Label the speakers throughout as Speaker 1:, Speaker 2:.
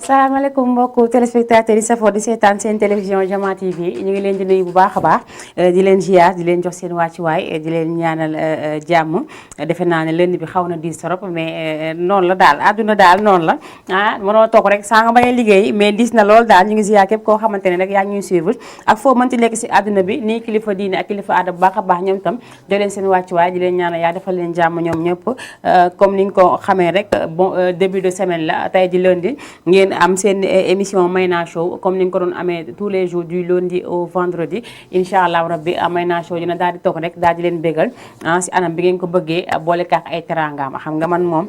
Speaker 1: salaamaaleykum mbokku téléspectateurs yi safoo di seetaan seen télévision Jama TV ñu ngi leen di nuyu bu baax a baax di leen ziar di leen jox seen wàccuwaay di leen ñaanal jàmm defe naa ne lënd bi xaw na diis trop mais noonu la daal àdduna daal noonu la mënoo toog rek saa nga bañ a liggéey mais diis na lool daal ñu ngi ziar képp koo xamante ne rek yaa ngi ñuy suivre ak foo mënti nekk si àdduna bi nii kilifa diine ak kilifa aada bu baax a baax ñoom tam jox leen seen wàccuwaay di leen ñaanal yaa defal leen jàmm ñoom ñëpp comme ni nga ko xamee rek bon début de semaine la tey di lundi ngeen am seen émission Mayna Show comme ni nga ko doon amee tous les jours du lundi au vendredi incha allah rabbi Mayna Show dina daal di toog rek daal di leen bégal si anam bi ngeen ko bëggee boole kaak ay teranga xam nga man moom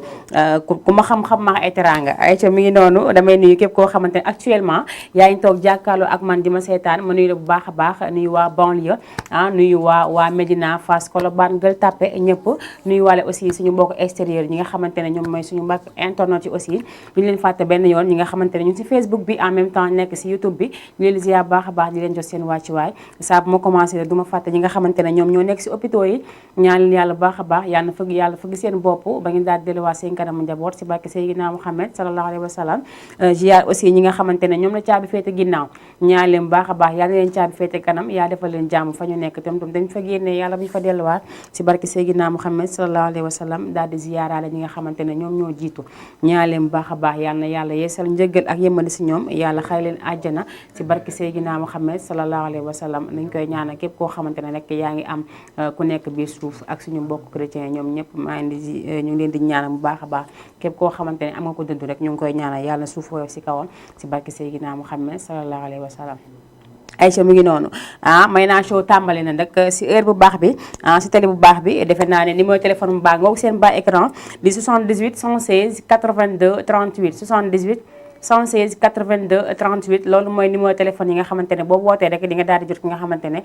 Speaker 1: ku ma xam-xam ma ay teranga ay ca mi ngi noonu damay nuyu képp koo xamante ne actuellement yaa ngi toog jàkkaarloo ak man di ma seetaan ma nuyu la bu baax a baax nuyu waa banlieue nuyu waa Médina Fass Colobane Gueule Tapée ñëpp nuyu waale aussi suñu mbokk extérieur ñi nga xamante ne ñoom mooy suñu mbokk internet yi aussi duñu leen fàtte benn yoon ñi nga xamante ne ñu ngi si Facebook bi en même temps nekk si YouTube bi ñu leen ziar baax a baax di leen jox seen wàccuwaay saa bu ma commencé la du ma fàtte ñi nga xamante ne ñoom ñoo nekk si hôpitaux yi ñaan leen yàlla baax a baax yàlla fëgg seen bopp ba ngeen daal di delluwaat seen kanamu njaboot si barke Seydina Muhammad sallallahu alayhi wa sallam ziar aussi ñi nga xamante ne ñoom la caabi féete ginnaaw ñaan leen baax a baax yàlla leen caabi féete kanam yaa defal leen jàmm fa ñu nekk tam dañ fa génne yàlla bu ñu fa delluwaat si barke Seydina Muhammad sallallahu alayhi wa sallam daal di ziaraale ñi nga xamante ne ñoom ñoo jiitu ñaan leen baax a baax yàlla na yàlla yeesal njëggal ak yëmmandi si ñoom yàlla xay leen àjjana si barke Seydina Muhammad sallallahu alayhi wa sallam nañ koy ñaanal képp koo xamante ne rek yaa ngi am ku nekk biir suuf ak suñu mbokk chrétien ñoom ñëpp maa ngi ñu ngi leen di ñaanal bu baax a baax képp koo xamante ne am nga ko dëdd rek ñu ngi koy ñaanal yàlla suuf woyof si kawam si barke Seydina Muhammad sallallahu alayhi wa sallam Aïcha mu ngi noonu Mayna Show tàmbali na nag si heure bu baax bi si télé bu baax bi defe naa ne numéro téléphone bu baax nga seen bas écran di 78 116 82 38 78 116 82 38 loolu mooy numéro téléphone yi nga xamante ne boobu wootee rek di nga daal di jot ki nga xamante ne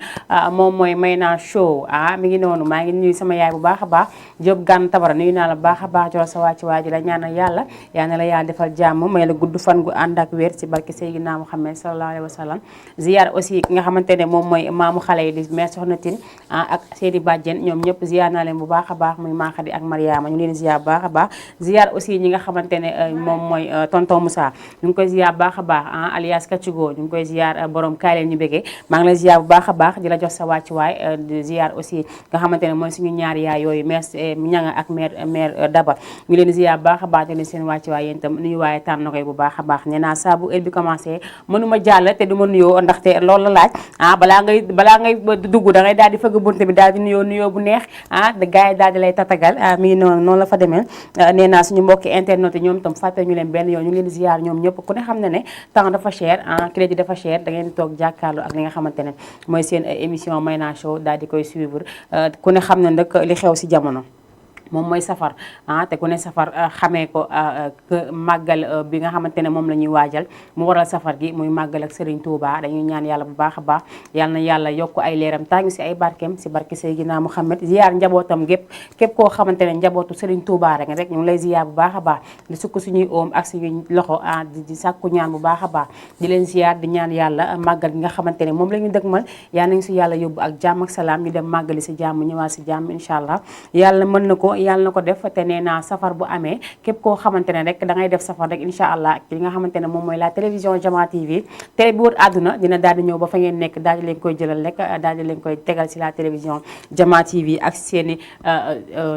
Speaker 1: moom mooy Mayna Show mi ngi noonu maa ngi nuyu sama yaay bu baax a baax Diop Gane Tabara nuyu naa la baax a baax jox sa wàcc waa ji la ñaanal yàlla yaa na la yàlla defal jàmm may la gudd fan gu ànd ak wér si barke Seydina Muhammad sallallahu alayhi wa sallam ziar aussi ki nga xamante ne moom mooy maamu xale yi di mère Soxna Tine ak seeni bàjjen ñoom ñëpp ziar naa leen bu baax a baax muy Maxadi ak Mariama ñu leen ziar bu baax a baax ziar aussi ñi nga xamante ne moom mooy tonton Moussa ñu ngi koy ziar baax a baax alias Kachigo ñu ngi koy ziar borom kaay leen ñu bëggee maa ngi la ziar bu baax a baax di la jox sa wàccuwaay di ziar aussi nga xamante ne mooy suñu ñaari yaay yooyu mère ñanga ak mère Daba ñu leen ziar bu baax a baax di leen seen wàccuwaay yéen itam nuyu waaye tànn na koy bu baax a baax nee naa saa bu heure bi commencé mënuma jàll te du ma nuyoo ndaxte loolu la laaj balaa ngay dugg da ngay daal di fëgg bunte bi daal di nuyoo bu neex da gars yi daal di lay tatagal mi ngi noonu la fa demee nee naa suñu mbokki internet yi ñoom itam fàtte ñu leen benn yoon ñu ngi leen ziar ñoom ñëpp ku ne xam ne ne temps dafa cher crédit dafa cher da ngeen toog jàkkaarloo ak li nga xamante ne mooy seen émission Mayna Show daal di koy suivre ku ne xam ne nag li xew si jamono moom mooy safar te ku ne safar xamee ko màggal bi nga xamante ne moom la ñuy waajal mu waral safar gi muy màggal ak Serigne Touba dañuy ñaan yàlla bu baax a baax yal na yàlla yokk ay leeram tàngi si ay barkeem si barke Seydina Muhammad ziar njabootam képp koo xamante ne njabootu Serigne Touba rek ñu ngi lay ziar bu baax a baax di sukk suñuy oom ak suñuy loxo di sàkku ñaan bu baax a baax di leen ziar di ñaan yàlla màggal gi nga xamante ne moom la ñu dëgmal yal nañ si yàlla yóbbu ak jàmm ak salaam ñu dem màggali si jàmm ñëwaat si jàmm incha allah yàlla mën na ko yàlla na ko def te nee naa safar bu amee képp koo xamante ne rek da ngay def safar rek incha allah li nga xamante ne moom mooy la télévision Jama TV télé bi wër àdduna dina daal di ñëw ba fa ngeen nekk daal di leen koy jëlal rek daal di leen koy tegal si la télévision Jama TV ak seeni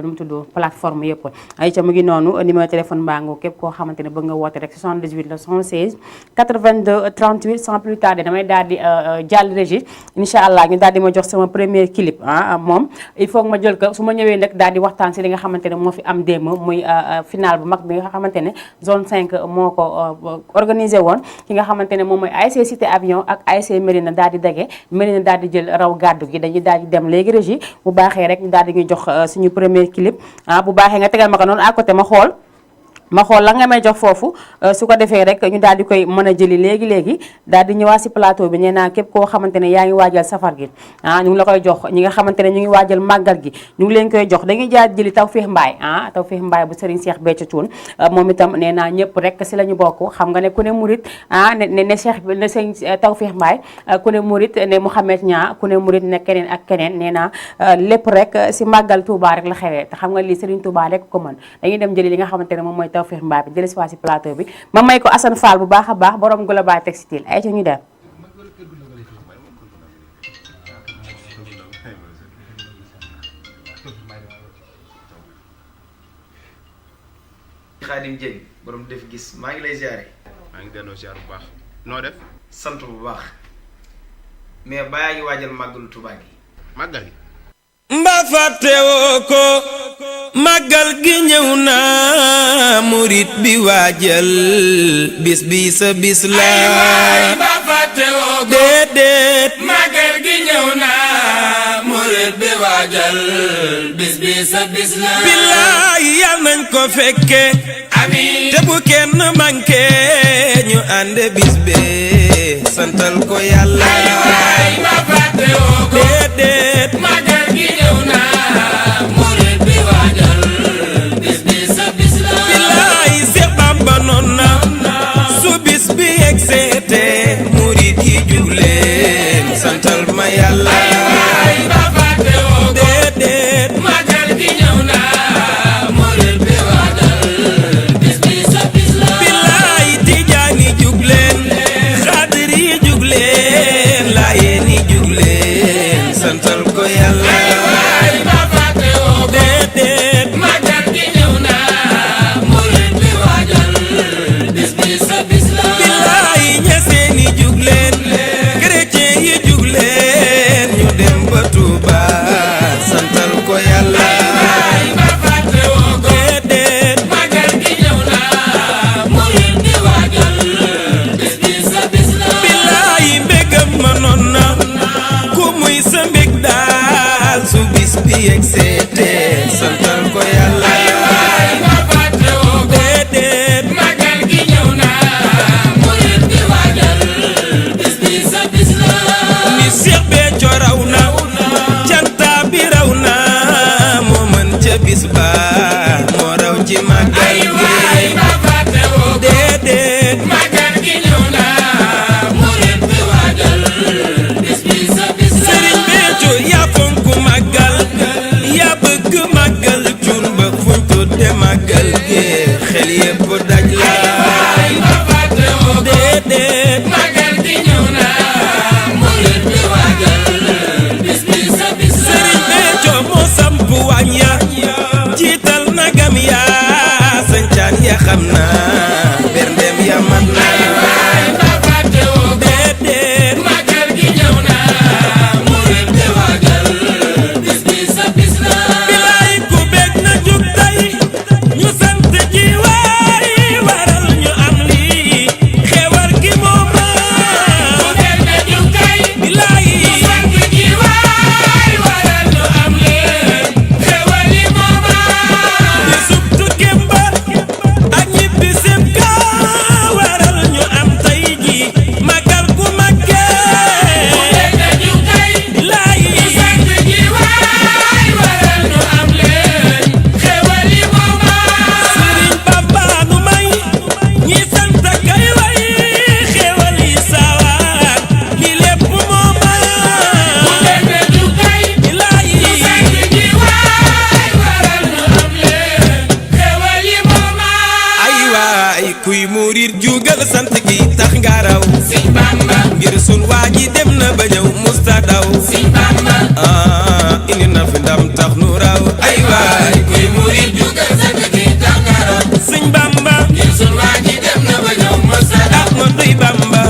Speaker 1: nu mu tudd plateforme yëpp ay ca mu ngi noonu numéro téléphone baango képp koo xamante ne bëgg nga woote rek 78 la 116 82 38 sans plus tarder damay daal di jàll régie incha allah ñu daal di ma jox sama premier clip moom il faut que ma jël ko su ma ñëwee nag daal di waxtaan si li nga xamante ne moo fi am démb muy final bu mag bi nga xamante ne zone 5 moo ko organisé woon ki nga xamante ne moom mooy ASC Cité Avion ak ASC Mérina daal di dage Mérina daal di jël raw gàddu gi dañuy daal di dem léegi régie bu baaxee rek ñu daal di ñuy jox suñu premier clip bu baaxee nga tegal ma ko noonu à côté ma xool la nga may jox foofu su ko defee rek ñu daal di koy mën a jëli léegi daal di ñëwaat si plateau bi nee naa képp koo xamante ne yaa ngi waajal safar gi ñu ngi la koy jox ñi nga xamante ne ñu ngi waajal màggal gi ñu ngi leen koy jox dañuy jaar jëli Tawfekh Mbaye Tawfekh Mbaye bu Serigne Cheikh Béthio Thioune moom itam nee naa ñëpp rek si la ñu bokk xam nga ne ku ne murit ne Cheikh ne Serigne Tawfekh Mbaye ku ne murit ne Mouhamed Niang ku ne murit ne keneen ak keneen nee naa lépp rek si màggal Touba rek la xewee te xam nga lii Serigne Touba rek ko mën dañuy dem jëli li nga xamante ne moom mooy Tawfekh Mbaye jëlee si waa si plateau bi ma may ko Assane Fall bu baax a baax borom Global Textile ay ca ñu dem.
Speaker 2: Xaadim Dieng borom def gis maa ngi lay ziare.
Speaker 3: maa ngi delloo ziar bu baax noo def.
Speaker 2: sant bu baax mais baa ngi waajal màggalu Tuubaa gi.
Speaker 3: màggal gi.
Speaker 4: mba fàttewoo ko màggal gi ñëw na murit bi waajal bis bi sa bis la. mba fàttewoo ko déedéet màggal gi ñëw na murit bi waajal bis bi sa bis la. billaay yal nañ ko fekke amiin te bu kenn manqué ñu ànd bis bi santal ko yàlla. ay mba fàttewoo ko déedéet màggal gi ñëw na murit bi waajal bis bi sa bis la. billaay Seex Bamba noon na su bis bi egseete murit yi jug leen santal ma yàlla. ay mba fàttewoo ko déedéet màggal gi ñëw na murit bi waajal bis bi sa bis la. billaay Tijaan yi jug leen Xaadir yi jug leen Laayeen yi jug leen santal ko yàlla. ay mba fàttewoo ko déedéet màggal gi ñëw na murit bi waajal bis bi sa bis la. billaay Ñaseen yi jug leen chrétien yi jug leen ñu dem ba Tuuba santal ko yàlla. ay mba fàttewoo ko déedéet màggal gi ñëw na murit bi waajal bis bi sa bis la. billaay mbégam ma noon na ku muy sa mbég daal su bis bi egseete santal ko yàlla. ay mba fàttewoo ko déedéet màggal gi ñëw na murit bi waajal bis bi sa bis la. ni Seex Béthio raw na canta bi raw na moo mën ca bis ba moo raw ci màggal gi. ay mba fàttewoo ko déedéet màggal gi ñëw na murit bi waajal bis bi sa bis la. Sëriñ Béthio yaa fonk màggal yaa bëgg màggal cuun ba fuñ tudde màggal gi xel yépp daj la. ay mba fàttewoo ko déedéet màggal gi ñëw na murit bi waajal bis bi sa bis la. Sëriñ Béthio moo samp waañ ya jiital nagam ya sañcaan ya xam na berndem ya mat na. ay mba fàttewoo ko déedéet màggal gi ñëw na murit bi waajal bis bi sa bis la. bilaay ku bég na jug tey ñu sant ji waay waral ñu am lii xewal gi moom la. ku bég na jug tey bilaay ñu sant ji waay waral ñu am lii xewal gi moom la. di subtu kemba ak ñibbi sem ka waral ñu am tey ji màggal gu màggee. ku bég na jug tey bilaay ñu sant ji waay waral ñu am leen xewal yi moom la. Sëriñ Bamba nu may ñi sant kay way xewal yi saawaan li lépp moom la. ku bég na jug tey bilaay ñu sant ji waay waral ñu am leen xewal yi moom la. ay waay kuy murit jugal sant gi tax nga raw. Sëñ Bamba ngir sun waa ji dem na ba ñëw musta daw. Sëñ Bamba indi na fi ndam tax nu raw. ay waay kuy murit jugal sant gi tax nga raw. Sëñ Bamba ngir sun waa ji dem na ba ñëw musta daw. Ahmadu Bamba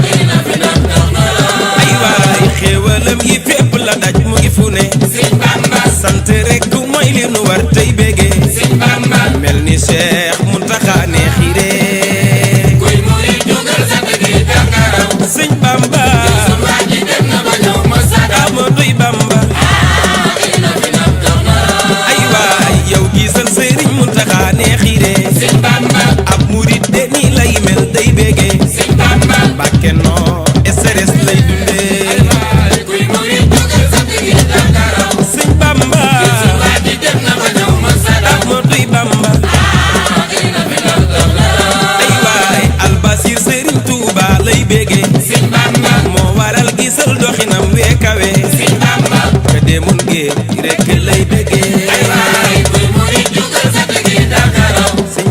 Speaker 4: indi na fi ndam tax nu raw. ay waay xéewalam yi fépp la daj mu ngi fu ne. Sëñ Bamba sant rek mooy li nu war tey bége. Sëñ Bamba mel ni Cheikh Muntaxa ne xiree. kuy murit jugal sant gi tax nga raw. Sëñ Bamba sun waa ji dem na ba ñëw musta daw. Ahmadu Bamba indi na fi ndam tax nu raw. ay waay yow gisal Sëriñ Muntaxa ne xiree. Sëñ Bamba ab murit de nii lay mel day bége. Sëñ Bamba Mbàkke noo stress lay dundee. kuy murit jugal sant gi tax nga raw. Sëñ Bamba sun waa ji dem na ba ñëw musta daw. Ahmadu Bamba indi na fi ndam tax nu raw. ay waay Albasir Sëriñ Tuuba lay bége. Sëñ Bamba moo waral gisal doxinam wee kawe. Sëñ Bamba ka demoon géej rek lay bége. ay waay kuy murit jugal sant gi tax nga raw. Sëñ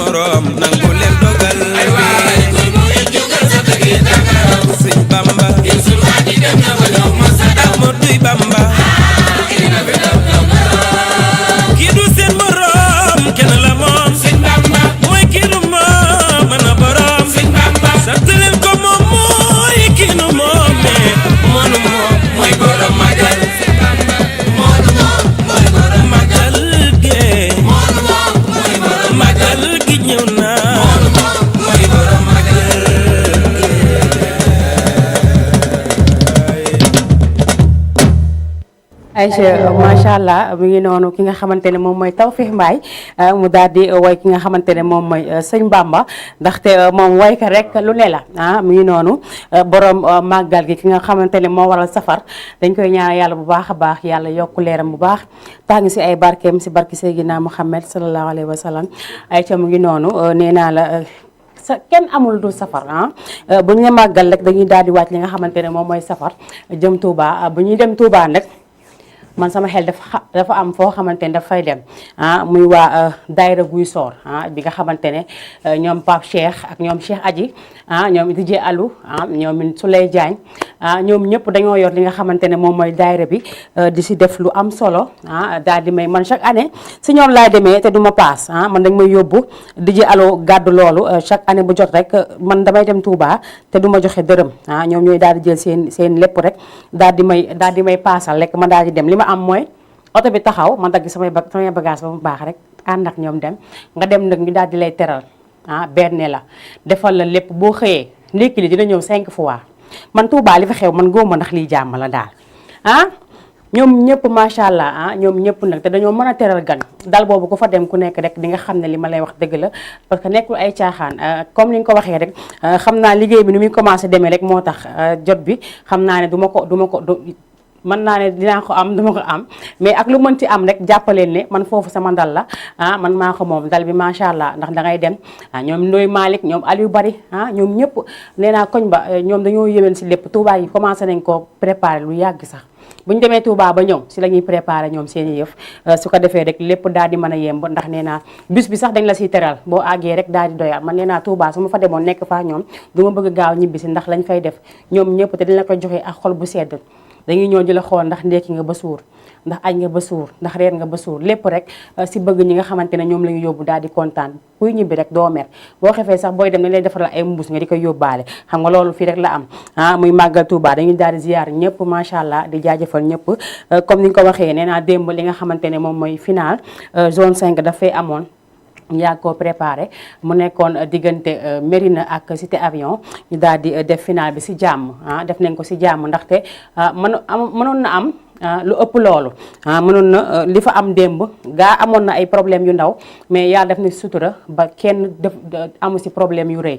Speaker 4: morom nangu leen dogal
Speaker 5: ay waay góor mu ngi jógal sa tëggi dangaraw
Speaker 4: sëñ Bamba
Speaker 5: ngir sunu waa ji dem na ba ñëw ma sa daw
Speaker 4: Ahmadu Bamba
Speaker 5: indi na fi daw daw
Speaker 4: kii du seen morom kenn la moom
Speaker 5: sëñ Bamba
Speaker 4: mooy kii du moom mën na borom
Speaker 5: sëñ Bamba
Speaker 4: sant leen ko moom mooy kii nu moom moonu moom
Speaker 5: mooy borom magal sëñ Bamba moonu moom mooy borom magal
Speaker 4: magal ge
Speaker 5: moonu moom mooy borom magal
Speaker 4: magal gi ñëw na
Speaker 5: moonu moom mooy borom magal
Speaker 1: Aïcha macha allah mi ngi noonu ki nga xamante ne moom mooy Tawfekh Mbaye mu daal di woy ki nga xamante ne moom mooy sëñ Bamba ndaxte moom woy ka rek lu ne la mi ngi noonu borom màggal gi ki nga xamante ne moo waral safar dañ koy ñaan yàlla bu baax a baax yàlla yokku leeram bu baax tàng si ay barkeem si barki Seydina Muhammad sallallahu alayhi wa sallam Aïcha mu ngi noonu nee naa la sa kenn amul du safar bu ñu ne màggal rek dañuy daal di wàcc li nga xamante ne moom mooy safar jëm Touba bu ñuy dem Touba nag man sama xel dafa am foo xamante ne dafay dem muy waa daayira guy soor bi nga xamante ne ñoom Pape Cheikh ak ñoom Cheikh Adji ñoom DJ Alou ñoom Souley Diagne ñoom ñëpp dañoo yor li nga xamante ne moom mooy daayira bi di si def lu am solo daal di may man chaque année si ñoom laay demee te du ma paas man dañ may yóbbu DJ Alou gàddu loolu chaque année bu jot rek man damay dem Touba te du ma joxe dërëm ñoom ñooy daal di jël seen lépp rek daal di may paasal rek man daal di dem li ma am mooy oto bi taxaw man dagg samay bagage ba mu baax rek ànd ak ñoom dem nga dem nag ñu daal di lay teral berne la defal la lépp boo xëyee ndékki li dina ñëw 5 fois man Touba li fa xew man góoma ndax liy jàmm la daal ñoom ñëpp macha allah ñoom ñëpp nag te dañoo mën a teral gan dal boobu ku fa dem ku nekk rek di nga xam ne li ma lay wax dëgg la parce que nekkul ay caaxaan comme ni nga ko waxee rek xam naa liggéey bi ni muy commencé demee rek moo tax jot bi xam naa ne du ma ko mën naa ne dinaa ko am duma ko am mais ak lu mën ci am rek jàppaleen ne man foofu sama dal la man maa ko moom dal bi macha allah ndax dangay dem ñoom Ndoye Malick ñoom Aliou Bari ñoom ñëpp nee naa koñ ba ñoom dañoo yéwén si lépp Touba yi commencé nañ ko préparé lu yàgg sax bu ñu demee Touba ba ñëw si la ñuy préparé ñoom seen i yëf su ko defee rek lépp daal di mën a yemb ndax nee naa bis bi sax dañ la siy teral boo àggee rek daal di doyal man nee naa Touba su ma fa demoon nekk fa ñoom du ma bëgg gaaw ñibbi si ndax lañ fay def ñoom ñëpp te dañ la koy joxee ak xol bu sedd dañuy ñëw di la xool ndax ndekki nga ba suur ndax añ nga ba suur ndax reer nga ba suur lépp rek si bëgg ñi nga xamante ne ñoom la ñu yóbbu daal di kontaan kuy ñibbi rek doo mer boo xefee sax booy dem dañ lay defaral ay mbuus nga di koy yóbbaale xam nga loolu fii rek la am muy màggal Touba dañuy daal di ziar ñëpp macha allah di jaajëfal ñëpp comme ni nga ko waxee nee naa démb li nga xamante ne moom mooy final zone 5 dafay amoon yaa ko préparé mu nekkoon diggante Mérina ak Cité Avion ñu daal di def final bi si jàmm def nañ ko si jàmm ndaxte mënoon na am lu ëpp loolu mënoon na li fa am démb gaa amoon na ay problème yu ndaw mais yàlla def na sutura ba kenn def amu si problème yu rëy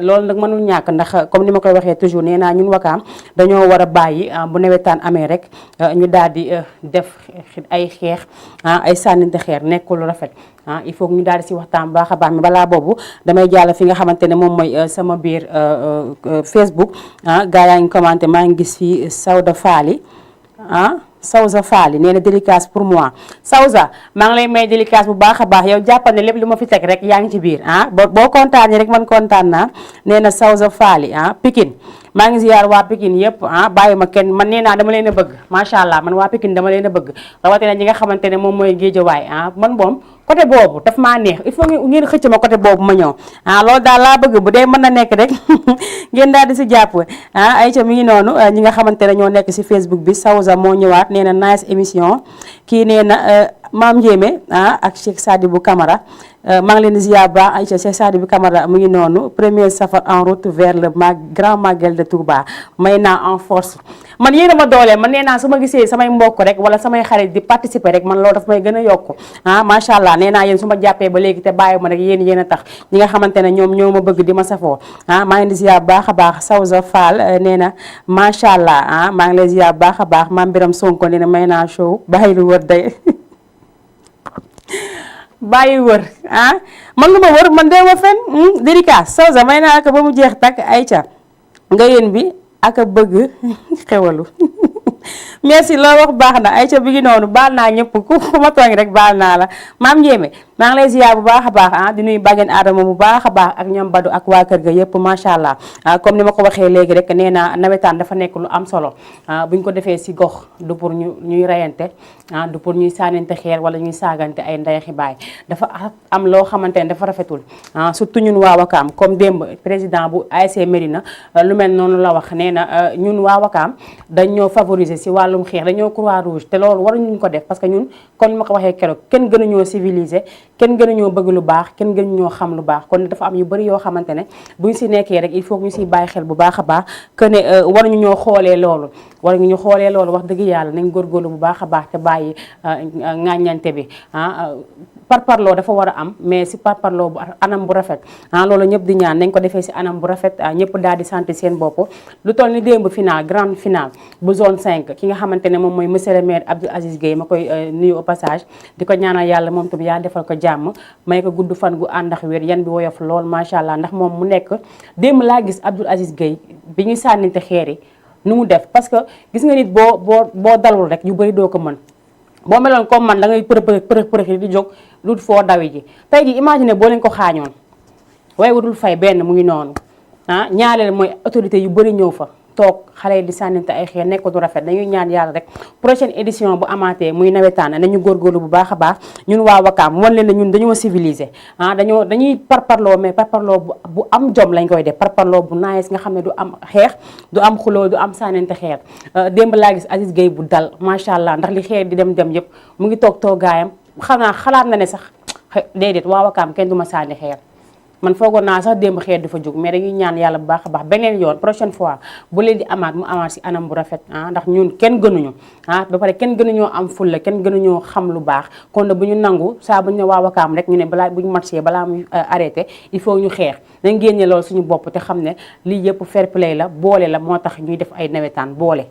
Speaker 1: loolu nag mënul ñàkk ndax comme ni ma koy waxee toujours nee naa ñun Wakaam dañoo war a bàyyi bu nawetaan amee rek ñu daal di def ay xeex ay sànninte xeer nekkul lu rafet il faut que ñu daal di si waxtaan baax a baax mi balaa boobu damay jàll fi nga xamante ne moom mooy sama biir Facebook gaa yaa ngi commenté maa ngi gis fii Sawda Faali Sawza Faali nee na dédicace pour moi Sawza maa ngi lay may dédicace bu baax a baax yow jàppal ne lépp lu ma fi teg rek yaa ngi ci biir boo kontaanee rek man kontaan naa nee na Sawza Faali Pikine maa ngi ziyaar waa Pikine yëpp bàyyi ma kenn man nee naa dama leen a bëgg macha allah man waa Pikine dama leen a bëgg rawatina ñi nga xamante ne moom mooy Géejawaay man moom côté boobu daf maa neex il faut ngeen xëcc ma côté boobu ma ñëw loolu daal laa bëgg bu dee mën na nekk rek ngeen daal di si jàpp Aïcha mi ngi noonu ñi nga xamante ne ñoo nekk si Facebook bi Sawza moo ñëwaat nee na nice émission kii nee na Maam Ndiémé ak Cheikh Sadibou Camara maa ngi leen di ziar ba Aïcha Cheikh Sadibou Camara mu ngi noonu premier safar en route vers le grand magal de Touba may naa en force man yéen a ma dooleel man nee naa su ma gisee samay mbokk rek wala samay xarit di participer rek man loolu daf may gën a yokku macha allah nee naa yéen su ma jàppee ba léegi te bàyyi ma rek yéen a tax ñi nga xamante ne ñoom ñoo ma bëgg di ma safoo maa ngi di ziar baax a baax Sawza Fall nee na macha allah maa ngi lay ziar baax a baax Mame Biram Sonko nee na may naa show bàyyi lu wër day bàyyi wër man lu ma wër man dee ma fen dédicace Sawza may naa ko ba mu jeex takk Aïcha nga yéen bi ak a bëgg xewalu merci loo wax baax na Aïcha bi ngi noonu baal naa ñëpp ku ma tooñ rek baal naa la maam Ndiémé maa ngi lay ziar bu baax a baax ah di nuyu bàjjen Adama bu baax a baax ak ñoom Badou ak waa kër ga yëpp macha allah comme ni ma ko waxee léegi rek nee na nawetaan dafa nekk lu am solo buñ ko defee si gox du pour ñuy reyante du pour ñuy sànnante xeer wala ñuy saagante ay ndey xibaay dafa am loo xamante ne dafa rafetul surtout ñun waa Wakaam comme démb président bu ASC Médina lu mel noonu la wax nee na ñun waa Wakaam dañ ñoo favoriser si wàllum xeex dañoo croix rouge te loolu waruñu ko def parce que ñun kon ma ko waxee keroog kenn gënuñoo civilisé kenn gënuñoo bëgg lu baax kenn gënuñoo xam lu baax kon dafa am yu bëri yoo xamante ne buñ si nekkee rek il faut ñu siy bàyyi xel bu baax a baax que ne waruñu ñoo xoolee loolu wax dëgg yàlla nañ góorgóorlu bu baax a baax te bàyyi ŋàññante bi parparloo dafa war a am mais si parparloo bu anam bu rafet loolu ñëpp di ñaan nañ ko defee si anam bu rafet ñëpp daal di sant seen bopp lu toll ni démb final grande finale bu zone 5 ki nga xamante ne moom mooy monsieur le maire Abdou Aziz Gueye ma koy nuyu au passage di ko ñaanal yàlla moom tam yàlla defal ko jàmm may ko gudd fan gu ànd ak wér yan bi woyof lool macha allah ndax moom mu nekk démb laa gis Abdou Aziz Gueye bi ñuy sànninte xeer yi nu mu def parce que gis nga nit boo dalul rek yu bëri doo ko mën boo meloon comme man da ngay përëx di jóg lu foo dawi ji tey ji imagine boo leen ko xaañoon waaye wadul fay benn mu ngi noonu ñaareel mooy autorité yu bëri ñëw fa toog xale yi di sànninte ay xeer nekk du rafet dañuy ñaan yàlla rek prochaine édition bu amaatee muy nawetaan nañu góorgóorlu bu baax a baax ñun waa Wakaam wan leen ne ñun dañoo civilisé dañuy parparloo mais parparloo bu am jom lañ koy def parparloo bu nice nga xam ne du am xeex du am xuloo du am sànninte xeer démb laa gis Aziz Gueye bu dal macha allah ndax li xeer di dem yëpp mu ngi toog toogaayam xalaat na ne sax déedéet waa Wakaam kenn du ma sànni xeer man foogoon naa sax démb xeer dafa jóg mais dañuy ñaan yàlla bu baax a baax beneen yoon prochaine fois bu leen di amaat mu amaat si anam bu rafet ndax ñun kenn gënuñu ba pare kenn gënuñoo am fulla kenn gënuñoo xam lu baax kon bu ñu nangu saa bu ñu ne waa Wakaam rek ñu ne balaa bu ñu matché balaa muy arrêté il faut ñu xeex dañ génne loolu suñu bopp te xam ne lii yëpp fair play la boole la moo tax ñuy def ay nawetaan boole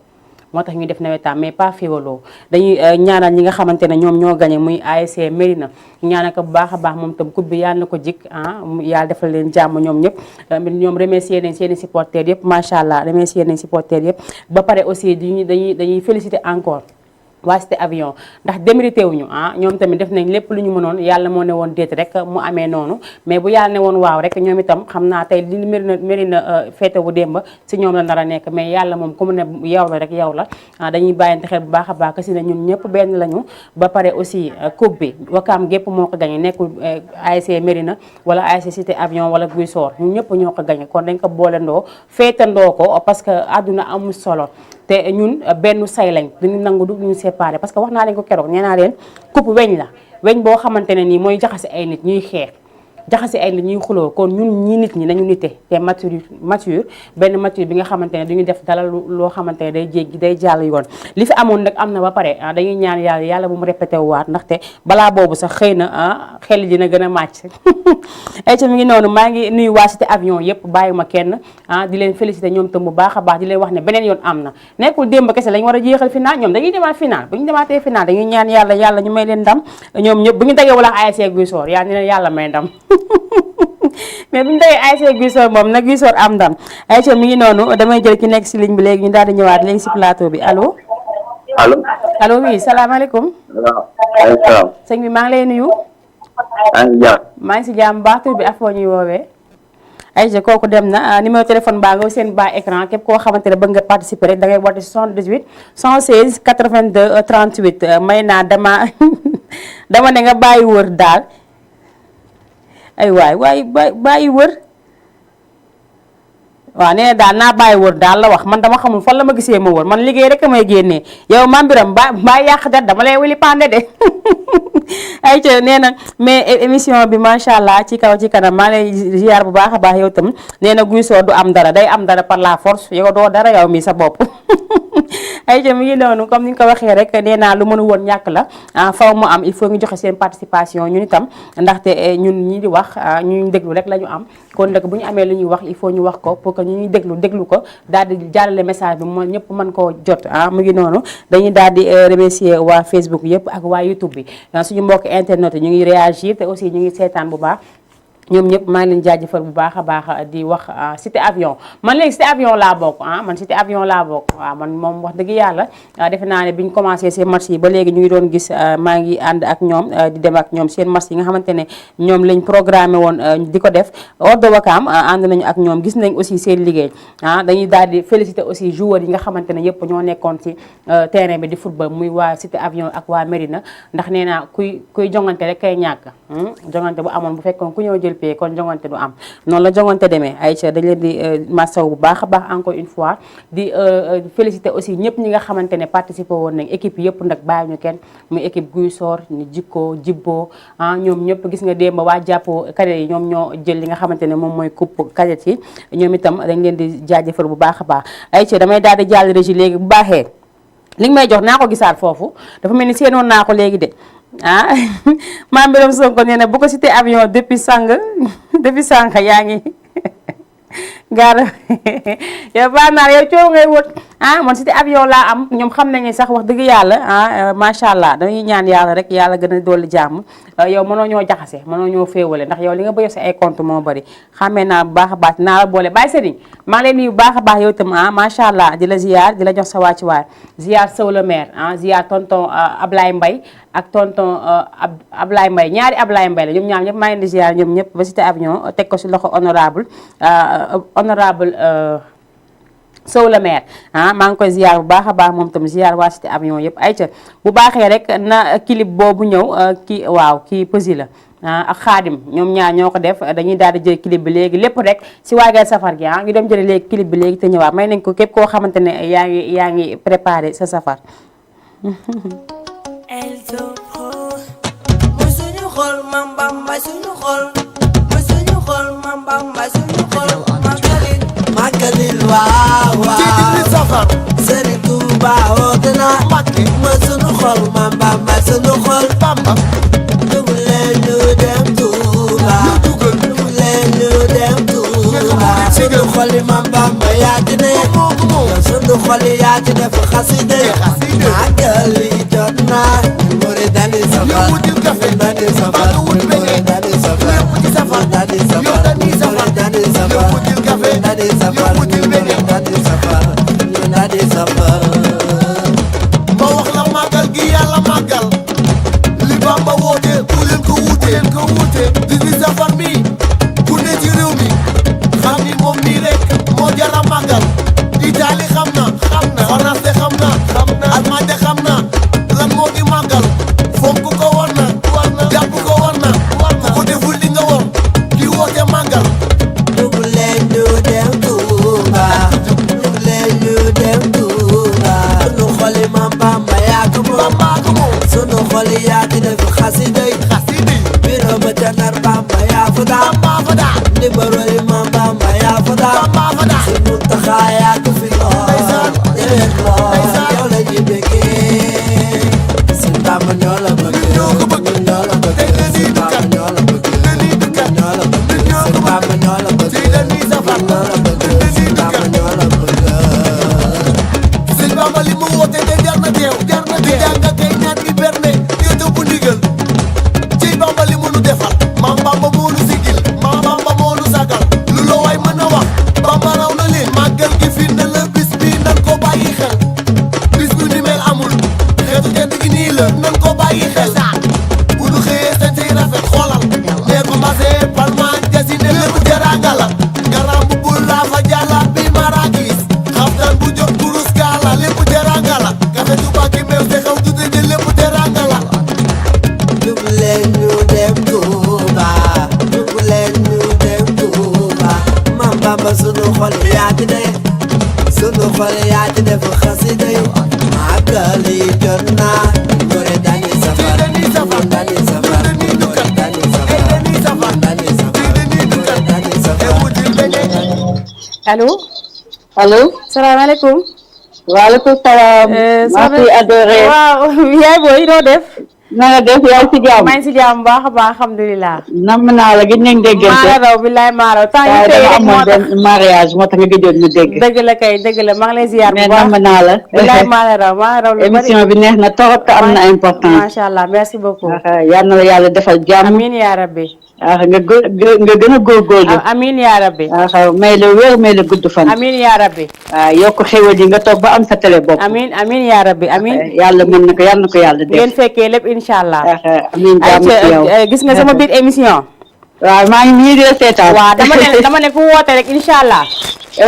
Speaker 1: moo tax ñuy def nawetaan mais pas féewaloo dañuy ñaanal ñi nga xamante ne ñoom ñoo gagné muy ASC Médina ñaanal ko bu baax a baax moom tam coupe bi yàlla na ko jik yàlla defal leen jàmm ñoom ñëpp ñoom remercier nañ seen i supporters yëpp macha allah remercier nañ supporters yëpp ba pare aussi dañuy féliciter encore waa Cité Avion ndax démérité wuñu ñoom tamit def nañ lépp lu ñu mënoon yàlla moo ne woon déet rek mu amee noonu mais bu yàlla ne woon waaw rek ñoom itam xam naa tey li Médina féete bu démb si ñoom la nar a nekk mais yàlla moom ku mu ne yow la rek yow la dañuy bàyyante xel bu baax a baax si ne ñun ñëpp benn lañu ba pare aussi coupe bi Wakaam gépp moo ko gagné nekkul ASC Médina wala ASC Cité Avion wala Guy Soor ñun ñëpp ñoo ko gagné kon dañ ko boolandoo féetandoo ko parce que àdduna amul solo te ñun benn say lañ duñu nangu du ñu séparé parce que wax naa leen ko keroog nee naa leen coupe weñ la weñ boo xamante ne nii mooy jaxase ay nit ñuy xeex jaxase ay nit ñuy xuloo kon ñun ñii nit ñi nañu nite te mature benn mature bi nga xamante ne duñu def dala loo xamante ne day jéggi day jàll yoon li fi amoon nag am na ba pare dañuy ñaan yàlla bu mu répété waat ndaxte balaa boobu sax xëy na xel dina gën a màcc ayca mi ngi noonu maa ngi nuyu waa Cité Avion yëpp bàyyuma kenn di leen félicité ñoom tam bu baax a baax di leen wax ne beneen yoon am na nekkul démb kese lañ war a jeexal final ñoom dañuy demaat final bu ñu demaatee final dañuy ñaan yàlla ñu may leen ndam ñoom ñëpp bu ñu dagee wala ASC Guy Soor yàlla may ndam mais bu ñu dagee ASC Guy Soor moom nag Guy Soor am ndam ayca mi ngi noonu damay jël ki nekk si ligne bi léegi ñu daal di ñëwaat léegi si plateau bi allo oui salaamaaleykum sëñ bi maa ngi lay nuyu maa ngi si jàmm baax tur bi ak foo ñuy woowee ayca kooku dem na numéro téléphone baa nga seen bas écran képp koo xamante ne bëgg nga participer rek da ngay woote 78 116 82 38 may naa dama ne nga bàyyi wër daal ay waay bàyyi wër waaw nee na daal naa bàyyi wër daal la wax man dama xamul fan la ma gisee ma wër man liggéey rek may génnee yow Mame Birame ba yàq der dama lay wili pande de ayca nee na mais émission bi macha allah ci kaw ci kanam maa lay ziar bu baax a baax yow tam nee na Guy Soor du am dara day am dara par la force yow doo dara yow mi sa bopp ayca mi ngi noonu comme ni nga ko waxee rek nee naa lu mënu woon ñàkk la faw mu am il faut ñu joxe seen participation ñun itam ndaxte ñun ñi di wax ñu déglu rek la ñu am kon nag bu ñu amee lu ñuy wax il faut ñu wax ko pour que ñu ñuy déglu ko daal di jàllale message bi moo ñëpp mën koo jot mu ngi noonu dañuy daal di remercier waa Facebook yëpp ak waa YouTube bi suñu mbokk internet ñu ngi réagir te aussi ñu ngi seetaan bu baax ñoom ñëpp maa ngi leen jaajëfal bu baax a baax di wax cité avion man léegi cité avion laa bokk man cité avion laa bokk waaw man moom wax dëgg yàlla defe naa ne bi ñu commencé seen match yi ba léegi ñu ngi doon gis maa ngi ànd ak ñoom di dem ak ñoom seen match yi nga xamante ne ñoom lañ programmé woon di ko def hors de Ouakam ànd nañu ak ñoom gis nañ aussi seen liggéey dañuy daal di féliciter aussi joueurs yi nga xamante ne yëpp ñoo nekkoon ci terrain bi di football muy waa cité avion ak waa Médina ndax nee naa kuy jongante rek kay ñàkk jongante bu amoon bu fekkoon ku ñëw jël kon jongante du am noonu la jongante demee Aïcha dañ leen di massaw bu baax a baax encore une fois di féliciter aussi ñëpp ñi nga xamante ne participer woon nañ équipe yëpp nag bàyyi ñu kenn muy équipe Guy Sor ñu Jikko Jibbo ñoom ñëpp gis nga démb waa jàppoo cadet yi ñoom ñoo jël li nga xamante ne moom mooy coupe cadet yi ñoom itam dañ leen di jaajëfal bu baax a baax Aïcha damay daal di jàll régie léegi bu baaxee li nga may jox naa ko gisaat foofu dafa mel ni seenoon naa ko léegi de Mame Birame Sonko nee na bu ko cité avion depuis sànq yaa ngi gaara yow baax naa yow coow ngay wut man cité avion laa am ñoom xam nañu sax wax dëgg yàlla macha allah dañuy ñaan yàlla rek yàlla gën a dolli jàmm yow mënoo ñoo jaxase mënoo ñoo féewale ndax yow li nga bëgg si ay compte moo bëri xamee naa bu baax a baax naa la boole bàyyi sëriñ maa ngi lay nuyu bu baax a baax yow itam macha allah di la ziar di la jox sa wàccuwaay ziar Sow le maire ziar tonton Ablaye Mbaye ak tonton Ablaye Mbaye ñaari Ablaye Mbaye la ñoom ñaar ñëpp maa ngi leen di ziar ñoom ñëpp ba cité avion teg ko si loxo honorable Sow le maire maa ngi koy ziar bu baax a baax moom tam ziar waa cité avion yëpp ayca bu baaxee rek na clip boobu ñëw kii Pësi la ak Xaadim ñoom ñaar ñoo ko def dañuy daal di jël clip bi léegi lépp rek si waajal safar gi ñu dem jële léegi clip bi léegi te ñëwaat may nañ ko képp koo xamante ne yaa ngi préparé sa safar
Speaker 6: Magalil waaw waaw Serigne Touba woote na ma sunu xol ma Bamba sunu xol Bamba dugg leen ñu dem Touba dugg leen ñu dem Touba sunu xol yi ma Bamba yaa ci ne sunu xol yi yaa ci def xaside magal yi jot na murid dani safar dani safar murid dani safar dani safar murid dani safar dadi safar dadi safar dadi safar
Speaker 7: ma wax la màggal gi yàlla màggal li Bamba woote ku leen ko wuute di safar mi ku ne ci réew mi xam ni moom nii rek moo jara màggal Italie xam na France xam na Allemagne xam na lan moo di màggal fonk ko war na jàpp ko war na ku ko deful li nga war ki woote màggal
Speaker 6: sunu xol yaa di def xasida biro ba janar Bamba yaa fa daa ndimbaru Imam Bamba yaa fa daa sunu taxaa yaa ko fi lool déwén lool yow la ñuy bëggee sin Bamba ñoo la bëgg ñoo la bëgg sin Bamba ñoo la bëgg sin Bamba ñoo la bëgg sin Bamba ñoo la bëgg
Speaker 7: sin Bamba li mu woote de jar na teew di jàng kay ñaan gi berne yo topp ndigal ci Bamba li mu nu defal Maam Bamba moo nu sigil Maam Bamba moo nu sagal lu la waay mën a wax Bamba raw na leen màggal gi fi na la bis bi nan ko bàyyi xel bis bu ni mel amul xeetu jant gi nii la nan ko bàyyi xel bu nu xëyee sañ say rafet xoolal nee ko mbase palmaan jasine lépp teranga la garam bu bul laa fa jàlla bi marakis xaftaan bu jot kurus gaala lépp teranga la kafe Tuuba ki meew te xew du dëgg lépp teranga la
Speaker 6: dugg leen ñu dem Touba dugg leen ñu dem Touba Maam Bamba sunu xol yaa ci ne sunu xol yaa ci def xasida yi màggal yi jot na murid dani safar dani safar dani safar dani safar
Speaker 1: allo salaamaaleykum
Speaker 8: waaleykum salaam. maa ngi adoré.
Speaker 1: waaw yaay booy doo def.
Speaker 8: na nga def yaa ngi si jàmm.
Speaker 1: maa ngi si jàmm baax a baax alhamdulilah.
Speaker 8: nam naa la gis nañ déggante.
Speaker 1: maa la raw billaay maa raw temps yi tey rek moo tax
Speaker 8: mariage moo tax nga gëjoon ñu dégg.
Speaker 1: dëgg la kay dëgg la maa ngi lay ziar bu baax
Speaker 8: mais nam naa la.
Speaker 1: billaay maa la raw lu bari
Speaker 8: émission bi neex na torop te am na importance.
Speaker 1: macha allah merci beaucoup.
Speaker 8: yal na la yàlla defal jàmm.
Speaker 1: amiin yaa rabbi.
Speaker 8: nga gën a góorgóorlu.
Speaker 1: amiin yaa rabbi.
Speaker 8: may la wér may la gudd fan.
Speaker 1: amiin yaa rabbi.
Speaker 8: yokk xéwal yi nga toog ba am sa télé bopp.
Speaker 1: amiin amiin yaa rabbi amiin.
Speaker 8: yàlla mën na ko yàlla na ko yàlla def.
Speaker 1: ngeen fekkee lépp incha allah.
Speaker 8: amiin jàmm ci yow
Speaker 1: gis nga sama biir émission.
Speaker 8: waaw maa ngi nii di la seetaan.
Speaker 1: waaw dama ne ku woote rek incha allah.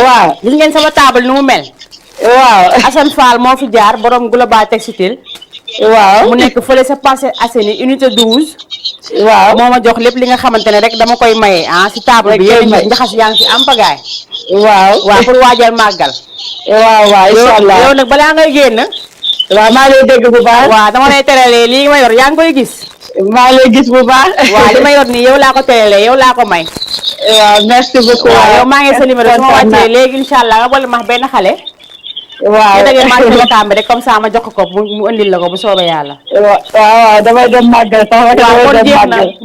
Speaker 8: waaw
Speaker 1: gis ngeen sama table nu mu mel.
Speaker 8: waaw
Speaker 1: Assane Fall moo fi jaar borom Global Textile.
Speaker 8: waaw
Speaker 1: mu nekk fële sa Parcelles Assainies unité 12.
Speaker 8: waaw
Speaker 1: moo ma jox lépp li nga xamante ne rek dama koy maye si table bi yéen njaxas yaa ngi fi am pagaay. waaw pour waajal màggal.
Speaker 8: waaw incha allah
Speaker 1: yow nag balaa ngay génn.
Speaker 8: waaw maa lay dégg bu baax.
Speaker 1: waaw dama lay teralee lii ma yor yaa ngi koy gis.
Speaker 8: maa lay gis bu baax.
Speaker 1: waaw li ma yor nii yow laa ko teralee yow laa ko may.
Speaker 8: waaw merci beaucoup.
Speaker 1: waaw yow maa ngi sa numéro su ma wàccee léegi incha allah nga boole ma benn xale.
Speaker 8: waaw
Speaker 1: nga déggee marché Wakaam bi rek comme ça ma jox ko mu indil la ko bu soobee yàlla.
Speaker 8: waaw damay dem màggal sax.
Speaker 1: waaw kon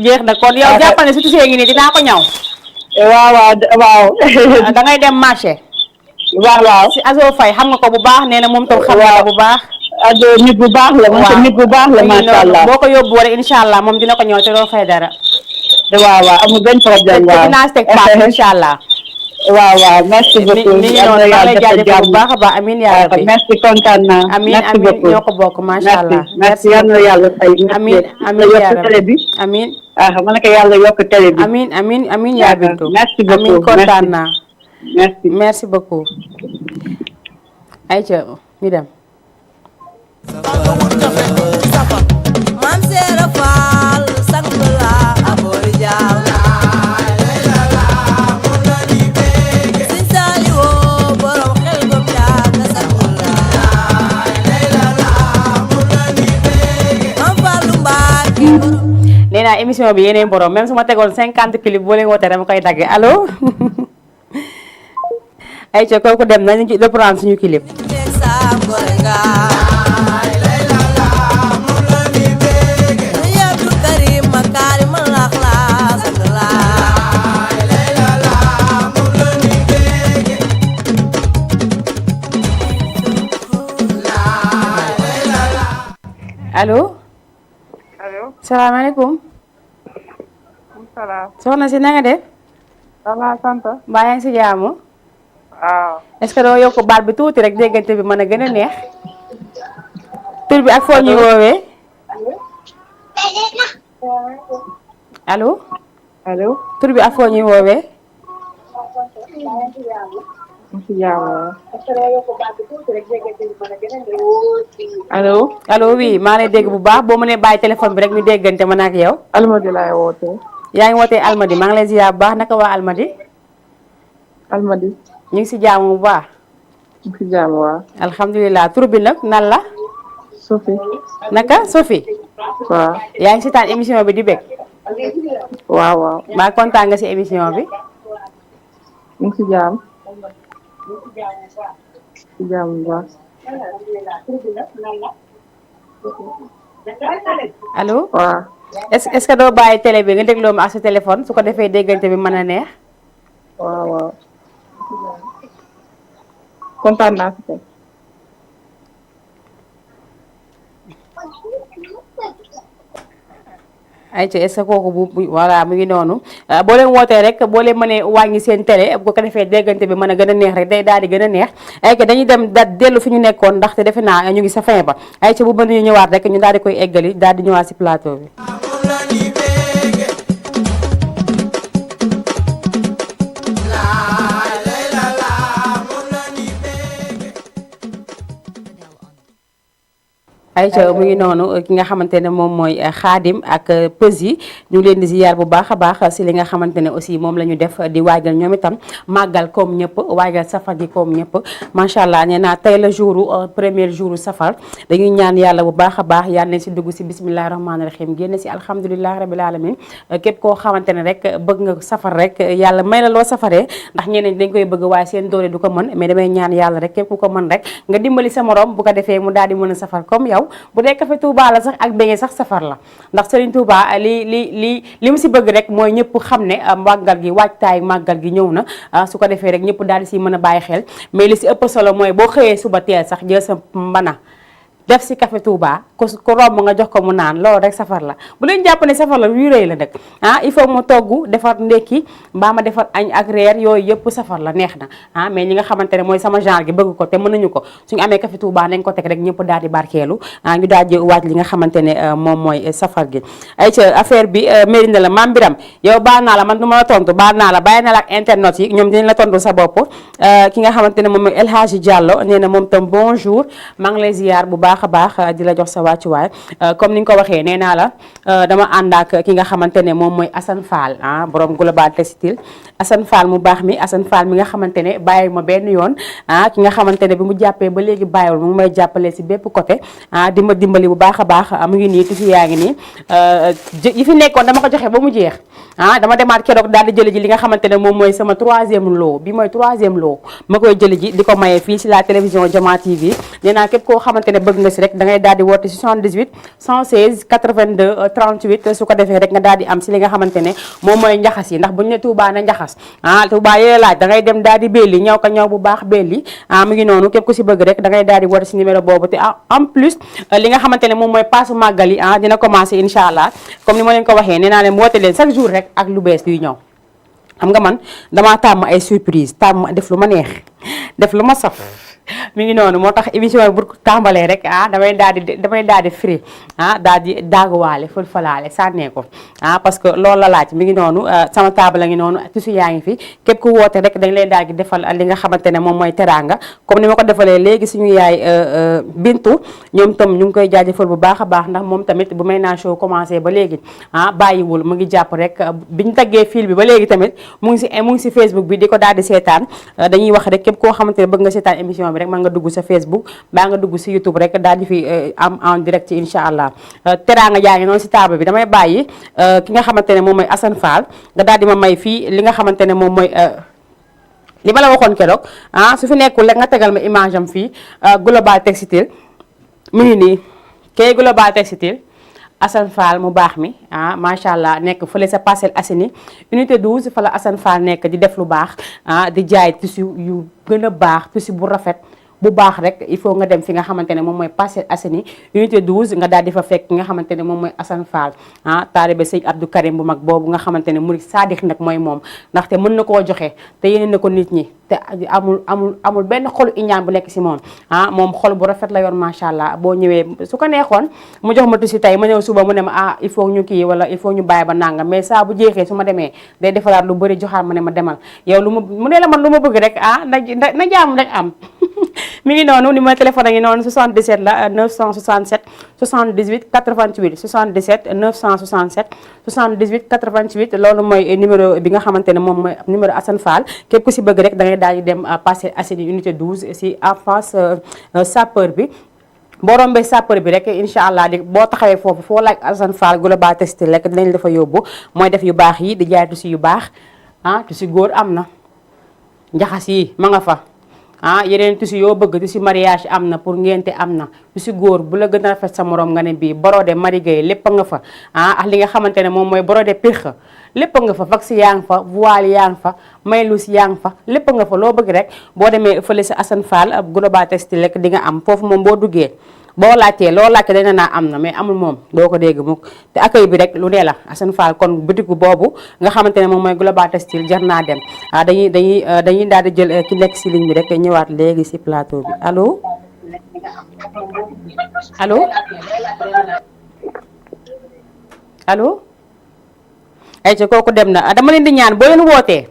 Speaker 1: jeex na kon yow jàppal ne su tisee ngi nii dinaa ko ñaw.
Speaker 8: waaw.
Speaker 1: da ngay dem marché.
Speaker 8: waaw.
Speaker 1: si Azo Faye xam nga ko bu baax nee na moom tam xam nga ko bu baax.
Speaker 8: Azo nit bu baax la. waaw nit bu baax la macha allah.
Speaker 1: boo ko yóbbu rek incha allah moom dina ko ñëw te doo fay dara.
Speaker 8: waaw amul benn problème. waaw
Speaker 1: te dinaa teg paas incha allah.
Speaker 8: waaw merci beaucoup.
Speaker 1: ni ñu noonu maa lay jaajëfal bu baax a baax amiin yaa rabbi.
Speaker 8: merci kontaan naa.
Speaker 1: amiin ñoo ko bokk macha allah.
Speaker 8: merci yal na yàlla fay.
Speaker 1: amiin yaa rabbi amiin.
Speaker 8: ma ne ko yàlla yokk télé bi.
Speaker 1: amiin yaa bintu.
Speaker 8: merci beaucoup
Speaker 1: amiin kontaan naa.
Speaker 8: merci
Speaker 1: beaucoup. ayca ñu dem.
Speaker 6: Mam Seera Faal sang la aboori jaaw
Speaker 1: nee naa émission bi yéenay borom même su ma tegoon 50 clip boo leen wootee dama koy dagge allo ayca kooku dem nañu ci reprendre suñu clip. allo.
Speaker 9: allo.
Speaker 1: salaamaaleykum.
Speaker 9: salaam.
Speaker 1: soxna si na nga def.
Speaker 9: voilà sant.
Speaker 1: mbaa yaa ngi si jaamu.
Speaker 9: waaw.
Speaker 1: est-ce que doo yokk baat bi tuuti rek déggante bi mën a gën a neex. tur bi ak foo ñuy woowee. allo.
Speaker 9: allo.
Speaker 1: tur bi ak foo ñuy woowee.
Speaker 9: allo.
Speaker 1: allo oui maa lay dégg bu baax boo mënee bàyyi téléphone bi rek ñu déggante man ak yow.
Speaker 9: Almadi laay wootee.
Speaker 1: yaa ngi wootee Almadi maa ngi lay ziar bu baax naka waa Almadi.
Speaker 9: Almadi.
Speaker 1: ñu ngi si jaamu bu baax.
Speaker 9: ñu ngi si jaamu waaw.
Speaker 1: alhamdulilah tur bi nag nan la.
Speaker 9: Sophie.
Speaker 1: naka Sophie.
Speaker 9: waaw.
Speaker 1: yaa ngi si taan émission bi di bég.
Speaker 9: waaw.
Speaker 1: maa kontaan nga si émission bi.
Speaker 9: ñu ngi si jaam. si jaam bu baax.
Speaker 1: allo.
Speaker 9: waaw.
Speaker 1: est-ce que doo bàyyi télé bi nga dégloo ma ak sa téléphone su ko defee déggante bi mën a neex.
Speaker 9: waaw. kontaan naa si tey.
Speaker 1: ayca est-ce que kooku bu voilà mu ngi noonu boo leen wootee rek boo leen mënee wàññi seen télé bu ko defee déggante bi mën a gën a neex rek day daal di gën a neex ayca dañuy dem da dellu fi ñu nekkoon ndaxte defe naa ñu ngi sa fin ba ayca bu mën ñu ñëwaat rek ñu daal di koy eggali daal di ñëwaat si plateau bi. ayca mu ngi noonu ki nga xamante ne moom mooy xaadim ak pës yi ñu leen di ziyaar bu baax a baax si li nga xamante ne aussi moom la ñu def di waajal ñoom itam màggal comme ñëpp waajal safar gi comme ñëpp macha allah nee naa tey la premier jour safar dañuy ñaan yàlla bu baax a baax yàlla nañ si dugg si bismillahi rahmaani rahim génn si alhamdulilahi rabil alamin képp koo xamante ne rek bëgg nga safar rek yàlla may la loo safaree ndax ñeneen dañ koy bëgg waaye seen doole du ko mën mais damay ñaan yàlla rek képp ku ko mën rek nga dimbali sa morom bu ko defee mu daal di mën a safar comme yow bu dee café Touba la sax ak bége sax safar la ndax Serigne Touba li mu si bëgg rek mooy ñëpp xam ne màggal gi waajtaay màggal gi ñëw na su ko defee rek ñëpp daal di si mën a bàyyi xel mais li si ëpp solo mooy boo xëyee suba teel sax jël sa mbana def si café Touba ku romb nga jox ko mu naan loolu rek safar la bu leen jàpp ne safar la yu rëy la nag il faut mu togg defar ndekki mbaa ma defar añ ak reer yooyu yëpp safar la neex na mais ñi nga xamante ne mooy sama genre gi bëgg ko te mënuñu ko suñu amee café Touba nañ ko teg rek ñëpp daal di barkeelu ñu daal di waaj li nga xamante ne moom mooy safar gi ay ca affaire bi mairie na la Mame Biram yow baal naa la man du ma la tontu baal naa la bàyyi na la ak internet yi ñoom dinañ la tontu sa bopp ki nga xamante ne moom mooy El Hadji Diallo nee na moom tam bonjour maa ngi lay ziar bu baax a baax di la jox sa wàccuwaay comme ni nga ko waxee nee naa la dama ànd ak ki nga xamante ne moom mooy Assane Fall borom Global Textile Assane Fall mu baax mi Assane Fall mi nga xamante ne bàyyi ma benn yoon ki nga xamante ne bi mu jàppee ba léegi bàyyiwul mu may jàppale si bépp côté di ma dimbali bu baax a baax mu ngi nii tuuti yaa ngi nii yi fi nekkoon dama ko joxe ba mu jeex dama demaat keroog daal di jëli ji li nga xamante ne moom mooy sama 3e lot bi mooy 3e lot ma koy jëli ji di ko maye fii si la télévision Jama TV nee naa képp koo xamante ne bëgg nga si rek da ngay daal di woote 78 116 82 38 su ko defee rek nga daal di am si li nga xamante ne moom mooy njaxas yi ndax buñu ne Touba na njaxas Touba yooyu laaj da ngay dem daal di belli ñëw ko ñëw bu baax belli mu ngi noonu képp ku si bëgg rek da ngay daal di woote si numéro boobu te en plus li nga xamante ne moom mooy paasu màggal yi dina commencé incha allah comme ni ma leen ko waxee nee naa leen woote leen chaque jour rek ak lu bees yuy ñëw xam nga man damaa tàmm ay surprise tàmm def lu ma neex def lu ma saf mi ngi noonu moo tax émission bi bu tàmbalee rek damay daal di firi daal di daaguwaale fël-falaale sànnee ko parce que loolu la laaj mi ngi noonu sama table la ngi noonu tissu yaa ngi fi képp ku woote rek dañ leen daal di defal li nga xamante ne moom mooy teraanga comme ni ma ko defalee léegi suñu yaay Bintu ñoom tam ñu ngi koy jaajëfal bu baax a baax ndax moom tamit bu Mayna Show commencé ba léegi bàyyiwul mu ngi jàpp rek biñu taggee fil bi ba léegi tamit mu ngi si Facebook bi di ko daal di seetaan dañuy wax rek képp koo xamante ne bëgg nga seetaan émission bi rek mën nga dugg sa Facebook baa nga dugg si YouTube rek daal di fi am en direct ci incha allah teraanga jaa ngi noonu si table bi damay bàyyi ki nga xamante ne moom mooy Assane Fall nga daal di ma may fii li nga xamante ne moom mooy li ma la waxoon keroog su fi nekkul rek nga tegal ma image am fii Global Textile mu ngi nii kay Global Textile Assane Fall mu baax mi macha allah nekk fële sa Parcelles Assainies unité 12 fa la Assane Fall nekk di def lu baax di jaay tissu yu gën a baax tissu bu rafet bu baax rek il faut nga dem fi nga xamante ne moom mooy Parcelles Assainies unité 12 nga daal di fa fekk nga xamante ne moom mooy Assane Fall taalibe sëñ Abdou Karim bu mag boobu nga xamante ne murid saadix nag mooy moom ndaxte mën na koo joxe te yéene na ko nit ñi te amul benn xolu iñaan bu nekk si moom moom xol bu rafet la yor macha allah boo ñëwee su ko neexoon mu jox ma tissu tey ma ñëw suba mu ne ma il faut ñu kii wala il faut ñu bàyyi ba nangam mais saa bu jeexee su ma demee day defaraat lu bëri joxaat ma ne ma demal yow lu ma mu ne la man lu ma bëgg rek na jaam rek am mi ngi noonu numéro téléphone a ngi noonu 77 la 967 78 88 77 967 78 88 loolu mooy numéro bi nga xamante ne moom mooy numéro Assane Fall képp ku si bëgg rek da ngay daal di dem Parcelles Assainies unité 12 si en face sapeur bi boo rombee sapeur bi rek incha allah di boo taxawee foofu foo laaj Assane Fall Global Textile rek dinañ la fa yóbbu mooy def yu baax yi di jaay tissu yu baax tissu góor am na njaxas yi ma nga fa yeneen tissu yoo bëgg tissu mariage am na pour ngénte am na tissu góor bu la gën a rafet sa morom nga ne bii brodé marigay lépp nga fa ak li nga xamante ne moom mooy brodé pirx lépp nga fa vax yaa ngi fa voile yaa ngi fa maylus yaa ngi fa lépp nga fa loo bëgg rek boo demee fële si Assane Fall Global Textile rek di nga am foofu moom boo duggee boo laajtee loo laajte dana naa am na mais amul moom doo ko dégg mukk te accueil bi rek lu ne la Assane Fall kon boutique boobu nga xamante ne moom mooy Global Textile jar naa dem dañuy daal di jël ki nekk si ligne bi rek ñëwaat léegi si plateau bi allo allo allo ayca kooku dem na dama leen di ñaan boo leen wootee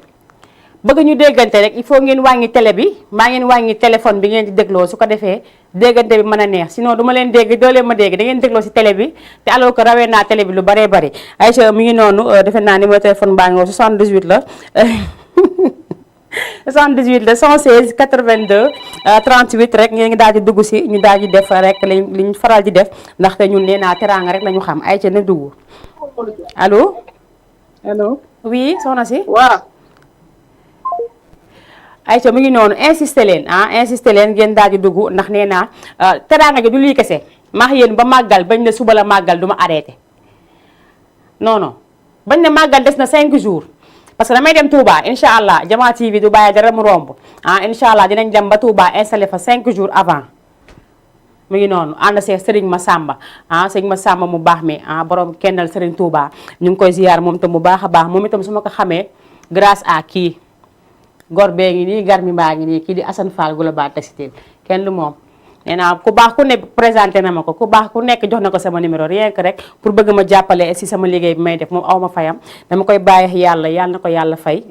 Speaker 1: bëgg ñu déggante rek il faut ngeen wàññi télé bi maa ngeen wàññi téléphone bi ngeen di dégloo su ko defee déggante bi mën a neex sinon du ma leen dégg doo leen ma dégg da ngeen dégloo si télé bi te alors que rawee naa télé bi lu baree bari Aïcha mi ngi noonu defe naa numéro téléphone baa ngi 78 la 78 la 116 82 38 rek ngeen ngi daal di dugg si ñu daal di def rek liñ faral di def ndaxte ñun nee naa teraanga rek la ñu xam Aïcha na dugg allo.
Speaker 9: allo.
Speaker 1: oui soxna si.
Speaker 9: waaw.
Speaker 1: Aïcha mu ngi noonu insisté leen insisté leen ngeen daal di dugg ndax nee naa teraanga ji du lii kese maax yéen ba màggal bañ ne suba la màggal du ma arrêté non non bañ ne màggal des na 5 jours parce que damay dem Touba incha allah Jama TV du bàyyi dara mu romb incha allah dinañ dem ba Touba installé fa 5 jours avant mu ngi noonu ànd see Serigne Massamba Serigne Massamba mu baax mi borom kennal Serigne Touba ñu ngi koy ziar moom itam bu baax a baax moom itam su ma ko xamee grâce à kii gor bee ngi nii gar mi mbaa ngi nii kii di Assane Fall Global Textile kenn du moom nee naa ku baax ku ne présenté na ma ko ku baax ku nekk jox na ko sama numéro rien que rek pour bëgg ma jàppale si sama liggéey bi may def moom aw ma fayam dama koy bàyyi yàlla na ko yàlla fay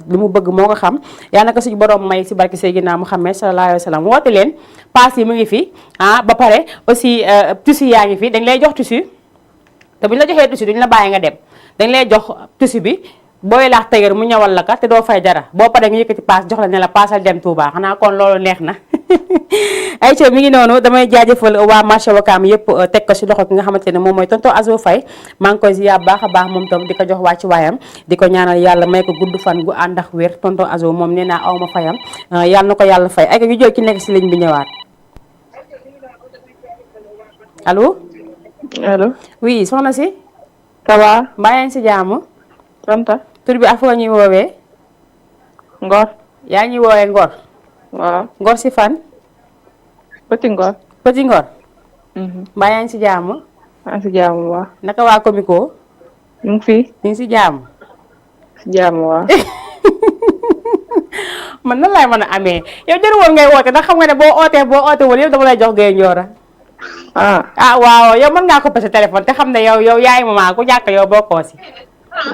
Speaker 1: li mu bëgg moo ko xam yàlla na ko suñu borom may si barke Seydina Muhammad sallallahu alayhi wa sallam woote leen paas yi mu ngi fi ba pare aussi tissu yaa ngi fi dañ lay jox tissu te buñ la joxee tissu duñ la bàyyi nga dem dañ lay jox tissu bi booy laax tëyër mu ñawal la ka te doo fay dara boo paree nga yëkkati paas jox la ne la paasal dem Touba xanaa kon loolu neex na ayca mi ngi noonu damay jaajëfal waa marché Wakaam yëpp teg ko si loxo ki nga xamante ne moom mooy tonton Azo Faye maa ngi koy ziar baax a baax moom tam di ko jox wàcc waayam di ko ñaanal yàlla may ko gudd fan gu ànd ak wér tonton Azo moom nee naa aw ma fayam yàlla na ko yàlla fay ay ñu jël ki nekk si ligne bi ñëwaat allo.
Speaker 9: allo.
Speaker 1: oui soxna si.
Speaker 9: ça va.
Speaker 1: mbaa yaa ngi si jàmm.
Speaker 9: sant.
Speaker 1: tur bi afoo ñuy woowee.
Speaker 9: Ngor.
Speaker 1: yaa ñuy woowee Ngor.
Speaker 9: waaw.
Speaker 1: Ngor si fan.
Speaker 9: Petit Ngor.
Speaker 1: Petit Ngor. mbaa yaa ngi si jàmm.
Speaker 9: maa ngi si jàmm waaw.
Speaker 1: naka waa Comico.
Speaker 9: ñu ngi fi.
Speaker 1: ñu ngi si jàmm.
Speaker 9: si jàmm waaw.
Speaker 1: man nan laay mën a amee yow jëru woon ngay woote ndax xam nga ne boo ootee wala yow dama lay jox Gueye Ndiora. waaw yow mën ngaa ko sa téléphone te xam ne yow yaay maman ku ñàkk yow bokkoo si.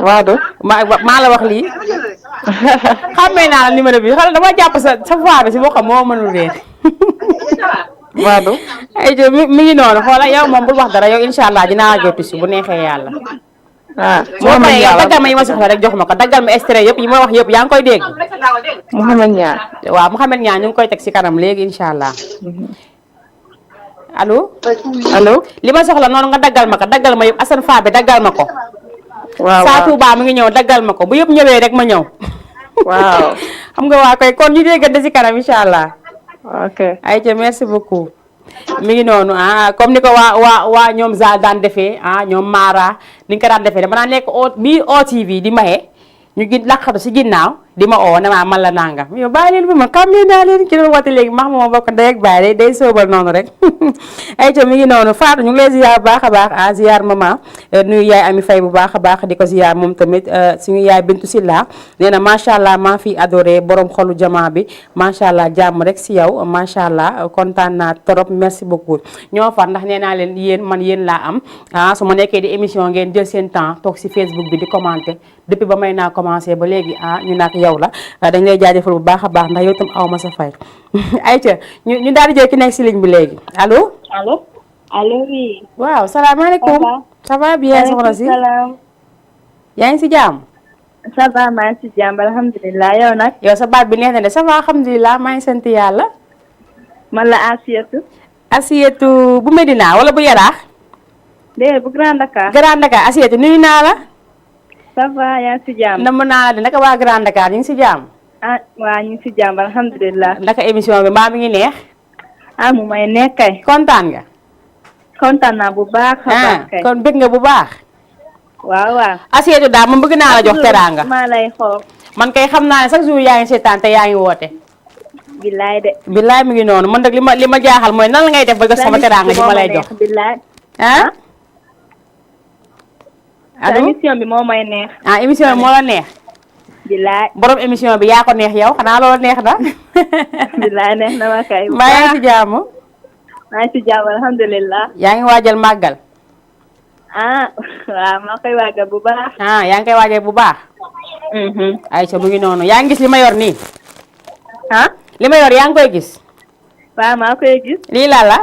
Speaker 9: waaw do
Speaker 1: maa la wax lii xàmmee naa la numéro bi xale dama jàpp sa voix bi si boo xam moo mënul réer.
Speaker 9: waaw do
Speaker 1: ay mi ngi noonu xoola yow moom bul wax dara yow incha allah dinaa la jot si bu neexee yàlla. soo paree yow daggal ma yi ma soxla rek jox ma ko daggal ma extrait yëpp yi ma wax yëpp yaa ngi koy dégg.
Speaker 9: Mouhamed Niang.
Speaker 1: waaw Mouhamed Niang ñu ngi koy teg si kanam léegi incha allah. allo. li ma soxla noonu nga daggal ma ko daggal ma yëpp Assane Fabe daggal ma ko.
Speaker 9: waaw
Speaker 1: Saa Touba mi ngi ñëw daggal ma ko bu yëpp ñëwee rek ma ñëw.
Speaker 9: waaw.
Speaker 1: xam nga waa koy kon ñu déggante si kanam incha allah.
Speaker 9: ok.
Speaker 1: ayca merci beaucoup. mi ngi noonu comme ni ko waa ñoom Zal daan defee ñoom Mara ni nga ko daan defee dama daan nekk bii OTV di maye ñu gi laqatu si ginnaaw di ma oo ne ma man la nangam yow bàyyi leen bi ma xàmmee naa leen ki doon woote léegi max ma bokk ndey ak bàyyi day soobal noonu rek ayca mi ngi noonu Fatou ñu ngi lay ziar bu baax a baax ziar maman nuyu yaay Ami Faye bu baax a baax di ko ziar moom tamit suñu yaay Bintu Silla nee na macha allah maa fi adoré borom xolu jamaa bi macha allah jàmm rek si yow macha allah kontaan naa trop merci beaucoup ñoo far ndax nee naa leen yéen laa am su ma nekkee di émission ngeen jël seen temps toog si Facebook bi di commenter depuis ba may naa commencé ba léegi ñu naak yow la dañ lay jaajëfal bu baax a baax ndax yow tam aw ma sa fay ayca ñu daal di jël ki nekk si ligne bi léegi allo.
Speaker 10: allo oui.
Speaker 1: waaw salaamaaleykum. ça va bien soxna si. yaa ngi si jàmm.
Speaker 10: ça va maa ngi si jàmm alhamdulilah yow nag.
Speaker 1: yow sa baat bi neex na de ça va alhamdulilah maa ngi sant yàlla.
Speaker 10: man la Asietu.
Speaker 1: Asietu bu Medina wala bu Yaraax.
Speaker 10: déedéet bu Grand Dakar.
Speaker 1: Grand Dakar Asietu nuyu naa la.
Speaker 10: ça va yaa ngi si jàmm.
Speaker 1: namm naa la de naka waa Grand Dakar ñu ngi si jàmm.
Speaker 10: waa ñu ngi si jàmm alhamdulilah.
Speaker 1: naka émission bi mbaa mi ngi neex.
Speaker 10: mu may neex kay.
Speaker 1: kontaan nga.
Speaker 10: kontaan naa bu baax a baax kay.
Speaker 1: kon bëgg nga bu baax.
Speaker 10: waaw.
Speaker 1: Asietu daal man bëgg naa la jox teraanga.
Speaker 10: maa lay xool.
Speaker 1: man kay xam naa ne chaque jour yaa ngi seetaan te yaa ngi woote.
Speaker 10: billaay de.
Speaker 1: billaay mi ngi noonu man nag li ma jaaxal mooy nan la ngay def ba jox sama teraanga ji ma lay jox.
Speaker 10: billaay.
Speaker 1: allo
Speaker 10: émission bi moo may neex.
Speaker 1: émission bi moo la neex.
Speaker 10: billaay.
Speaker 1: borom émission bi yaa ko neex yow xanaa loolu neex na.
Speaker 10: billaay neex na ma kay.
Speaker 1: maa ngi si jàmm.
Speaker 10: maa ngi si jàmm alhamdulilah.
Speaker 1: yaa ngi waajal màggal.
Speaker 10: waaw maa koy waajal bu baax.
Speaker 1: yaa ngi koy waajal bu baax. ayca mu ngi noonu yaa ngi gis li ma yor nii. li ma yor yaa ngi koy gis.
Speaker 10: waaw maa koy gis.
Speaker 1: lii lan la.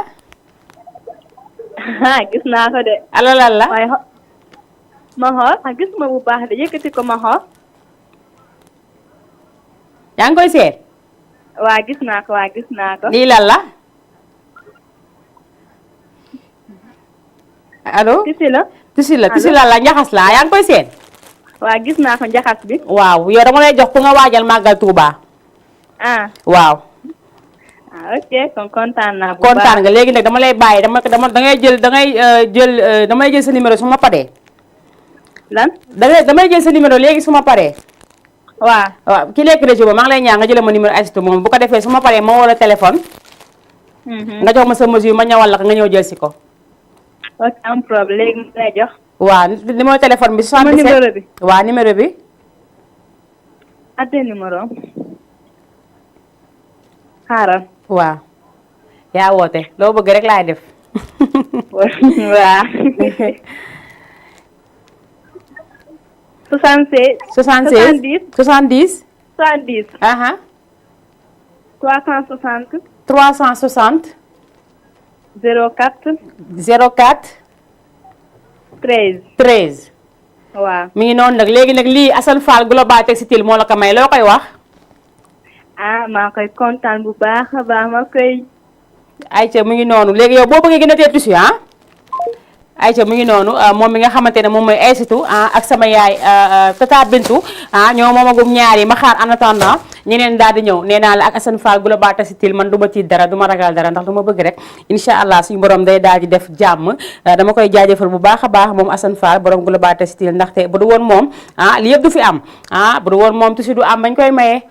Speaker 10: gis naa ko de.
Speaker 1: ala lan la.
Speaker 10: waaye ma xool gis ma bu baax de yëkkati ko ma xool.
Speaker 1: yaa ngi koy seet.
Speaker 10: waa gis naa ko waa gis naa ko.
Speaker 1: lii lan la. allo.
Speaker 10: tisi la.
Speaker 1: tisi lan la njaxas la yaa ngi koy seet.
Speaker 10: waa gis naa ko njaxas bi.
Speaker 1: waaw yow dama lay jox ku nga waajal màggal Touba. waaw.
Speaker 10: ok kon kontaan naa bu baax
Speaker 1: kontaan nga léegi nag dama lay bàyyi damay jël sa numéro su ma paree.
Speaker 10: lan.
Speaker 1: damay jël sa numéro léegi su ma paree.
Speaker 10: waaw
Speaker 1: ki nekk région ba maa ngi lay ñaan nga jëlee ma numéro Asietu moom bu ko defee su ma paree ma woo la téléphone. nga jox ma sa mesure ma ñawal la ko nga ñëw jël si ko.
Speaker 10: ok am problème léegi mu lay jox.
Speaker 1: waaw numéro téléphone bi. 77
Speaker 10: numéro bi.
Speaker 1: waaw numéro bi.
Speaker 10: ate numéro. xaaral.
Speaker 1: waaw. yaa woote loo bëgg rek laay def.
Speaker 10: waaw. 76.
Speaker 1: 76 70.
Speaker 10: 70. 360.
Speaker 1: 360.
Speaker 10: 04.
Speaker 1: 04.
Speaker 10: 13.
Speaker 1: 13.
Speaker 10: waaw.
Speaker 1: mi ngi noonu nag léegi nag lii Assane Fall Global Textile moo la ko may loo koy wax.
Speaker 10: maa koy kontaan bu baax a baax ma koy.
Speaker 1: ayca mu ngi noonu léegi yow boo bëggee gën a tee tissu ayca mu ngi noonu moom mi nga xamante ne moom mooy Aïssatou ak sama yaay Tata Bintu ñoo moomagum ñaar yi ma xaar en attendant ñeneen daal di ñëw nee naa la ak Assane Fall Global Textile man du ma tiit dara du ma ragal dara ndax du ma bëgg rek incha allah suñu borom day daal di def jàmm dama koy jaajëfal bu baax a baax moom Assane Fall borom Global Textile ndaxte bu du woon moom li yëpp du fi am bu du woon moom tissu du am bañ koy maye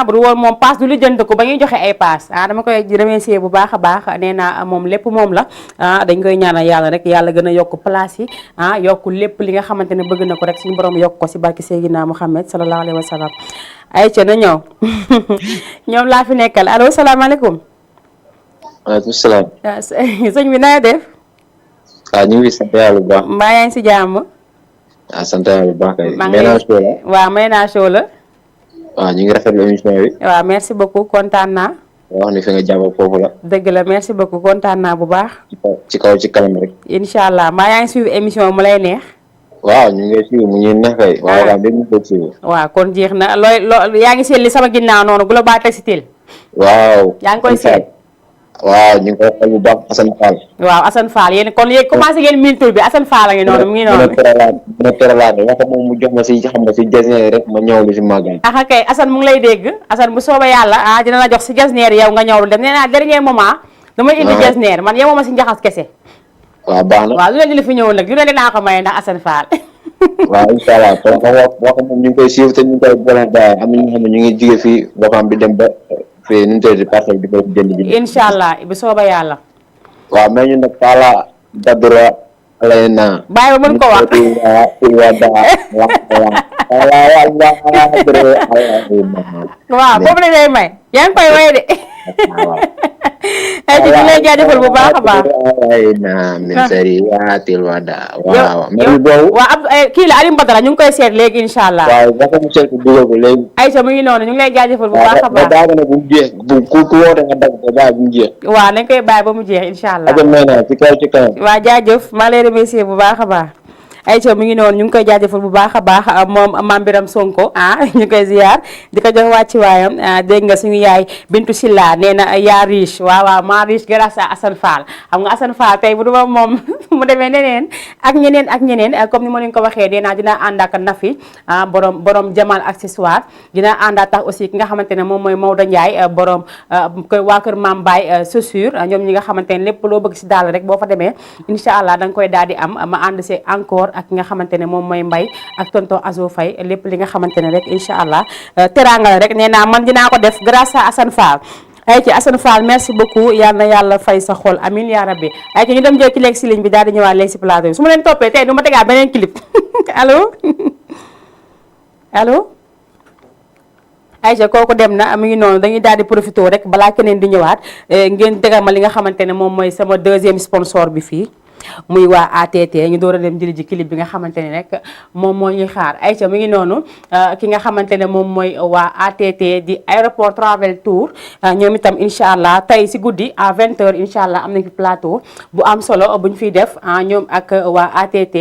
Speaker 1: bu du woon moom paas du li jënd ko ba ñuy joxe ay paas dama koy remercier bu baax a baax nee naa moom lépp moom la dañ koy ñaanal yàlla rek yàlla gën a yokk place yi yokk lépp li nga xamante ne bëgg na ko rek suñu borom yokk ko si barki Seydina Muhammad sallallahu alayhi wa sallam ayca na ñëw ñoom laa fi nekkal allo salaamaaleykum.
Speaker 11: waaleykum salaam.
Speaker 1: sëñ bi na def.
Speaker 11: ñu ngi sant yàlla bu baax.
Speaker 1: mbaa yaa ngi si jàmm.
Speaker 11: sant yàlla bu baax kay.
Speaker 1: Mayna Show la. waaw Mayna Show la.
Speaker 11: ñu ngi rafetlu émission bi.
Speaker 1: waaw merci beaucoup kontaan naa.
Speaker 11: wax ni fi nga jàpp foofu la.
Speaker 1: dëgg la merci beaucoup kontaan naa bu baax.
Speaker 11: ci kaw ci kanam rek.
Speaker 1: incha allah mbaa yaa ngi suivre émission mu lay neex.
Speaker 11: waaw ñu ngi suivre mu ñuy neex kay. waaw waaw dañu ko suivre.
Speaker 1: waaw kon jeex na yaa ngi seetli sama ginnaaw noonu Global Textile.
Speaker 11: waaw.
Speaker 1: yaa ngi koy seet.
Speaker 11: waaw ñu ngi koy xool bu baax Assane Fall.
Speaker 1: waaw Assane Fall yéen kon yéen commencé ngeen miin tur bi Assane Fall a ngi noonu mu ngi noonu.
Speaker 11: mën a teralaat wax ko moom mu jox ma si xam nga si jasneer rek ma ñëw lu si màggal.
Speaker 1: kay Assane mu ngi lay dégg Assane bu soobee yàlla dina la jox si jasneer yow nga ñëw lu dem nee naa dernier moment. damay indi jasneer man yemuma si njaxas kese.
Speaker 11: waaw baax na
Speaker 1: waaw lu leen di la fi ñëwoon nag lu leen dinaa ko maye ndax Assane Fall.
Speaker 11: waaw incha allah kon wax moom ñu ngi koy suivre te ñu ngi koy boole daay am na ñoo xam ne ñu ngi jóge fii boppam bi dem ba fii nu mu tëddee parcelle di ko jënd ji.
Speaker 1: incha allah bu soobee yàlla.
Speaker 11: waaw mais ñun nag Fala Dadura lay naa.
Speaker 1: bàyyi ba mën ko wax. waaw boobu la lay may yaa ngi koy way de. ay ci ñu lay jaajëfal bu baax a baax. waaw kii la Alim Badara ñu ngi koy seet léegi incha allah.
Speaker 11: waaw dafa mu seet dugal ko léegi.
Speaker 1: Aïcha mu ngi noonu ñu ngi lay jaajëfal bu baax a baax.
Speaker 11: waaw daa bu mu jeex ku woote nga dagg ko bàyyi bu mu jeex.
Speaker 1: waaw nañ koy bàyyi ba mu jeex incha allah.
Speaker 11: ci kaw ci kanam.
Speaker 1: waaw jaajëf maa lay remercier bu baax a baax. Aïcha mu ngi noonu ñu ngi koy jaajëfal bu baax a baax moom Mame Biram Sonko ñu koy ziar di ko jox wàcci waayam dégg nga suñu yaay Bintu Silla nee na yaa riche waaw maa riche grâce à Assane Fall xam nga Assane Fall tey bu duma moom mu demee neneen ak ñeneen comme ni ma leen ko waxee dinaa ànd ak Nafi borom Jamal accessoire dinaa àndaat tax aussi ki nga xamante ne moom mooy Maodo Ndiaye borom waa kër Mame Baye chaussure ñoom ñi nga xamante ne lépp loo bëgg si daal rek boo fa demee incha allah da nga koy daal di am ma ànd si encore ak nga xamante ne moom mooy Mbay ak tonton Azo Faye lépp li nga xamante ne rek incha allah teraanga la rek nee naa man dinaa ko def grâce à Assane Fall ay ci Assane Fall merci beaucoup yal na yàlla fay sa xol amin ya rabbi ay ci ñu dem jël ci léegi si ligne bi daal di ñëwaat léegi si plateau bi su ma leen toppee tey du ma tegaat beneen clip allo allo Aïcha kooku dem na mu ngi noonu dañuy daal di profité rek balaa keneen di ñëwaat ngeen tegal ma li nga xamante ne moom mooy sama deuxième sponsor bi fii muy waa ATT ñu door a dem jëli ji clip bi nga xamante ne rek moom moo ñuy xaar Aïcha mu ngi noonu ki nga xamante ne moom mooy waa ATT di aéroport travel tour ñoom itam incha allah tey si guddi à 20h incha allah am na fi plateau bu am solo bu ñu fiy def ñoom ak waa ATT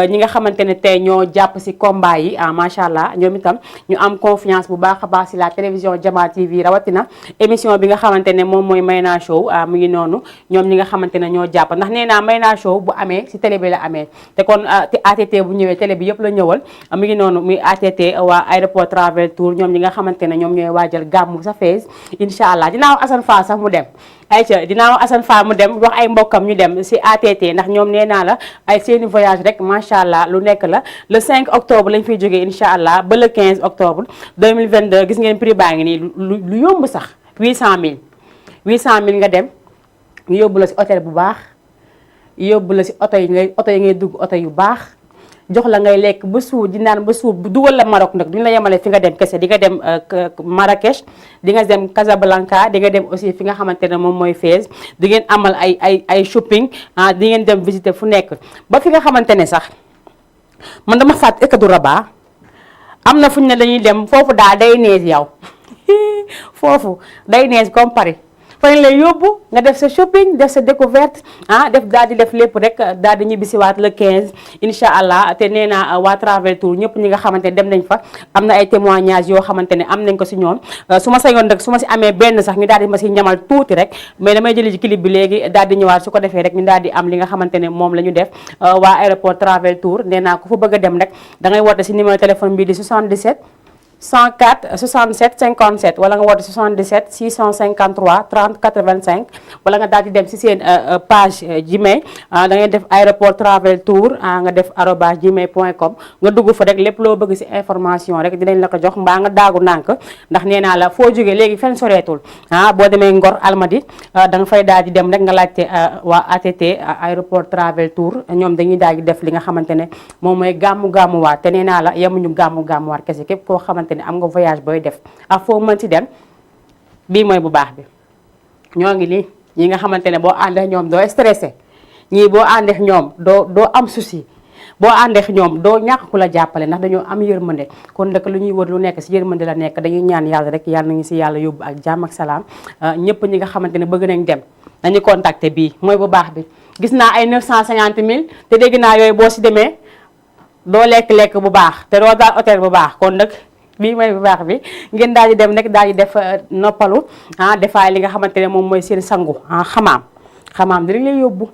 Speaker 1: ñi nga xamante ne tey ñoo jàpp si combat yi macha allah ñoom itam ñu am confiance bu baax a baax si la télévision Jama TV rawatina émission bi nga xamante ne moom mooy Mayna Show mu ngi noonu ñoom ñi nga xamante ne ñoo jàpp ndax nee naa Mayna Show bu amee si télé bi la amee te kon ATT bu ñëwee télé bi yëpp la ñëwal mu ngi noonu muy ATT waa aéroport travel tour ñoom ñi nga xamante ne ñoom ñooy waajal gàmmu sa fees incha allah dinaa wax Assane Fall sax mu dem Aïcha dinaa wax Assane Fall mu dem wax ay mbokkam ñu dem si ATT ndax ñoom nee naa la ay seeni voyage rek macha allah lu nekk la le 5 octobre lañ fiy jógee incha allah ba le 15 octobre 2022 gis ngeen prix baa ngi nii lu yomb sax 800000 nga dem ñu yóbbu la si hôtel bu baax yóbbu la si oto yi ngay dugg oto yu baax jox la ngay lekk ba suur di naan ba suur dugal la Maroc nag duñu la yemale fi nga dem kese di nga dem Marrakech di nga dem Casablanca di nga dem aussi fi nga xamante ne moom mooy Fès di ngeen amal ay shopping di ngeen dem visiter fu nekk ba fi nga xamante ne sax man dama fàtt est-ce que du Rabat am na fu ñu ne dañuy dem foofu daal day nees yow foofu day nees comme Paris fa lay yóbbu nga def sa shopping def sa découverte def daal di def lépp rek daal di ñibbisiwaat le 15 incha allah te nee naa waa Travel Tour ñëpp ñi nga xamante ne dem nañ fa am na ay témoignages yoo xamante ne am nañ ko si ñoom su ma sañoon rek su ma si amee benn sax ñu daal di ma si ñamal tuuti rek mais damay jëli ci clip bi léegi daal di ñëwaat su ko defee rek ñu daal di am li nga xamante ne moom la ñu def waa aéroport Travel Tour nee naa ku fa bëgg a dem rek da ngay woote si numéro téléphone bi di 77 104 67 57 wala nga woote 77 653 30 85 wala nga daal di dem si seen page Gmail da ngay def aéroport Travel Tour nga def @gmail.com nga dugg fa rek lépp loo bëgg si information rek dinañ la ko jox mbaa nga daagu nànk ndax nee naa la foo jógee léegi fenn soreetul boo demee Ngor Almadi da nga fay daal di dem rek nga laajte waa ATT aéroport Travel Tour ñoom dañuy daal di def li nga xamante ne moom mooy gàmmuwaat te nee naa la yemuñu gàmmuwaat kese képp koo xamante ne am nga voyage booy def ak foo mën ci dem bii mooy bu baax bi ñoo ngi nii ñi nga xamante ne boo àndex ñoom doo stressé ñii boo àndex ñoom doo am souci boo àndex ñoom doo ñàkk ku la jàppale ndax dañoo am yërmande kon nag lu ñuy wër lu nekk si yërmande la nekk dañuy ñaan yàlla rek yàlla nañu si yàlla yóbbu ak jàmm ak salaam ñëpp ñi nga xamante ne bëgg nañ dem nañu contacter bii mooy bu baax bi gis naa ay 950 000 te dégg naa yooyu boo si demee doo lekk-lekk bu baax te doo daal hôtel bu baax kon nag bii mooy bu baax bi ngeen daal di dem nag daal di def noppalu defaay li nga xamante ne moom mooy seen sangu xamaam dinañ lay yóbbu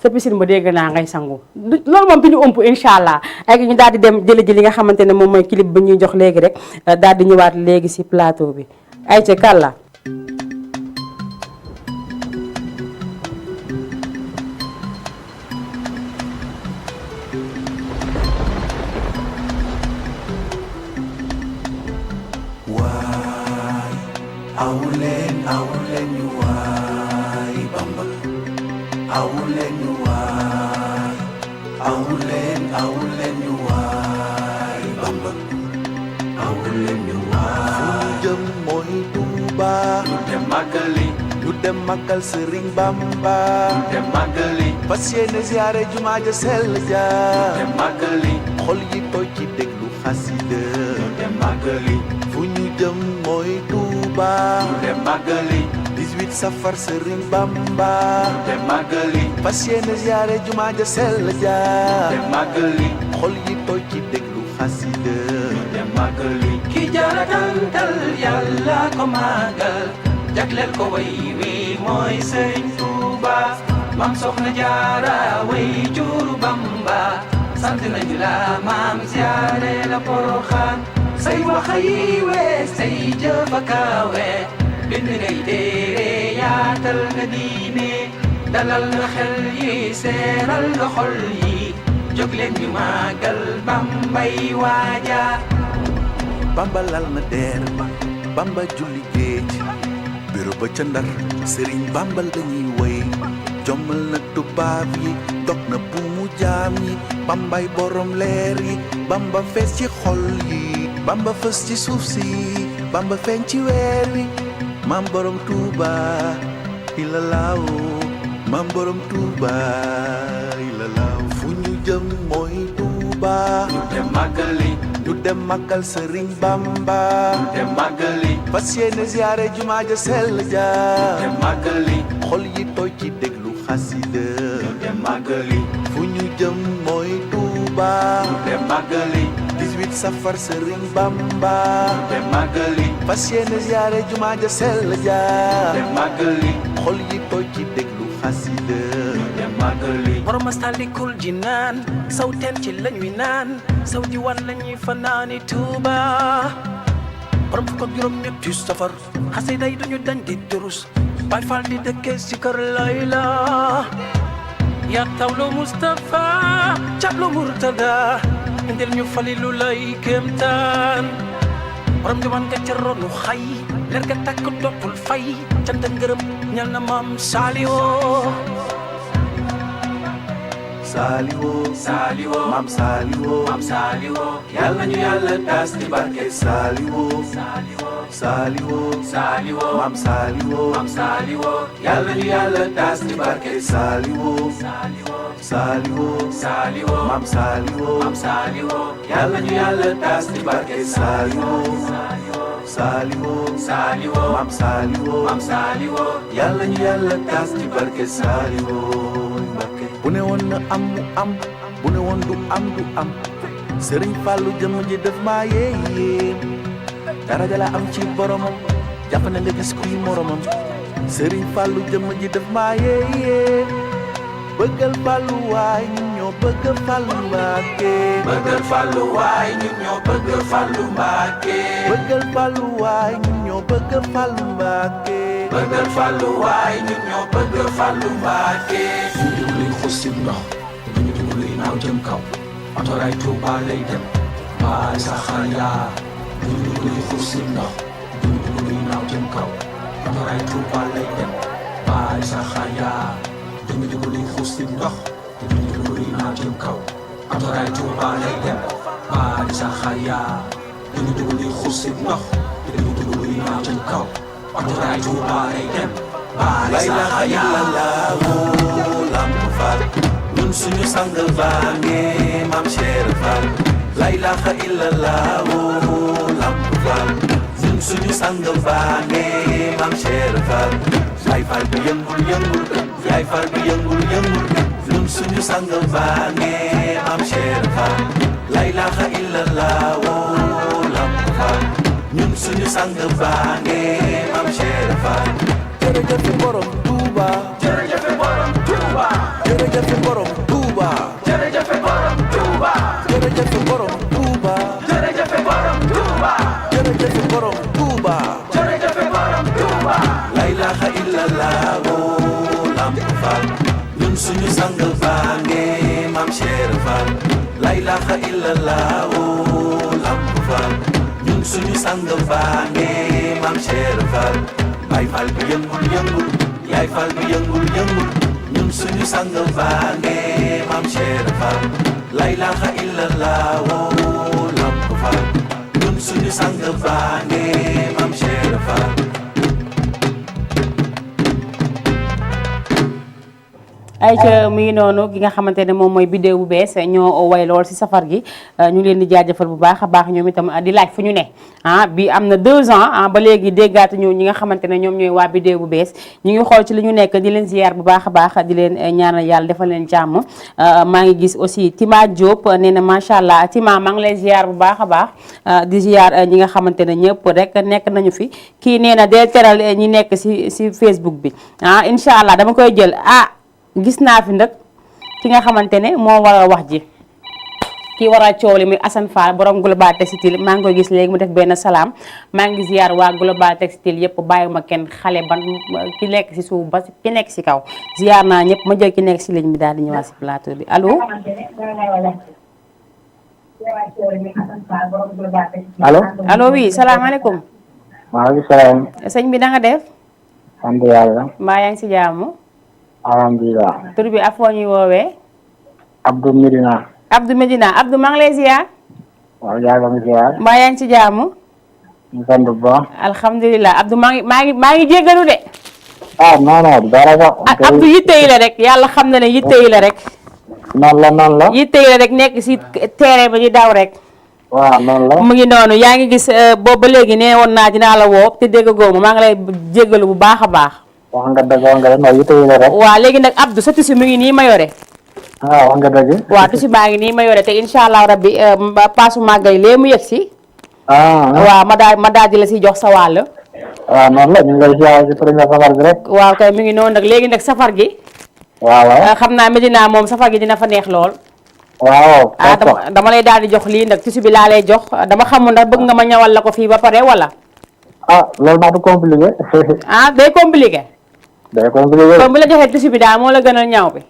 Speaker 1: sa piscine ba dégg naa ngay sangu loolu moom bi ñu ëmp incha allah ak ñu daal di dem jëli ji li nga xamante ne moom mooy clip ba ñuy jox léegi rek daal di ñëwaat léegi si plateau bi ay ca kàlla
Speaker 5: awuleen ñu waay Bamba awuleen ñu waay awuleen ñu waay Bamba awuleen ñu waay fu jëm mooy Tuuba ñu dem màggali ñu dem màggal Sëriñ Bamba ñu dem màggali fas yéene ziyaare jumaa ja sell ja ñu dem màggali xol yi tooy ci déglu xasida ñu dem màggali fu ñu jëm mooy Tuuba ñu dem màggali 18 safar Sëriñ Bamba ñu dem màggali fas yéene ziyaare jumaa ja sell ja ñu dem màggali xol yi tooy ci déglu xasida ñu dem màggali ki jara dantal Yàlla ko màggal jagleel ko way wi mooy Sëriñ Tuuba Maam Soxna Jaara way juru Bamba sant nañu la maam ziyaare la Poroxaan say waxa yi wees say jëf a kaawe bind ngay téere yaatal nga diine dalal nga xel yi seeral nga xol yi jóg leen ñu màggal Bambay waaja Bamba lal na deer Bamba julli géej biro ba ca Ndar Sëriñ Bamba lañuy woy jommal na tubaab yi dog na buumu jaam yi Bambay borom leer yi Bamba fees ci xol yi Bamba fës ci suuf si Bamba feeñ ci weer wi maam borom Tuuba ilalaaw maam borom Tuuba ilalaaw fu ñu jëm mooy Tuuba ñu dem màggali ñu dem màggal Sëriñ Bamba ñu dem màggali fas yéene ziyaare jumaa ja sell ja ñu dem màggali xol yi tooy ci déglu xasida ñu dem màggali fu ñu jëm mooy Tuuba ñu dem màggali 18 safar Sëriñ Bamba ñu dem màggali fas yéene ziyaare jumaa ja sell ja ñu dem màggali xol yi tooy ci déglu xasida ñu dem màggali borom Masaalikul Jinaan saw teen ci lañ wi naan saw diwaan lañuy fanaani Tuuba borom fukk ak juróom ñetti safar xasida yi duñu dañ di durus Baay Faal di dëkke si kër Layla yaa tawlo Mustafa cablo Murtada indil ñu Falilu lay kéemtaan borom jaman ka ca ronu xay leer ga tàkk dootul fay cant ngërëm ñal na maam Saliou Saliou maam Saliou yàlla ñu yàlla tas ci barke Saliou maam Saliou yàlla ñu yàlla tas ci barke Saliou maam Saliou yàlla ñu yàlla tas ci barke Saliou maam Saliou yàlla ñu yàlla tas ci barke Saliou bu ne woon na am mu am bu ne woon du am Sëriñ Fallu jëmm ji def maa yéeyee daraja la am ci boromam jàpp na nga gis kuy moromam Sëriñ Fallu jëmm ji def maa yéeyee bëggal Fallu waay ñun ñoo bëgg Fallu Mbàkke bëggal Fallu waay ñun ñoo bëgg Fallu Mbàkke bëggal Fallu waay ñun ñoo bëgg Fallu Mbàkke bëggal Fallu waay ñun ñoo bëgg Fallu Mbàkke ñu dugg luy xus ci ndox ñu dugg luy naaw jëm kaw otoraay Tuuba lay dem baay saxaar yaa ñu dugg luy xus ci ndox ñu dugg luy naaw jëm kaw otoraay Tuuba lay dem baay saxaar yaa ñu dugg luy xus ci ndox ñu dugg luy naaw jëm kaw otoraay Tuuba lay dem baay saxaar yaa ñu dugg luy xus ci ndox ñu dugg luy naaw jëm kaw otoraay Tuuba lay dem baay saxaar yaa Lamp Fall ñun suñu sang baange Maam Cheikh Fall la ilaha illallah Lamp Fall ñun suñu sang baange Maam Cheikh Fall yaay Fall bi yëngul yaay Fall bi yëngul ñun suñu sang baange Maam Cheikh Fall la ilaha illallah Lamp Fall ñun suñu sang baange Maam Cheikh Fall jërëjëf borom Touba jërëjëf borom Touba jërëjëf borom Touba jërëjëf borom Touba jërëjëf borom Touba jërëjëf borom Touba jërëjëf borom Touba jërëjëf borom Touba la ilaha illallah Lamp Fall ñun suñu sang baange Maam Cheikh Fall la ilaha illallah Lamp Fall ñun suñu sang baange Maam Cheikh Fall Baay Fall bi yëngul yaay Fall bi yëngul ñun suñu sang baange Maam Cheikh Fall la ilaha illallah Lamp Fall ñun suñu sang baange Maam Cheikh Fall
Speaker 1: ay ca mu ngi noonu ki nga xamante ne moom mooy bidéo bu bees ñoo way lool si safar gi ñu leen di jaajëfal bu baax a baax ñoom itam di laaj fu ñu ne bi am na 2 ans ba léegi déggaatu ñu ñi nga xamante ne ñoom ñooy waa bidéo bu bees ñu ngi xool ci li ñu nekk di leen ziar bu baax a baax di leen ñaanal yàlla defal leen jàmm maa ngi gis aussi Tima Diop nee na macha allah Tima maa ngi lay ziar bu baax a baax di ziar ñi nga xamante ne ñëpp rek nekk nañu fi kii nee na dee teral ñi nekk si Facebook bi incha allah dama koy jël gis naa fi nag ki nga xamante ne moo war a wax ji kii war a coow li muy Assane Fall borom Global Textile maa ngi koy gis léegi mu def benn salaam maa ngi ziar waa Global Textile yëpp bàyyiwuma kenn xale ban ki nekk si suuf ba ki nekk si kaw ziar naa ñëpp ma jël ki nekk si ligne bi daal di ñëwaat si plateau bi allo. allo oui salaamaaleykum.
Speaker 12: maaleykum salaam.
Speaker 1: sëñ bi da nga def.
Speaker 12: sant yàlla.
Speaker 1: mbaa yaa ngi si jàmm.
Speaker 12: alhamdulilah.
Speaker 1: tur bi ak foo ñuy woowee.
Speaker 12: Abdou Medina.
Speaker 1: Abdou Medina Abdou maa ngi lay ziar.
Speaker 12: waaw yaa ngi ziar.
Speaker 1: mbaa yaa ngi ci jàmm.
Speaker 12: ñu sant bu baax.
Speaker 1: alhamdulilah Abdou maa ngi jéggalu de.
Speaker 12: non dara sax.
Speaker 1: Abdou yitte yi la rek yàlla xam na ne yitte yi la rek.
Speaker 12: noonu la.
Speaker 1: yitte yi la rek nekk si terrain bi di daw rek.
Speaker 12: waaw noonu la.
Speaker 1: mu ngi noonu yaa ngi gis boobu ba léegi nee woon naa dinaa la woo te dégg góobu maa ngi lay jéggalu bu baax a baax.
Speaker 12: wax nga dëgg no yitte yi la rek.
Speaker 1: waaw léegi nag Abdou sa tissu mi ngi nii ma yore.
Speaker 12: wax nga dëgg.
Speaker 1: waaw tissu baa ngi nii ma yore te incha allah rabbi paasu màggal lee mu yegg si. waaw ma daal di la si jox sa wàll.
Speaker 12: waaw noonu la ñu ngi lay ziar ci premier safar gi rek.
Speaker 1: waaw kay mi ngi noonu nag léegi nag safar gi.
Speaker 12: waaw
Speaker 1: xam naa Medina moom safar gi dina fa neex lool.
Speaker 12: waaw.
Speaker 1: dama lay daal di jox lii nag tissu bi laa lay jox dama xamul ndax bëgg nga ma ñawal la ko fii ba pare wala.
Speaker 12: loolu maa du compliqué.
Speaker 1: day compliqué.
Speaker 12: day compliqué.
Speaker 1: kon bu la joxee tissu bi daal moo la gënal ñaw bi.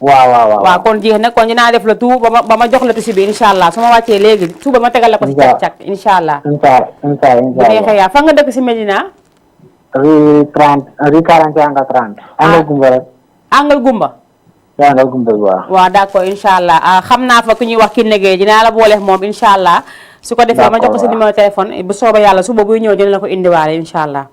Speaker 1: waaw kon jeex na kon dinaa def la tout ba ma jox la tusi bi incha allah su ma wàccee léegi suba ma tegal la ko si cak incha allah. bu neexee yaa fa nga dëkk si Medina.
Speaker 12: rue 41 nga 30. angal gumba rek.
Speaker 1: angal gumba.
Speaker 12: waaw angal gumba waaw.
Speaker 1: waaw d'accord incha allah xam naa fa ku ñuy wax Kiné Gueye dinaa la boole moom incha allah. su ko defee ma jox ko si numéro téléphone bu sooba yàlla suba buy ñëw dina la ko indiwaale incha allah.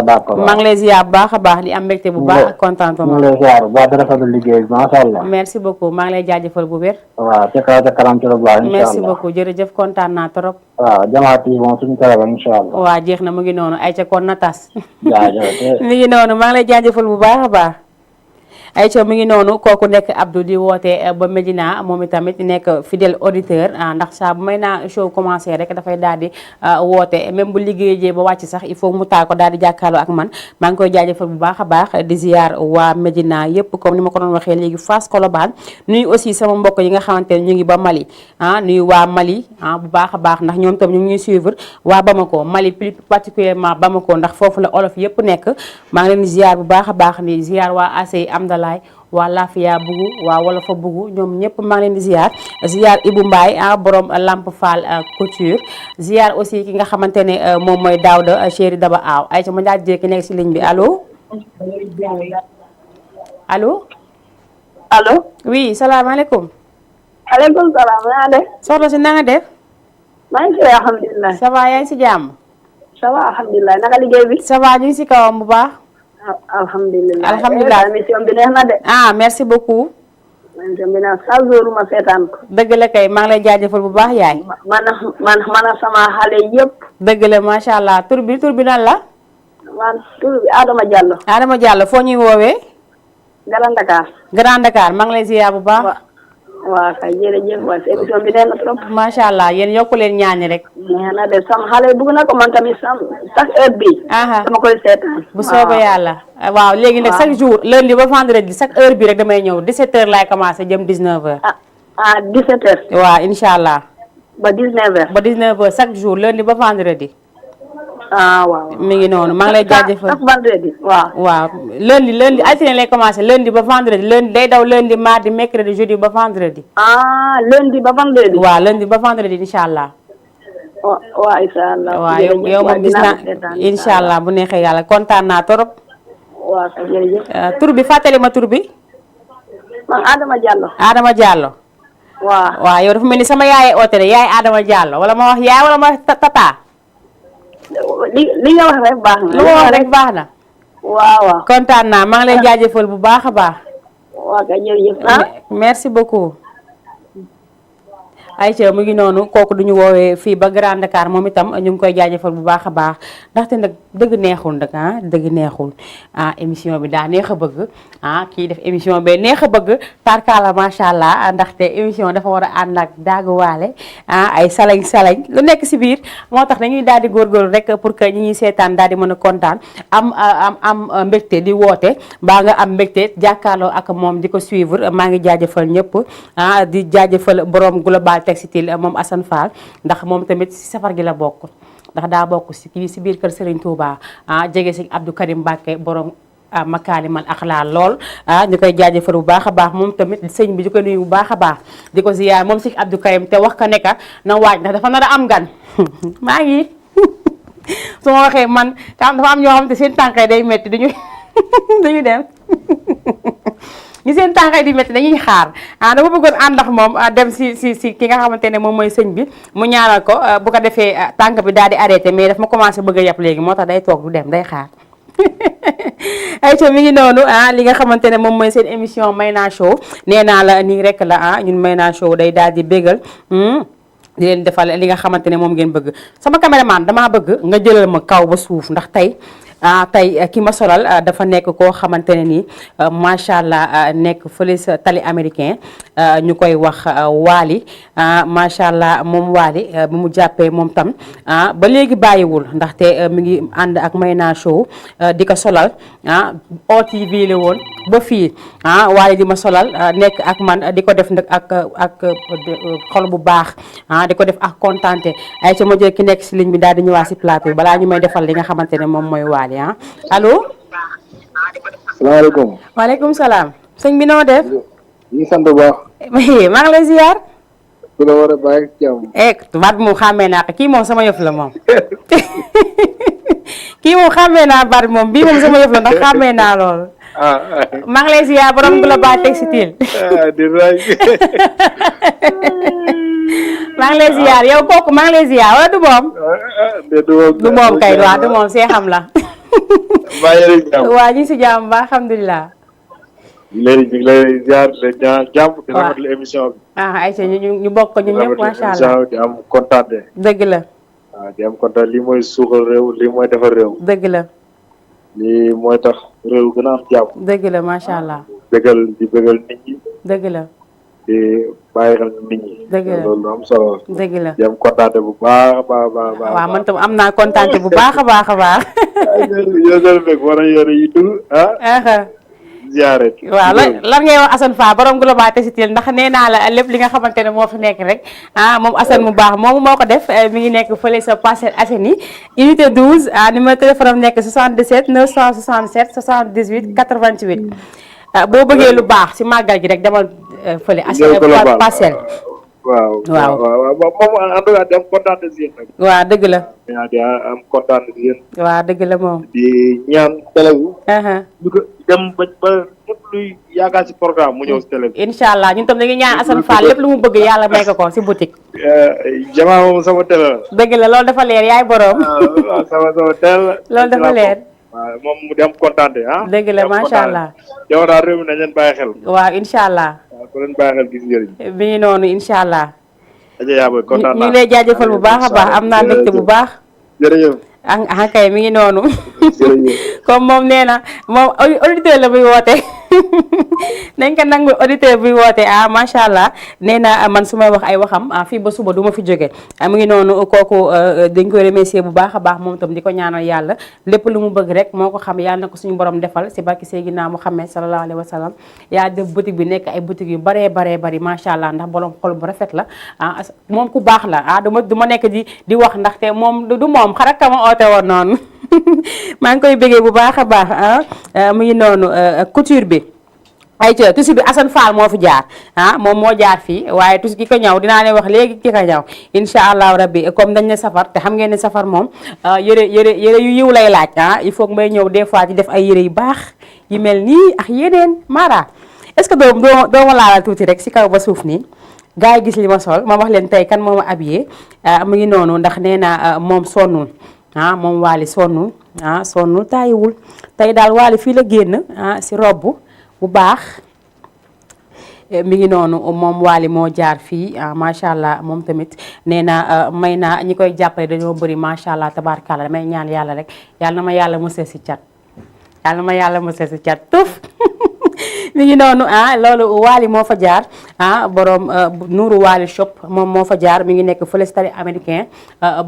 Speaker 12: d'accord
Speaker 1: maa ngi lay ziar bu baax a baax di am mbégte bu baax ak contentement.
Speaker 12: maa ngi lay ziar bu baax di rafetlu liggéey bi macha allah.
Speaker 1: merci beaucoup maa ngi lay jaajëfal bu wér.
Speaker 12: waaw ca kaw ca kanam ci lu baax incha allah
Speaker 1: merci beaucoup jërëjëf kontaan naa trop.
Speaker 12: waaw jamaat yi moom suñu télé ba incha allah.
Speaker 1: waaw jeex na mu ngi noonu ay ca kon na tas.
Speaker 12: jaajëf
Speaker 1: mi ngi noonu maa ngi lay jaajëfal bu baax a baax. ayca mi ngi noonu kooku nekk Abdou di woote ba Medina moom itamit nekk fidèle auditeur ndax saa bu may naa show commencé rek dafay daal di woote même bu liggéeyee ba wàcc sax il faut mu taa ko daal di jàkkaarloo ak man maa ngi koy jaajëfal bu baax a baax di ziar waa Medina yëpp comme ni ma ko doon waxee léegi Fass Colobane nuyu aussi sama mbokk yi nga xamante ne ñu ngi ba Mali nuyu waa Mali bu baax a baax ndax ñoom tam ñu ngi ñuy suivre waa Bamako Mali plus particulièrement Bamako ndax foofu la olof yëpp nekk maa ngi leen di ziar bu baax a baax ni ziar waa ACI Amdalaay waa Lafia Bugu waa Wolofa Bugu ñoom ñëpp maa ngi leen di ziar Ibou Mbaye borom Lamp Fall couture ziar aussi ki nga xamante ne moom mooy Daouda chéri Daba Aw ay ca ma daal jékki nekk si ligne bi allo allo oui salaamaaleykum.
Speaker 13: aleykum salaam na nga def.
Speaker 1: soxna si na nga def.
Speaker 13: maa ngi si alhamdulilah.
Speaker 1: ça va yaa ngi si jàmm.
Speaker 13: ça va alhamdulilah naka liggéey bi.
Speaker 1: ça va ñu ngi si kawam bu baax.
Speaker 13: alhamdulilah
Speaker 1: alhamdulilah
Speaker 13: émission bi neex na de.
Speaker 1: merci beaucoup.
Speaker 13: émission bi neex chaque jour ma seetaan ko.
Speaker 1: dëgg la kay maa ngi lay jaajëfal bu baax yaay.
Speaker 13: man sama xale yëpp.
Speaker 1: dëgg la macha allah tur bi nan la.
Speaker 13: tur bi Adama Diallo.
Speaker 1: Adama Diallo foo ñuy woowee.
Speaker 13: Grand Dakar.
Speaker 1: Grand Dakar maa ngi lay ziar bu baax.
Speaker 13: waaw kay jërëjëf waay émission bi neex na trop.
Speaker 1: macha allah yéen yokku leen ñaani rek.
Speaker 13: neex na de sama xale bëgg na ko man tamit chaque heure bi dama koy seetaan.
Speaker 1: bu soobee yàlla. waaw léegi nag chaque jour lundi ba vendredi chaque heure bi rek damay ñëw 17h laay commencé jëm 19h.
Speaker 13: 17h.
Speaker 1: waaw incha allah.
Speaker 13: ba 19h.
Speaker 1: ba 19h chaque jour lundi ba vendredi.
Speaker 13: waaw.
Speaker 1: mi ngi noonu maa ngi lay jaajëfal
Speaker 13: chaque vendredi waaw.
Speaker 1: lundi altine lay commencé lundi ba vendredi lundi day daw lundi mardi mercredi jeudi ba vendredi.
Speaker 13: lundi ba vendredi.
Speaker 1: waaw lundi ba vendredi incha allah.
Speaker 13: waaw incha allah.
Speaker 1: waaw yow moom gis naa incha allah bu neexee yàlla kontaan naa trop.
Speaker 13: waaw kay jërëjëf.
Speaker 1: tur bi fàttali ma tur bi.
Speaker 13: man Adama Diallo.
Speaker 1: Adama Diallo. waaw yow dafa mel ni sama yaay oote de yaay Adama Diallo wala ma wax yaay wala ma wax tata.
Speaker 13: li nga wax rek baax na.
Speaker 1: lu ma wax rek baax na.
Speaker 13: waaw.
Speaker 1: kontaan naa maa ngi lay jaajëfal bu baax a baax.
Speaker 13: waaw kay jërëjëf.
Speaker 1: merci beaucoup. Aïcha mu ngi noonu kooku duñu woowee fii ba Grand Dakar moom itam ñu ngi koy jaajëfal bu baax a baax ndaxte nag dëgg neexul nag dëgg neexul émission bi daa neex a bëgg kii def émission bi neex a bëgg tarkaala macha allah ndaxte émission dafa war a ànd ak daaguwaale ay salañ lu nekk si biir moo tax dañuy daal di góorgóorlu rek pour que ñi ñuy seetaan daal di mën a kontaan am mbégte di woote mbaa nga am mbégte jàkkaarloo ak moom di ko suivre maa ngi jaajëfal ñëpp di jaajëfal borom global textile moom Assane Fall ndax moom tamit si safar gi la bokk ndax daa bokk si biir kër Serigne Touba jege si Abdou Karim Mbacke borom makaalimal axlaa lool ñu koy jaajëfal bu baax a baax moom tamit sëñ bi di ko nuyu bu baax a baax di ko ziyaar moom si Abdou Karim te wax ka ne ka na waaj ndax dafa nar a am gan maa ngi su ma waxee man dafa am ñoo xam te seen tànkay day metti duñu dem ñi seen tànkay di métti dañuy xaar dama bëggoon ànd ak moom dem si ki nga xamante ne moom mooy sëñ bi mu ñaanal ko bu ko defee tànk bi daal di arrêté mais daf ma commencé bëgg a yàpp léegi moo tax day toog du dem day xaar ayca mi ngi noonu li nga xamante ne moom mooy seen émission Mayna Show nee naa la nii rek la ñun Mayna Show day daal di bégal di leen defal li nga xamante ne moom ngeen bëgg sama caméraman damaa bëgg nga jëlal ma kaw ba suuf ndax tey ki ma solal dafa nekk koo xamante ne nii macha allah nekk fële sa tali américain ñu koy wax Waly macha allah moom Waly bi mu jàppee moom tam ba léegi bàyyiwul ndaxte mi ngi ànd ak Mayna Show di ko solal OTV la woon ba fii Waly di ma solal nekk ak man di ko def nag ak xol bu baax di ko def ak kontaante ay ca ma jël ki nekk si ligne bi daal di ñëwaat si plateau bi balaa ñu may defal li nga xamante ne moom mooy Waly allo.
Speaker 11: salaamaaleykum.
Speaker 1: waaleykum salaam. sëñ bi noo def.
Speaker 14: ñu sant bu baax.
Speaker 1: maa ngi lay ziar.
Speaker 14: ku la war a bàyyi ci jàmm.
Speaker 1: baat bi moom xàmmee naa ko kii moom sama yëf la moom. kii moom xàmmee naa baat moom bii moom sama yëf la ndax xàmmee naa loolu. maa ngi lay ziar borom Global Textile.
Speaker 14: di raay.
Speaker 1: maa ngi lay ziar yow kooku maa ngi lay ziar wala du moom. du moom kay waaw du moom see xam la. waa ñu ngi si jàmm ba alhamdulilah.
Speaker 14: léegi ñu ngi lay ziar di leen jàmm di rafetlu émission bi.
Speaker 1: ayca ñu bokk ko ñun ñëpp macha allah
Speaker 14: di am kontaan de.
Speaker 1: dëgg la.
Speaker 14: waaw di am kontaan lii mooy suuxal réew lii mooy defar réew.
Speaker 1: dëgg la.
Speaker 14: lii mooy tax réew gën a am jàmm.
Speaker 1: dëgg la macha allah.
Speaker 14: bëggal nit ñi.
Speaker 1: dëgg la.
Speaker 14: di bàyyi xel nit ñi.
Speaker 1: dëgg la
Speaker 14: loolu am solo.
Speaker 1: dëgg la
Speaker 14: di am kontaante bu baax a baax.
Speaker 1: waaw man tam am naa kontaante bu baax a baax a baax.
Speaker 14: yow nag war a yore yi dugg ziare.
Speaker 1: waaw lan ngay wax Assane Fall borom Global Textile ndax nee naa la lépp li nga xamante ne moo fi nekk rek moom Assane mu baax moomu moo ko def mi ngi nekk fële sa Parcelles Assainies unité 12 numéro téléphone am nekk 77 967 78 88 boo bëggee lu baax si màggal gi rek demal fële Parcelles.
Speaker 14: waaw moom en tout cas di am kontaan si yéen nag.
Speaker 1: waaw dëgg la.
Speaker 14: di am kontaan si yéen.
Speaker 1: waaw dëgg la moom.
Speaker 14: di ñaan télé bi. ñu ko dem ba lépp luy yaakaar si programme mu ñëw si télé bi.
Speaker 1: incha allah ñun tam dañuy ñaan Assane Fall lépp lu mu bëgg yàlla may ko si boutique.
Speaker 14: jamaa moom sama télé la.
Speaker 1: dëgg la loolu dafa leer yaay borom.
Speaker 14: waaw sama télé.
Speaker 1: loolu dafa leer.
Speaker 14: waaw moom mu di am kontaan
Speaker 1: dëgg la macha allah.
Speaker 14: yow daal réew mi nañ leen bàyyi xel.
Speaker 1: waaw incha allah.
Speaker 14: ku leen bàyyi xel gis njëriñ.
Speaker 1: bi ñu noonu incha allah.
Speaker 14: kontaan
Speaker 1: ñu ngi lay jaajëfal bu baax a baax am naa mbégte bu baax.
Speaker 14: jërëjëf.
Speaker 1: kay mi ngi noonu. comme moom nee na moom auditeur la buy woote. nañ ko nangu auditeur buy woote macha allah nee na man su may wax ay waxam fii ba suba du ma fi jóge mu ngi noonu kooku dañ koy remercier bu baax a baax moom tam di ko ñaanal yàlla lépp lu mu bëgg rek moo ko xam yàlla na ko suñu borom defal si barki Seydina Muhammad sallallahu alayhi wa sallam yaa def boutique bi nekk ay boutique yu baree bari macha allah ndax borom xol bu rafet la moom ku baax la du ma nekk di wax ndaxte moom du moom xaraka ma oote woon noonu maa ngi koy bëggee bu baax a baax mu ngi noonu couture bi ay tusi bi Assane Fall moo fi jaar moom moo jaar fii waaye tusi ki ko ñaw dinaa leen wax léegi ki ko ñaw incha allahu rabbi comme dañ ne safar te xam ngeen ne safar moom yëre yu yiw lay laaj il faut que may ñëw des fois di def ay yëre yu baax yu mel nii ak yeneen Mara est-ce que doo ma laalal tuuti rek si kaw ba suuf nii gars yi gis li ma sol ma wax leen tey kan moo ma habillé mu ngi noonu ndax nee na moom sonnul moom Wally sonnul sonnul tàyyiwul tey daal Wally fii la génn si robb bu baax mi ngi noonu moom Wally moo jaar fii macha allah moom tamit nee na may naa ñi koy jàppale dañoo bëri macha allah tabaarkalla damay ñaan yàlla rek yàlla na ma yàlla musal si cat yàlla na ma yàlla musal si cat tuf mi ngi noonu loolu Wally moo fa jaar borom Nourou Wally shop moom moo fa jaar mi ngi nekk fële stade américain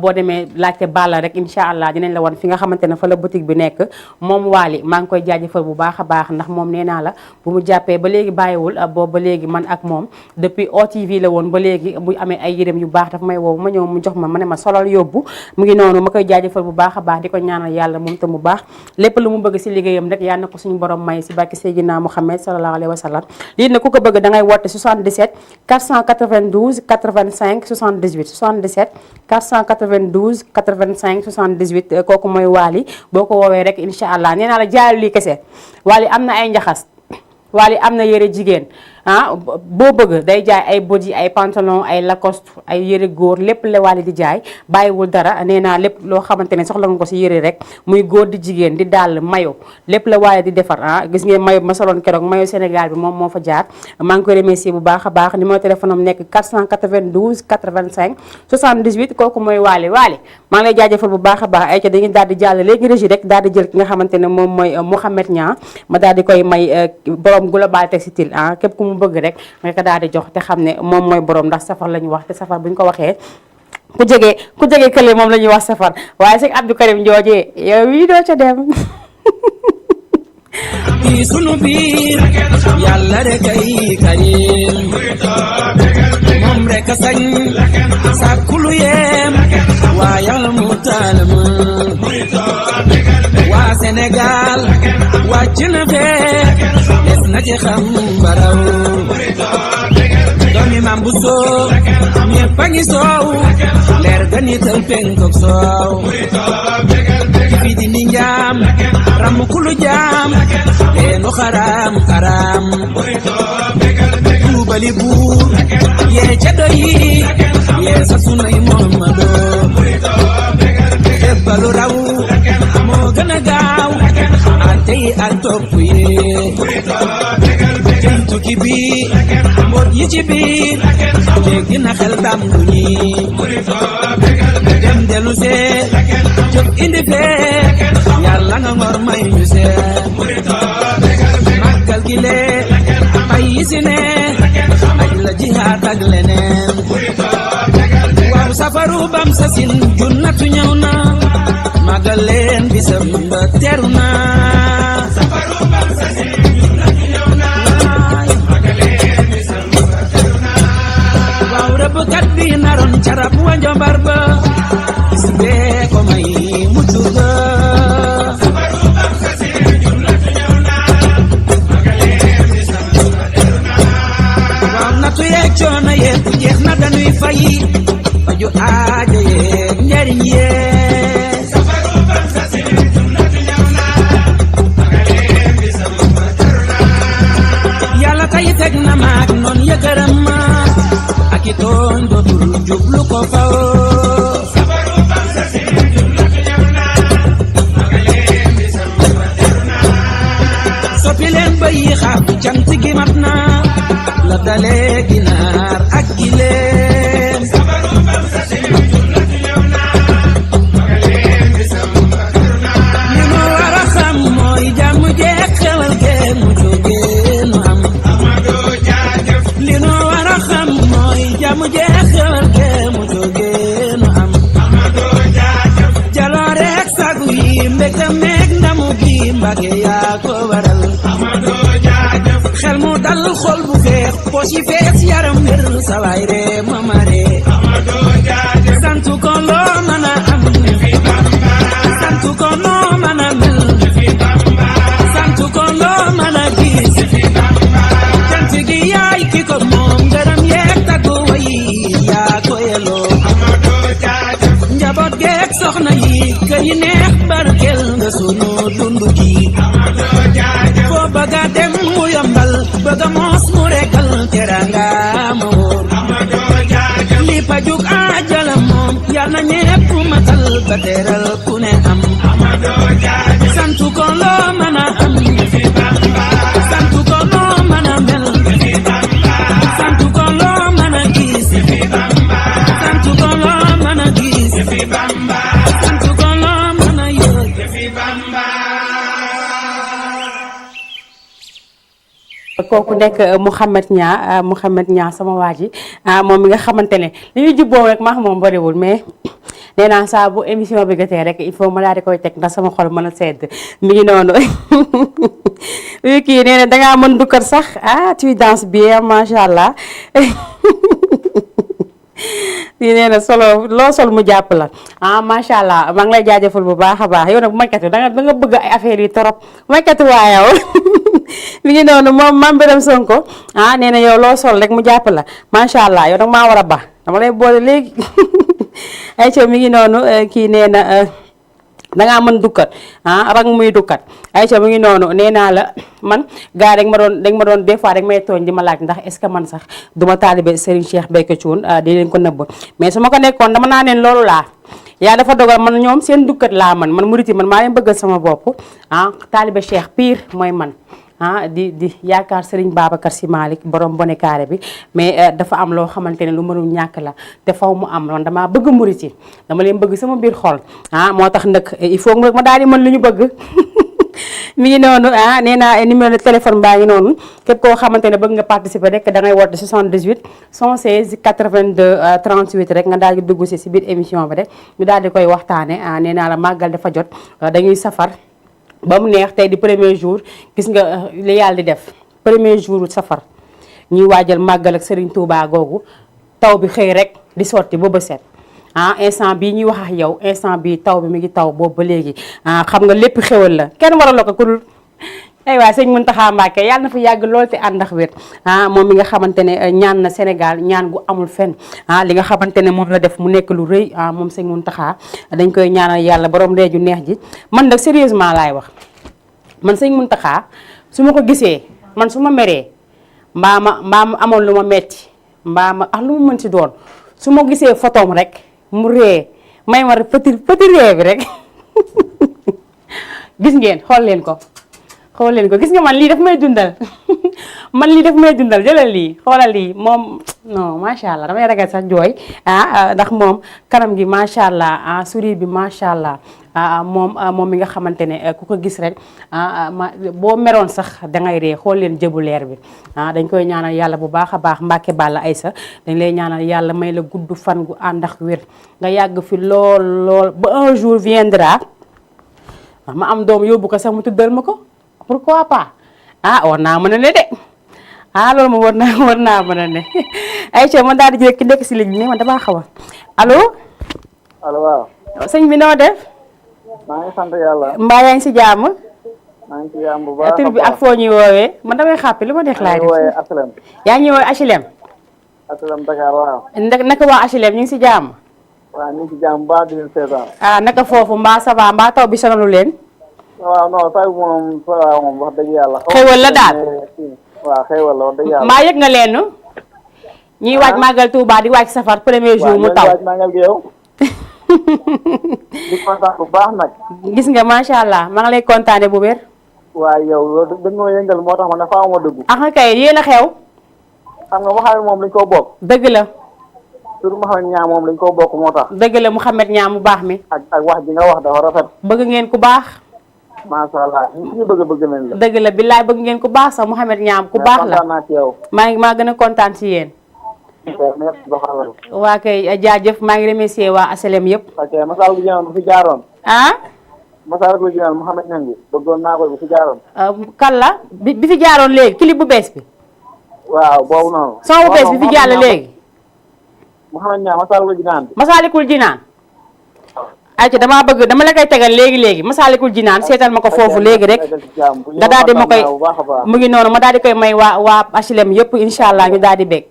Speaker 1: boo demee laajte Balla rek incha allah dinañ la wan fi nga xamante ne fa la boutique bi nekk moom Wally maa ngi koy jaajëfal bu baax a baax ndax moom nee naa la bu mu jàppee ba léegi bàyyiwul boobu ba léegi man ak moom depuis OTV la woon ba léegi bu amee ay yërëm yu baax daf may woo ma ñëw mu jox ma ne ma solal yóbbu mu ngi noonu ma koy jaajëfal bu baax a baax di ko ñaanal yàlla moom tam bu baax lépp lu mu bëgg si liggéeyam rek yàlla na ko suñu borom may si barke Seydina Muhammad sallallahu alayhi wa sallam lii nag ku ko bëgg da ngay woote 77 492 85 78 77 492 85 78 kooku mooy Wally boo ko woowee rek incha allah nee naa la jaayal lii kese Wally am na ay njaxas Wally am na yëre jigéen boo bëgg day jaay ay body ay pantalon ay lacoste ay yëre góor lépp la Wally di jaay bàyyiwul dara nee naa lépp loo xamante ne soxla nga ko si yëre rek muy góor di jigéen di dàll mayo lépp la Wally di defar gis ngeen mayo bi ma soloon keroog mayo Sénégal bi moom moo fa jaar maa ngi koy remercier bu baax a baax numéro téléphone am nekk 492 85 78 kooku mooy Wally maa ngi lay jaajëfal bu baax a baax ay ca dañuy daal di jàll léegi régie rek daal di jël ki nga xamante ne moom mooy Mouhamed Niang ma daal di koy may borom Global Textile képp ku mu bëgg rek nga ko daal di jox te xam ne moom mooy borom ndax safar la ñu wax te safar bu ñu ko waxee ku jege kële moom la ñuy wax safar waaye sëñ Abdou Karim joojee yow wii doo ca dem
Speaker 4: ci sunu biir yàlla rek ay karim moom rek a sañ sàkku lu yem waa yàlla mu taalam waa Sénégal wàcc na fee des na ci xam baraw bu soo ñépp a ngi soow leer ga nital penk ak soow fii di ni njaam ram kulu jaam leenu xaram xaram tuubali buur yee ca doyi yee sa sunay Muhammadu jébbalu raw moo gën a gaaw ante yi ak topp yi jëm tukki bi mboot yi ci biir jéggi na xel bambu ñi dem delu see jóg indi fee yàlla nga ngor may ñu see màggal gi lee ay yi si ne aj la jihaat ak leneen waaw safaru bam sa sin junnatu ñëw na màggal leen bisam ba teru na safaru bam sa sin junnatu ñëw na màggal leen bisam ba teru na waaw rëbbkat bi naroon carab wa njombar ba bis bee ko may muccu ga safaru bam sa sin junnatu ñëw na màggal leen bisam ba teru na waaw nattu yeeg coono yeeg jeex na dañuy fayi faju aajo yeeg njariñ yeeg safaru bam sa sin junnatu ñëw na màggal leen bisam ba teru na yàlla tey teg na maag noon yëkkëram ma ak i tooñ dootul jublu ko faw safaru bam sa sin junnatu ñëw na màggal leen bisam ba teru na soppi leen ba yi xaar cant gi mat na la dalee ginaar ak gileem safaru bam sa sin junnatu ñëw na màggal leen bisam ba teru na li nu war a xam mooy jàmm jeeg xewal gee mu jógee nu am Amadou jaajëf li nu war a xam mooy jàmm jeeg xewal gee mu jógee nu am Amadou jaajëf jaloore ak sagu yi mbégte meeg ndamu gi mbage yaa ko waral Amadou jaajëf xel mu dal xol bu feex poos yi fees yaram wér sawaay ree mamare Amadou jaajëf santu ko loo mën a am fi Bamba santu ko loo mën a mel fi Bamba santu ko loo mën a gis fi Bamba cant gi yaay ki ko moom ngërëm yeeg taggu way yaa ko yeloo Amadou jaajëf njaboot geeg soxna yi kër yi neex barkel nga sunu dund gi Amadou jaajëf foo bëgga dem mu yombal bëgga moos mu rekkal teranga ma wóor Amadou jaajëf li pajuk ajala moom yal na ñépp matal ba teral ku ne am Amadou jaajëf santu ko loo mën a am fi Bamba santu ko loo mën a mel fi Bamba santu ko loo mën a gis fi Bamba santu ko loo mën a gis fi Bamba santu ko loo mën a yëg fi Bamba
Speaker 1: kooku nekk Mouhamed Niang sama waa ji moom mi nga xamante ne li ñuy jubboo rek maax moom bariwul mais nee naa saa bu émission bi gatee rek il faut ma daal di koy teg ndax sama xol mën a sedd mi ngi noonu kii nee na dangaa mën dukkar sax tu danses bien macha allah di nee na solo loo sol mu jàpp la macha allah maa ngi lay jaajëfal bu baax a baax yow nag bu maykatu da nga bëgg ay affaire yi torop maykatu waayaw mi ngi noonu moom Mame Birame Sonko nee na yow loo sol rek mu jàpp la macha allah yow nag maa war a baax dama lay boole léegi ay ca mi ngi noonu kii nee na dangaa mën dukkat rang muy dukkat ay ca mi ngi noonu nee naa la man gars dañ ma doon des fois rek may tooñ di ma laaj ndax est ce que man sax duma taalibe Serigne Cheikh Béthio Thioune di leen ko nëbb mais su ma ko nekkoon dama naa neen loolu laa yaa dafa dogal man ñoom seen dukkat laa man murit yi man maa leen bëggal sama bopp taalibe Cheikh pire mooy man di yaakaar Serigne Babacar Sy Malick borom bone carré bi mais dafa am loo xamante ne lu mënul ñàkk la te faw mu am man damaa bëgg murit yi dama leen bëgg sama biir xol moo tax nag il faut ma daal di mën lu ñu bëgg mi ngi noonu nee naa numéro de téléphone baa ngi noonu képp koo xamante ne bëgg nga participer rek da ngay woote 78 116 82 38 rek nga daal di dugg si biir émission bi rek ñu daal di koy waxtaane nee naa la màggal dafa jot dañuy safar ba mu neex tey di premier jour gis nga li yàlla di def premier jour safar ñuy waajal màggal ak Serigne Touba googu taw bi xëy rek di sotti ba set instant bii ñuy wax ak yow instant bii taw bi mi ngi taw boobu ba léegi xam nga lépp xewal la kenn waral ko ku dul ay waay sëñ Mountakha Mbacké yàlla na fa yàgg lool te ànd ak wér moom mi nga xamante ne ñaan na Sénégal ñaan gu amul fenn li nga xamante ne moom la def mu nekk lu rëy moom sëñ Mountakha dañ koy ñaanal yàlla borom reeju neex ji man nag sérieusement laay wax man sëñ Mountakha su ma ko gisee man su ma meree mbaa ma amoon lu ma metti mbaa ma lu mu mën si doon su ma gisee photom rek mu ree may ma petit ree bi rek gis ngeen xool leen ko gis nga man lii daf may dundal man lii daf may dundal jëlal lii xoolal lii moom non macha allah damay ragal sax jooy ndax moom kanam gi macha allah sourire bi macha allah moom mi nga xamante ne ku ko gis rek boo meroon sax dangay ree xool leen jëbu leer bi dañ koy ñaanal yàlla bu baax a baax Mbacke Balla Aïssa dañ lay ñaanal yàlla may la gudd fan gu ànd ak wér nga yàgg fi lool ba un jour viendra ma am doom yóbbu ko sax mu tuddal ma ko pourquoi pas war naa mën a ne de loolu moom war naa mën a ne Aïcha man daal di jël ki nekk si ligne bi man damaa xaw a allo
Speaker 15: waaw
Speaker 1: sëñ bi noo def
Speaker 15: maa ngi sant yàlla
Speaker 1: mbaa yaa ngi si jàmm
Speaker 15: maa ngi ci jàmm bu baax
Speaker 1: tur bi ak foo ñuy woowee man damay xàppi lu ma neex laay def
Speaker 15: HLM
Speaker 1: yaa ngi woowee HLM
Speaker 15: Dakar waaw
Speaker 1: naka waa HLM ñu ngi si jàmm
Speaker 15: waaw ñu ngi ci jàmm bu baax di leen seetaan
Speaker 1: naka foofu mbaa ça va mbaa taw bi sonalu leen
Speaker 15: waaw non taw bi moom wax dëgg yàlla
Speaker 1: xéwal la daal
Speaker 15: waaw xéwal la wax dëgg yàlla
Speaker 1: mbaa yëg nga leen ñuy waaj màggal Touba di waaj safar premier jour mu taw
Speaker 15: waaj màggal gi yow di kontaan bu baax nag
Speaker 1: gis nga macha allah maa ngi lay kontaane bu wér
Speaker 15: waaw yow dañ ma yëngal moo tax ma ne faaw ma dëgg
Speaker 1: kay yéen a xew
Speaker 15: xam nga Mouhamed moom lañ koo bokk
Speaker 1: dëgg la
Speaker 15: tur Mouhamed Niang moom lañ koo bokk moo tax
Speaker 1: dëgg la Mouhamed Niang mu baax mi
Speaker 15: ak wax ji nga wax dafa rafet
Speaker 1: bëgg ngeen ku baax
Speaker 15: macha allah ñu bëgg nañ la
Speaker 1: dëgg la billaay bëgg ngeen ku baax sax Mouhamed Niang ku baax la maa gën a kontaan si yéen waa kay jaajëf maa ngi remercier waa HLM yëpp
Speaker 15: ok Massalikul Jinaan bu fi jaaroon Massalikul Jinaan Mouhamed Niang bi bëggoon naa ko bu fi jaaroon
Speaker 1: kan la bi fi jaaroon léegi clip bu bees bi
Speaker 15: waaw boobu noonu
Speaker 1: son bu bees bi fi jàll léegi
Speaker 15: Mouhamed Niang Massalikul Jinaan bi
Speaker 1: Massalikul Jinaan ayca dama la koy tegal léegi Massalikul Jinaan seetal ma ko foofu léegi rek nga daal di ma koy mu ngi noonu ma daal di koy may waa HLM yëpp incha allah ñu daal di bég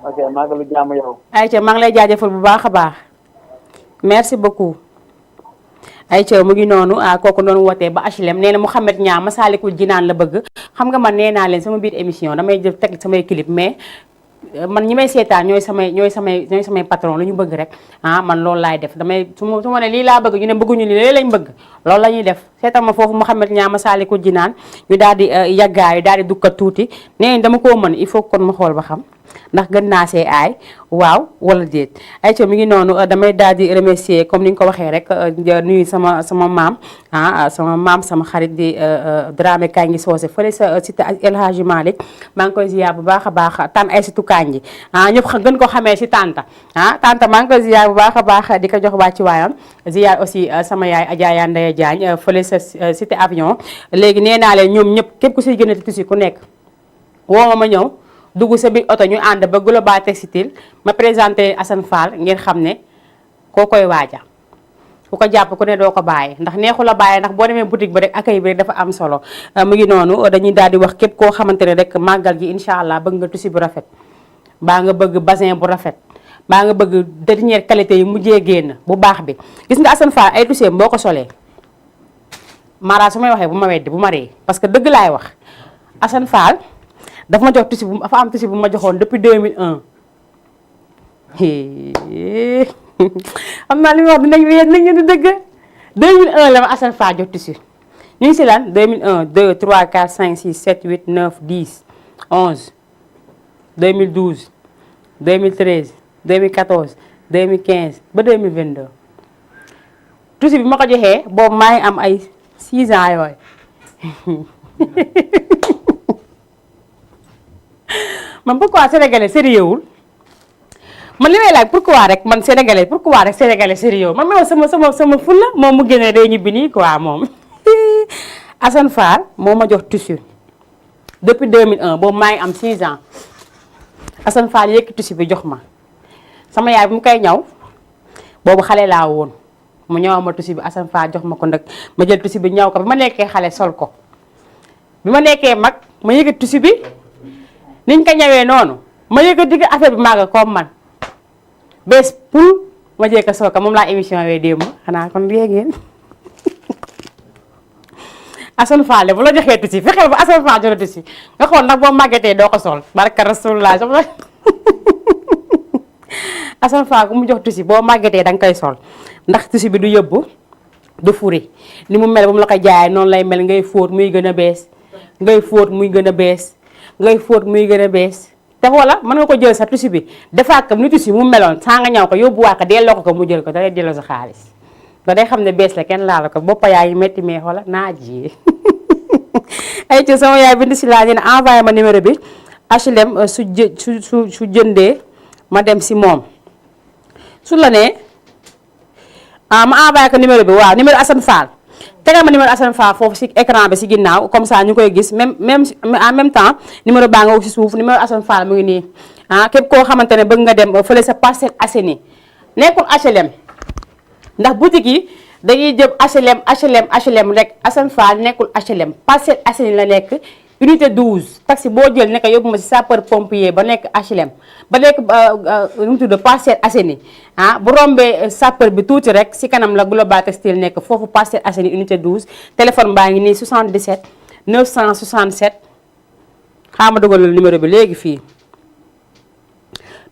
Speaker 15: ok maa ngi jàmm yow.
Speaker 1: ayca maa ngi lay jaajëfal bu baax a baax merci beaucoup ayca mu ngi noonu kooku noonu wootee ba HLM nee na Mouhamed Niang Massalikul Jinaan la bëgg xam nga man nee naa leen sama biir émission damay jël teg samay clip mais man ñi may seetaan ñooy samay patron lu ñu bëgg rek man loolu laay def damay su ma ne lii laa bëgg ñu ne bëgguñu lii lañ bëgg loolu la ñuy def seetal ma foofu Mouhamed Niang Massalikul Jinaan ñu daal di yàggaayu daal di dukkat tuuti nee dama koo mën il faut kon ma xool ba xam ndax gën naa see aay waaw wala déet ayca mi ngi noonu damay daal di remercier comme ni nga ko waxee rek nuyu sama maam sama xarit di Dramé Kanji Soose fële sa cité El Hadji Malick maa ngi koy ziar bu baax a baax tan ay situ Kanji ñëpp gën ko xamee si tanta tanta maa ngi koy ziar bu baax a baax di ko jox wàcc waayam ziar aussi sama yaay Adja Yandaya Diagne fële sa cité avion léegi nee naa leen ñoom ñëpp képp ku siy gën a tuuti ku nekk woo ma ñëw dugg sa biir oto ñu ànd ba Global Textile ma présenté Assane Fall ngeen xam ne koo koy waaja ku ko jàpp ku ne doo ko bàyyi ndax neexu la bàyyi ndax boo demee boutique ba rek accueil bi rek dafa am solo mu ngi noonu dañuy daal di wax képp koo xamante ne rek màggal gi incha allah bëgg nga tissu bu rafet baa nga bëgg bassin bu rafet baa nga bëgg dernière qualité yi mujjee génn bu baax bi gis nga Assane Fall ay tissu boo ko solee mara su may waxee bu ma weddi bu ma ree parce que dëgg laay wax Assane Fall dafa ma jox tissu bu dafa am tissu bu ma joxoon depuis 2001 xam naa li ma wax dinañ di dëgg 2001 la ma Assane Fall jox tissu ñu ngi si lan 2001 2 3 4 5 6 7 8 9 10 11 2012 2013 2014 2015 ba 2022 tissu bi ma ko joxee boobu maa ngi am ay 6 ans yooyu man pourquoi sénégalais sérieux wul man li may laaj pourquoi rek man sénégalais pourquoi rek sénégalais sérieux man ma sama fulla moom mu génne day ñibbi nii quoi moom Assane Fall moo ma jox tissu depuis 2001 boobu maa ngi am 6 ans Assane Fall yëkki tissu bi jox ma sama yaay bu mu koy ñaw boobu xale laa woon mu ñëw ma tissu bi Assane Fall jox ma ko nag ma jël tissu bi ñaw ko bi ma nekkee xale sol ko bi ma nekkee mag ma yëkkati tissu bi niñ ko ñawee noonu ma yëkkati ko affaire bi màgg comme man bés pour ma jëkk a sooka moom laa émission wee démb xanaa kon léegi ngeen Assane Fall bu la joxee tissu fexeel ba Assane Fall joxe tissu nga xool nag boo màggetee doo ko sol barka rasulullah Assane Fall ku mu jox tissu boo màggetee da nga koy sol ndax tissu bi du yóbbu du furi ni mu mel ba mu la ko jaayee noonu lay mel ngay fóot muy gën a bees ngay fóot muy gën a bees ngay fóot muy gën a bees te wala mën nga ko jël sa tissu bi defaat ko ni tissu mu meloon saa nga ñaw ko yóbbuwaat ko delloo ko mu jël ko da lay delloo sa xaalis ba day xam ne bees la kenn laal ko boppa yaa ngi métti mais wala naa ji ay ci sama yaay bind si laa ne envoyé ma numéro bi HLM su jëndee ma dem si moom su la nee ma envoyé ko numéro bi waaw numéro Assane Fall tegal ma numéro Assane Fall foofu si écran bi si ginnaaw comme ça ñu koy gis même en même temps numéro baa nga si suuf numéro Assane Fall mu ngi nii képp koo xamante ne bëgg nga dem fële sa Parcelles Assainies nekkul HLM ndax boutique yi dañuy jëm HLM rek Assane Fall nekkul HLM Parcelles Assainies la nekk unité 12 taxi boo jël nekk yóbbu ma si sapeur pompier ba nekk HLM ba nekk nu mu tudd Parcelles Assainies bu rombee sapeur bi tuuti rek si kanam la Global Textile nekk foofu Parcelles Assainies unité 12 téléphone baa ngi nii 77 967 xaama dugalal numéro bi léegi fii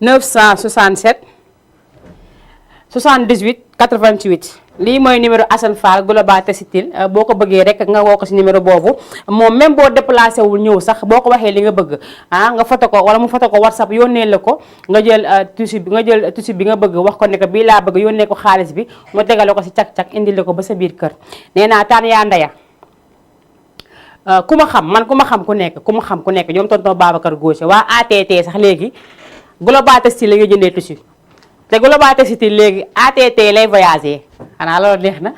Speaker 1: 967 78 88 lii mooy numéro Assane Fall Global Textile boo ko bëggee rek nga woo ko si numéro boobu moom même boo déplacé wul ñëw sax boo ko waxee li nga bëgg nga foto ko wala mu foto ko WhatsApp yónnee la ko nga jël tissu bi nga bëgg wax ko ne ko bii laa bëgg yónnee ko xaalis bi mu tegale ko si cak-cak indil la ko ba sa biir kër nee naa taan yaa ndaya ku ma xam ku nekk ñoom tonton Babacar Gauche waa ATT sax léegi Global Textile la nga jëndee tissu te Global Textile léegi ATT lay voyager xanaa loolu neex na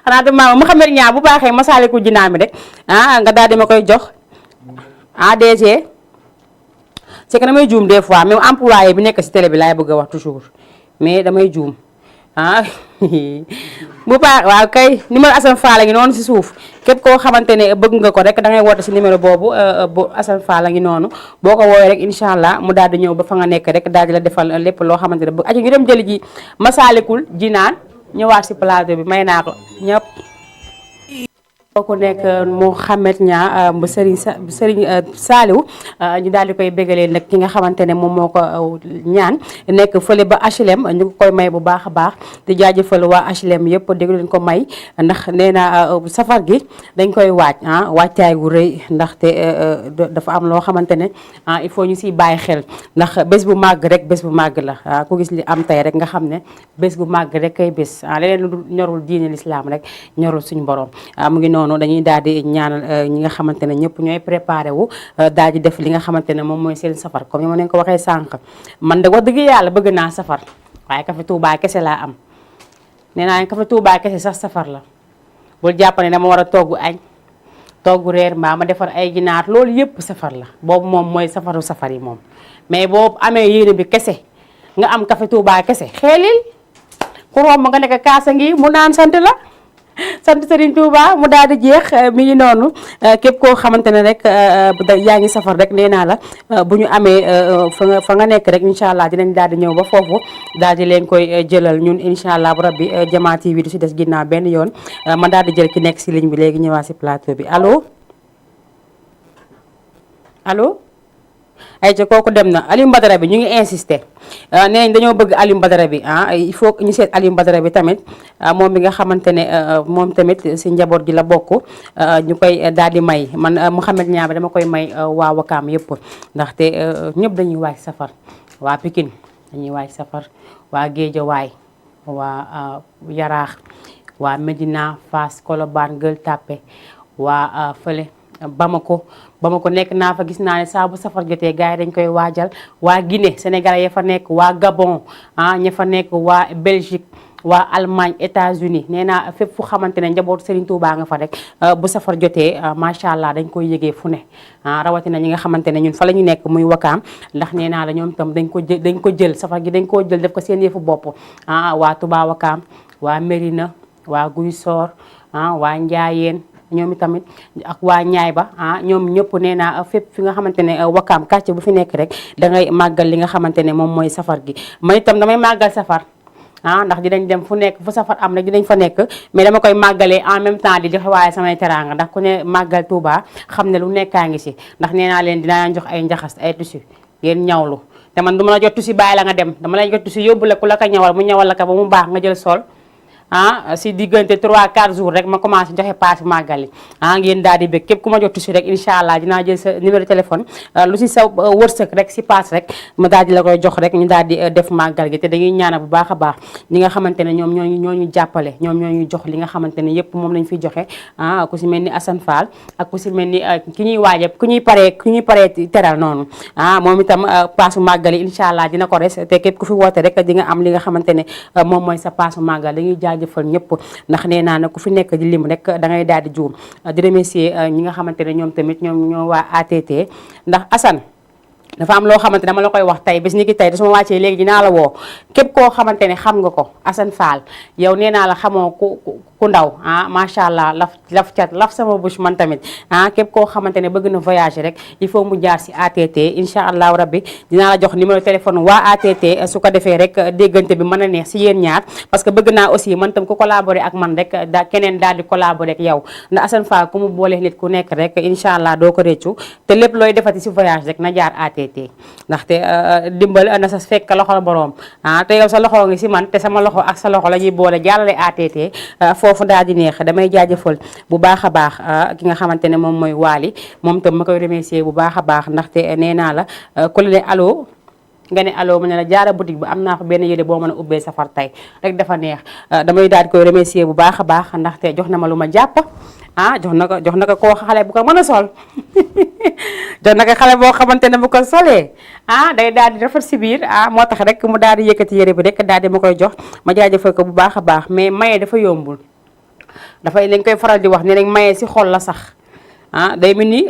Speaker 1: xanaa dama Mouhamed Niang bu baaxee Massalikul Jinaan mi rek nga daal di ma koy jox DG c'est que damay juum des fois même employé bi nekk si télé bi laay bëgg a wax toujours mais damay juum bu baax waaw kay numéro Assane Fall a ngi noonu si suuf képp koo xamante ne bëgg nga ko rek da ngay woote si numéro boobu bu Assane Fall a ngi noonu boo ko woowee rek incha allah mu daal di ñëw ba fa nga nekk rek daal di la defal lépp loo xamante ne bëgg aji ñu dem jëli ji Massalikul Jinaan ñëwaat si plateau bi may naa ko ñëpp kooku nekk Mouhamed Niang bu Serigne Saliou ñu daal di koy bégalee nag ki nga xamante ne moom moo ko ñaan nekk fële ba HLM ñu koy may bu baax a baax di jaajëfal waa HLM yëpp déglu leen ko may ndax nee na safar gi dañ koy wàccaay gu rëy ndaxte dafa am loo xamante ne il faut ñu siy bàyyi xel ndax bés bu màgg rek bés bu màgg la ku gis li am tey rek nga xam ne bés bu màgg rek kay bés leneen lu ñorul diine l'islam rek ñorul suñu borom mu ngi noonu dañuy daal di ñaanal ñi nga xamante ne ñëpp ñooy préparé wu daal di def li nga xamante ne moom mooy seen safar comme ni ma leen ko waxee sànq man de wax dëgg yàlla bëgg naa safar waaye café Touba kese laa am nee naa café Touba kese sax safar la bul jàpp ne dama war a togg añ togg reer mbaa ma defar ay ginaar loolu yëpp safar la boobu moom mooy safaru safar yi moom mais boobu amee yéene bi kese nga am café Touba kese xeelil ku romb nga nekk kaasa ngi mu naan sant la sant Serigne Touba mu daal di jeex mi ngi noonu képp koo xamante ne rek yaa ngi safar rek nee naa la bu ñu amee fa nga nekk rek incha allah dinañ daal di ñëw ba foofu daal di leen koy jëlal ñun incha allah bu rabbi Jama TV du si des ginnaaw benn yoon ma daal di jël ki nekk si ligne bi léegi ñëwaat si plateau bi allo allo. ay ca kooku dem na Aliou Badara bi ñu ngi insister nee nañ dañoo bëgg Aliou Badara bi il faut que ñu seet Aliou Badara bi tamit moom bi nga xamante ne moom tamit si njaboot gi la bokk ñu koy daal di may man Mouhamed Niang bi dama koy may waa Wakaam yëpp ndaxte ñëpp dañuy waaj safar waa Pikine dañuy waaj safar waa Guédiawaye waa Yaraax waa Médina Fass Colobane Gueule Tapée waa fële Bamako nekk naa fa gis naa ne saa bu safar jotee gars yi dañ koy waajal waa Guinée Sénégalais ya fa nekk waa Gabon ña fa nekk waa Belgique waa Allemagne États-Unis nee naa fépp fu xamante ne njabootu Serigne Touba nga fa rek bu safar jotee macha allah dañ koy yëgee fu ne rawatina ñi nga xamante ne ñun fa la ñu nekk muy Wakaam ndax nee naa la ñoom itam dañ ko jël safar gi dañ koo jël def ko seen yëfu bopp waa Touba Wakaam waa Mérina waa Guy Sor waa Njaayeen ñoom itamit ak waa ñaay ba ñoom ñëpp nee naa fépp fi nga xamante ne Wakaam quartier bu fi nekk rek da ngay màggal li nga xamante ne moom mooy safar gi man itam damay màggal safar ndax dinañ dem fu nekk fu safar am rek dinañ fa nekk mais dama koy màggalee en même temps di joxe waaye samay teraanga ndax ku ne màggal Touba xam ne lu nekkaa ngi si ndax nee naa leen dinaa jox ay njaxas ay tissu ngeen ñawlu te man du ma la jot tissu bàyyi la nga dem dama lay jot tissu yóbbu la ku la ko ñawal mu ñawal la ko ba mu baax nga jël sol si diggante 3-4 jours rek ma commencé joxe paas màggali ngeen daal di bëgg képp ku ma jot tissu rek incha allah dinaa jël sa numéro téléphone lu si sa wërsëg rek si paas rek ma daal di la koy jox rek ñu daal di def màggal gi te dañuy ñaanal bu baax a baax ñi nga xamante ne ñoom ñooñu jàppale ñoom ñooñu jox li nga xamante ne yëpp moom lañ fiy joxe ku si mel ni Assane Fall ak ku si mel ni ki ñuy waaje ku ñuy paree teral noonu moom itam paasu màggali incha allah dina ko res te képp ku fi woote rek di nga am li nga xamante ne moom mooy sa paasu màggal dañuy jëfal ñëpp ndax nee naa ne ku fi nekk di lim rek da ngay daal di juum di remercier ñi nga xamante ne ñoom tamit ñoo waa ATT ndax Assane dafa am loo xamante dama la koy wax tey bés ni ki tey da suma wàccee léegi dinaa la woo képp koo xamante ne xam nga ko Assane Fall yow nee naa la xamoo ku ndaw macha allah laf cat laf sama bouche man tamit képp koo xamante ne bëgg na voyager rek il faut mu jaar si ATT incha allahu rabbi dinaa la jox numéro téléphone waa ATT su ko defee rek déggante bi mën a neex si yéen ñaar parce que bëgg naa aussi man tam ku collaborer ak man rek keneen daal di collaborer ak yow ndax Assane Fall ku mu boole nit ku nekk rek incha allah doo ko réccu te lépp looy defati si voyage rek na jaar ATT ndaxte dimbal na sa fekk loxo borom te yow sa loxo ngi si man te sama loxo ak sa loxo la ñuy boole jàllale ATT foofu daal di neex damay jaajëfal bu baax a baax ki nga xamante ne moom mooy Waly moom tam ma koy remercier bu baax a baax ndaxte nee naa la ku la ne allo nga ne allo ma ne la jaara boutique bi am naa fa benn yére boo mën a ubbee safar tey rek dafa neex damay daal di koy remercier bu baax a baax ndaxte jox na ma lu ma jàpp jox na ko koo xale bu ko mën a sol jox na ko xale boo xamante ne bu ko solee day daal di rafet si biir moo tax rek mu daal di yëkkati yére bi rek daal di ma koy jox ma jaajëfal ko bu baax a baax mais maye dafa yombul dafay lañ koy faral di wax ne nañ maye si xol la sax day mel ni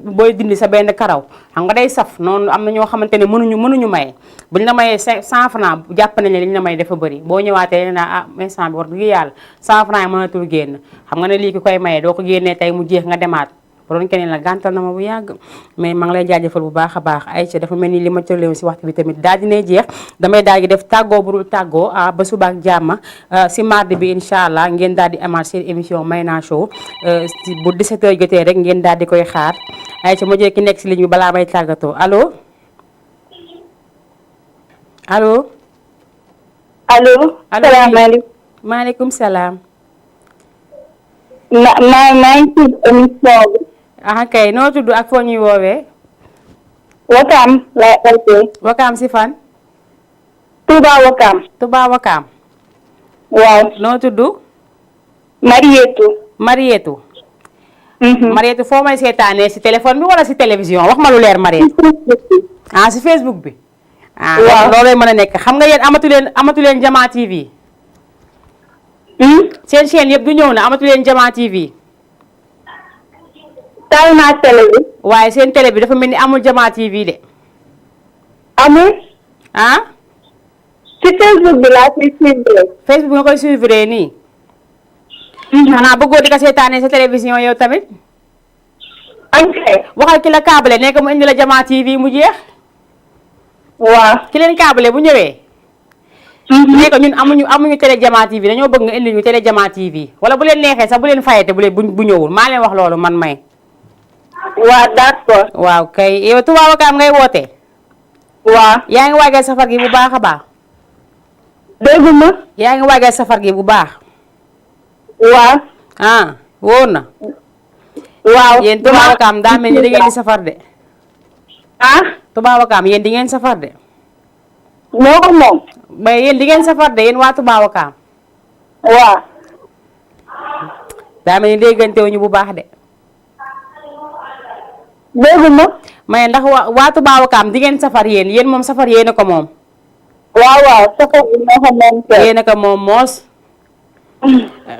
Speaker 1: booy dindi sa benn karaw xam nga day saf noonu am na ñoo xamante ne mënuñu maye buñ la mayee 100 francs jàpp nañ ne liñ la may dafa bëri boo ñëwaatee nee naa instant bi war dëgg yàlla 100 francs yi mënatul génn xam nga ne lii ki koy maye doo ko génnee tey mu jeex nga demaat bu doon keneen la gàntal na ma bu yàgg mais maa ngi lay jaajëfal bu baax a baax Aïcha dafa mel ni li ma tërlewoon si waxtu bi tamit daal dinay jeex damay daal di def tàggoo bu dul tàggoo ba suba ak jàmm si mardi bi incha allah ngeen daal di amaat seen émission Mayna Show bu 17h jotee rek ngeen daal di koy xaar Aïcha ma jël ki nekk si ligne bi balaa may tàggatoo allo allo.
Speaker 8: allo. salaamaaleykum.
Speaker 1: maaleykum salaam.
Speaker 8: maa ngi tudd émission bi.
Speaker 1: kay noo tudd ak foo ñuy woowee.
Speaker 8: Wakaam lay ootee.
Speaker 1: Wakaam si fan.
Speaker 8: Touba Wakaam.
Speaker 1: Touba Wakaam.
Speaker 8: waaw.
Speaker 1: noo tudd.
Speaker 8: Marietou.
Speaker 1: Marietou. Marietou foo may seetaanee si téléphone bi wala si télévision wax ma lu leer Marietou. si Facebook bi. waaw loolay mën a nekk xam nga yéen amatu leen Jama TV. seen chaîne yëpp du ñëw na amatu leen Jama TV.
Speaker 8: taal naa télé bi.
Speaker 1: waaye seen télé bi dafa mel ni amul Jama TV de.
Speaker 8: amul. ci Facebook bi laa koy suivre.
Speaker 1: Facebook nga koy suivre nii. xanaa bëggoo di ko seetaanee sa télévision yow tamit. waxal ki la câble nekk mu indi la Jama TV mu jeex.
Speaker 8: waaw
Speaker 1: ki leen câble bu ñëwee. nekk ñun amuñu télé Jama TV dañoo bëgg nga indi ñu télé Jama TV wala bu leen neexee sax bu leen fayete bu ñëwul maa leen wax loolu man may.
Speaker 8: waaw d'accord.
Speaker 1: waaw kay yow Touba Wakaam ngay woote.
Speaker 8: waaw.
Speaker 1: yaa ngi waajal safar gi bu baax a baax.
Speaker 8: dégguma.
Speaker 1: yaa ngi waajal safar gi bu baax.
Speaker 8: waaw.
Speaker 1: wóor na.
Speaker 8: waaw.
Speaker 1: yéen Touba Wakaam daa mel ni da ngeen di safar de. Touba Wakaam yéen di ngeen safar de.
Speaker 8: moo ko moom.
Speaker 1: mais yéen di ngeen safar de yéen waa Touba Wakaam.
Speaker 8: waaw.
Speaker 1: daa mel ni déggantewuñu bu baax de.
Speaker 8: dégguma.
Speaker 1: mais ndax waa Touba Wakaam di ngeen safar yéen moom safar yéen a ko moom.
Speaker 8: waaw safar bi moo ko moom.
Speaker 1: yéen a ko moom moos.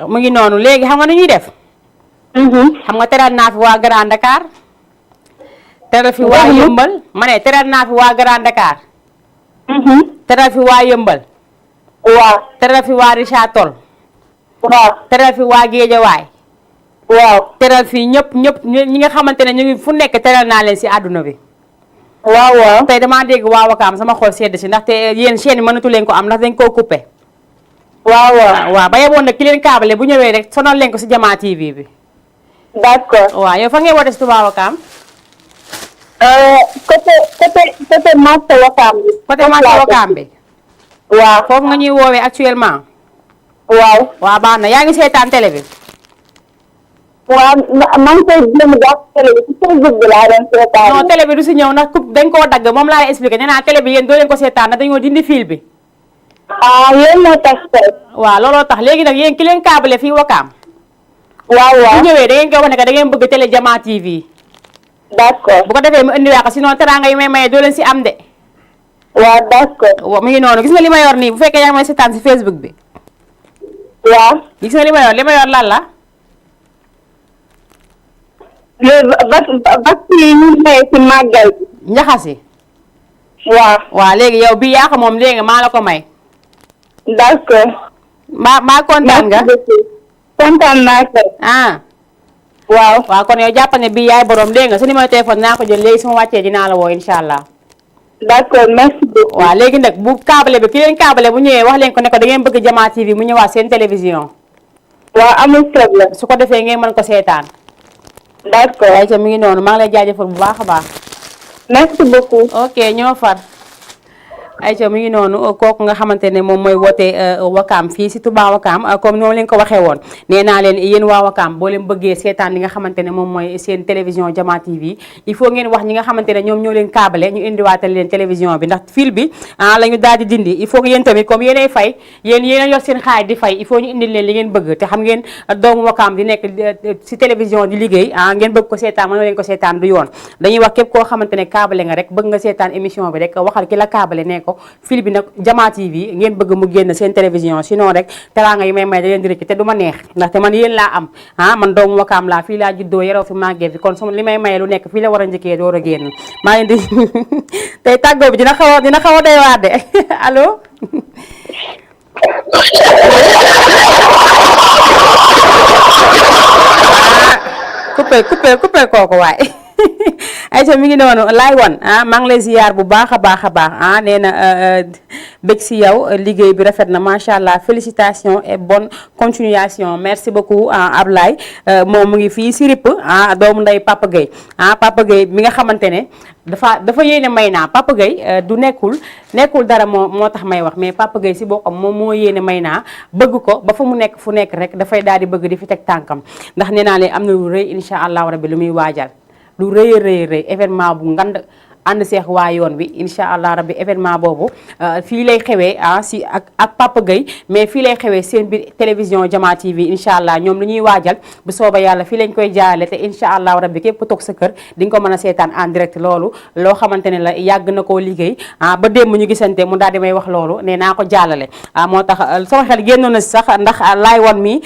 Speaker 1: mu ngi noonu léegi xam nga nu ñuy def. xam nga teral naa fi waa Grand Dakar. teral fi waa Yëmbal ma ne teral naa fi waa Grand Dakar. teral fi waa Yëmbal.
Speaker 8: waaw.
Speaker 1: teral fi waa Richard Toll.
Speaker 8: waaw.
Speaker 1: teral fi waa Géejawaay.
Speaker 13: waaw
Speaker 1: teral fii ñëpp ñi nga xamante ne ñu ngi fu nekk teral naa leen si àdduna bi.
Speaker 13: waaw
Speaker 1: tey damaa dégg waa Wakaam sama xol sedd si ndaxte yéen chaîne yi mënatu leen ko am ndax dañ koo coupé. waaw ba yeboon nag ki leen câble bu ñëwee rek sonal leen ko si Jama TV bi.
Speaker 13: d'accord.
Speaker 1: waaw yow fa ngay woote si Touba Wakaam.
Speaker 13: côté marché Wakaam bi.
Speaker 1: côté marché Wakaam bi.
Speaker 13: waaw
Speaker 1: foofu nga ñuy woowee actuellement.
Speaker 13: waaw
Speaker 1: baax na yaa ngi seetaan télé bi.
Speaker 13: waaw maa ngi koy jéem a jàpp télé bi ci Facebook bi laa doon seetaan.
Speaker 1: non télé bi du si ñëw ndax dañ koo dagg moom laa lay expliqué nee naa télé bi yéen doo leen ko seetaan ndax dañoo dindi fil bi.
Speaker 13: yéen moo tax tey.
Speaker 1: waaw looloo tax léegi nag yéen ki leen câble fii Wakaam.
Speaker 13: waaw
Speaker 1: bu ñëwee da ngeen koy wax ne que da ngeen bëgg télé Jama TV.
Speaker 13: d'accord
Speaker 1: bu ko defee mu indiwaat ko sinon teraanga yi may maye doo leen si am de.
Speaker 13: waaw d'accord.
Speaker 1: waaw mu ngi noonu gis nga li ma yor nii bu fekkee yaa ngi may seetaan si Facebook bi.
Speaker 13: waaw.
Speaker 1: gis nga li ma yor lan la.
Speaker 13: vaccin yi ñu maye si màggal bi.
Speaker 1: njaxasi.
Speaker 13: waaw
Speaker 1: léegi yow bii yaa ko moom léegi maa la ko may.
Speaker 13: d'accord.
Speaker 1: maa kontaan nga.
Speaker 13: kontaan naa kay. waaw
Speaker 1: kon yow jàpp ne bii yaay borom dégg nga sa numéro téléphone naa ko jël léegi su ma wàccee dinaa la woo incha allah.
Speaker 13: d'accord merci beaucoup.
Speaker 1: waaw léegi nag bu câble bi ki leen câble bu ñëwee wax leen ko ne ko da ngeen bëgg Jama TV mu ñëwaat seen télévision.
Speaker 13: waaw amul problème.
Speaker 1: su ko defee ngeen mën ko seetaan.
Speaker 13: d'accord.
Speaker 1: ayca mi ngi noonu maa ngi lay jaajëfal bu baax a baax.
Speaker 13: merci beaucoup.
Speaker 1: ok ñoo far. ayca mi ngi noonu kooku nga xamante ne moom mooy woote Wakaam fii si Touba Wakaam comme noonu leen ko waxee woon nee naa leen yéen waa Wakaam boo leen bëggee seetaan li nga xamante ne moom mooy seen télévision Jama TV il faut ngeen wax ñi nga xamante ne ñoom ñoo leen câble ñu indiwaatal leen télévision bi ndax fil bi la ñu daal di dindi il faut que yéen tamit comme yéenay fay yéen a yor seen xaay di fay il faut ñu indil leen li ngeen bëgg te xam ngeen doomu Wakaam di nekk si télévision di liggéey ngeen bëgg ko seetaan mënoo leen ko seetaan du yoon dañuy wax képp koo xamante ne câble nga rek bëgg nga seetaan émission bi rek waxal ki la câble ne ko fil bi nag Jama TV ngeen bëgg mu génn seen télévision sinon rek teraanga yi may may da leen di rëcc te du ma neex ndaxte man yéen laa am man doomu Wakaam laa fii laa juddoo yaroo fi màggee fi kon su li may maye lu nekk fii la war a njëkkee door a génn maa ngi di tey tàggoo bi dina xaw a doy waar de allo coupé kooku waay ayca mi ngi noonu laay wan maa ngi lay ziyaar bu baax a baax nee na bëgg si yow liggéey bi rafet na macha allah félicitations et bonne continuation merci beaucoup Ablaye moom mu ngi fii si RIP doomu nday Papa Gueye Papa Gueye mi nga xamante ne dafa yéene may naa Papa Gueye du nekkul dara moo tax may wax mais Papa Gueye si boppam moom moo yéene may naa bëgg ko ba fa mu nekk fu nekk rek dafay daal di bëgg di fi teg tànkam ndax nee naa leen am na lu rëy incha allahu rabbi lu muy waajal lu rëy événement bu ngand ànd seex waa yoon bi incha allah rabbi événement boobu fii lay xewee si ak Papa Gueye mais fii lay xewee seen biir télévision Jama TV incha allah ñoom lu ñuy waajal bu sooba yàlla fii lañ koy jaarale te incha allah rabbi képp ku toog sa kër di nga ko mën a seetaan en direct loolu loo xamante ne la yàgg na koo liggéey ba démb ñu gisante mu daal di may wax loolu ne naa ko jàllale moo tax sama xel génnoon na si sax ndax laay woon mi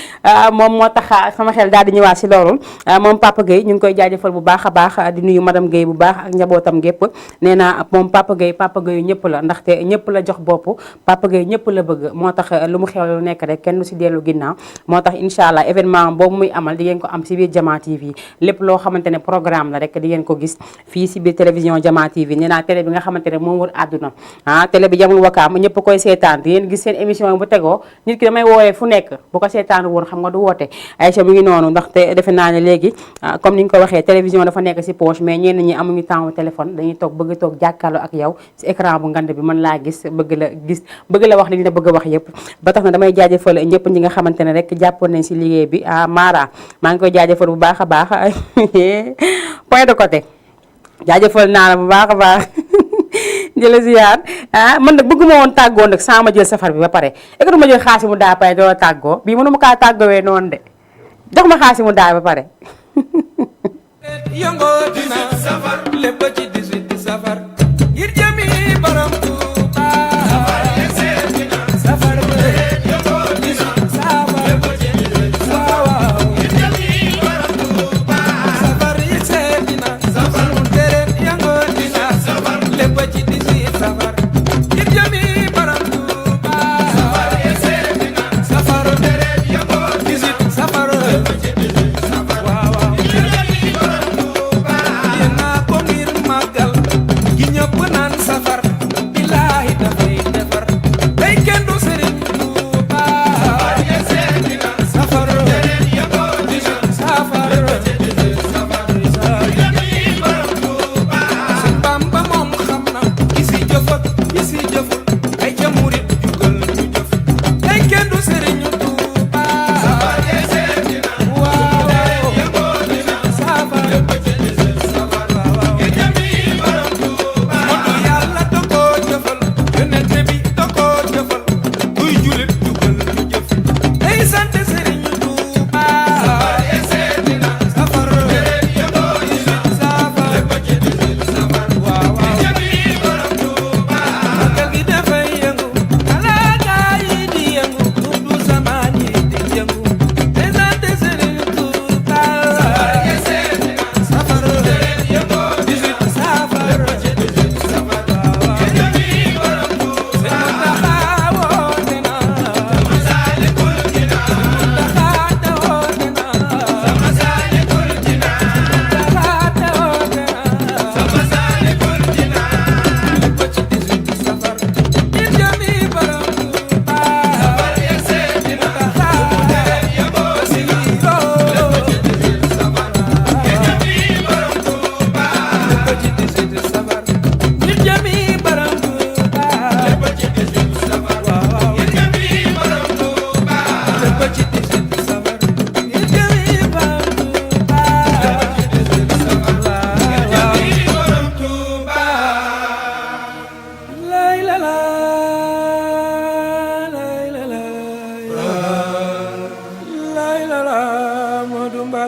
Speaker 1: moom moo tax sama xel daal di ñëwaat si loolu moom Papa Gueye ñu ngi koy jaajëfal bu baax a baax di nuyu madame Gueye bu baax ak njabootam gépp nee naa moom Papa Gueye ñëpp la ndaxte ñëpp la jox bopp Papa Gueye ñëpp la bëgg moo tax lu mu xew lu nekk rek kenn du si dellu ginnaaw moo tax incha allah événement boobu muy amal di ngeen ko am si biir Jama TV lépp loo xamante ne programme la rek di ngeen ko gis fii si biir télévision Jama TV nee naa télé bi nga xamante ne moom wër àdduna télé bi jamul Wakaam ñëpp koy seetaan di ngeen gis seen émission bu tegoo nit ki damay woowee fu nekk bu ko seetaan woon xam nga du woote Aïcha mi ngi noonu ndaxte defe naa ne léegi comme ni ñu ko waxee télévision dafa nekk si poche mais ñenn ñi amuñu temps téléphone dañuy bëgg toog jàkkaarloo ak yow si écran bu ngand bi mën laa gis bëgg la wax li ñu la bëgg a wax yëpp ba tax na damay jaajëfal ñëpp ñi nga xamante ne rek jàppoon nañ si liggéey bi Mara maa ngi koy jaajëfal bu baax a baax point de côté jaajëfal naa la bu baax a baax jëla ziyaar man nag bëgguma woon tàggoo nag sans ma jël safar bi ba pare est-ce que du ma jël xaasi mu daa pare doo tàggoo bii mënuma kaa tàggoowee noonu de jox ma xaasi mu daa ba pare
Speaker 4: yëngoo dina safar lépp ci 18 safar ngir jëmi borom Tuuba safar yëngoo dina safar lépp ci 18 safar ngir jëmi borom Tuuba safar dina safar mu tere yëngoo dina safar lépp ci 18 safar ngir jëmi borom Tuuba safar dina safar tere yëngoo 18 safar lépp ci 18 safar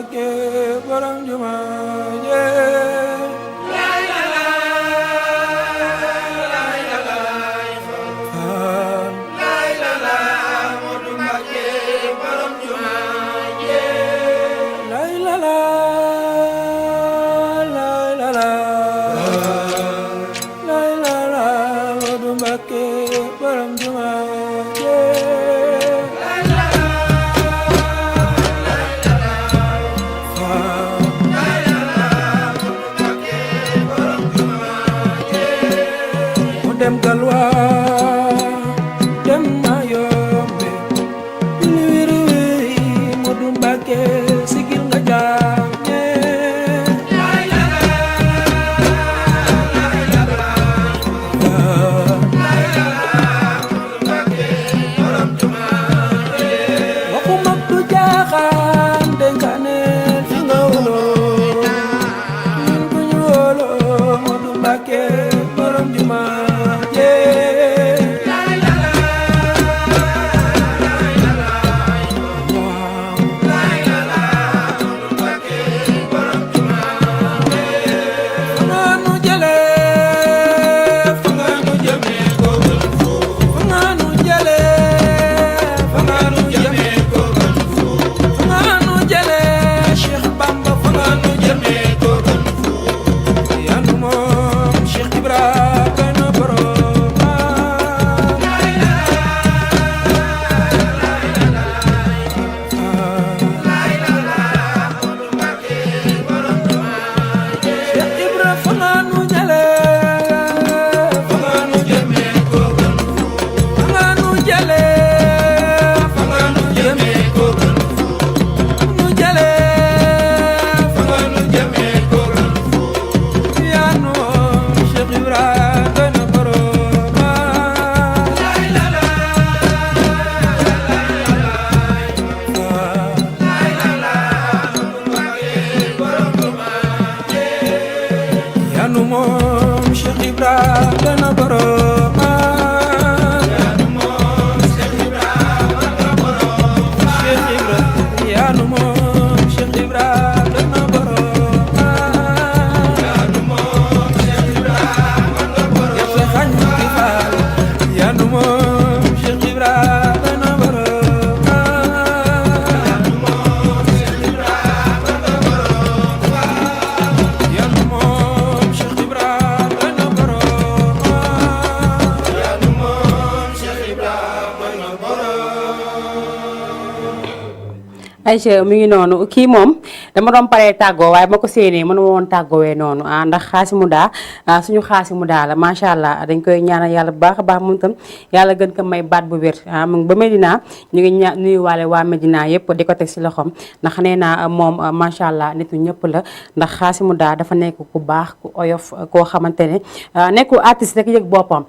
Speaker 4: Mbàkke borom juma je dem galwa dem mayombe li wiri wiri Modou Mbacké sigil nga jaam ñe waxu mag du jaaxaan dénkaane fi nga wolo ñun ku ñu wolo Modou Mbacké borom juma
Speaker 1: Aïcha mi ngi noonu kii moom dama doon paree tàggoo waaye ma ko séenee mënu ma woon tàggoowee noonu ndax Xaasimu daa suñu Xaasimu daa la macha allah dañ koy ñaanal yàlla bu baax a baax moom tam yàlla gën ko may baat bu wér mu ngi ba Medina ñu ngi nuyuwaale waa Medina yëpp di ko teg si loxoom ndax nee naa moom macha allah nitu ñëpp la ndax Xaasimu daa dafa nekk ku baax ku oyof koo xamante ne nekkul artiste rek yëg boppam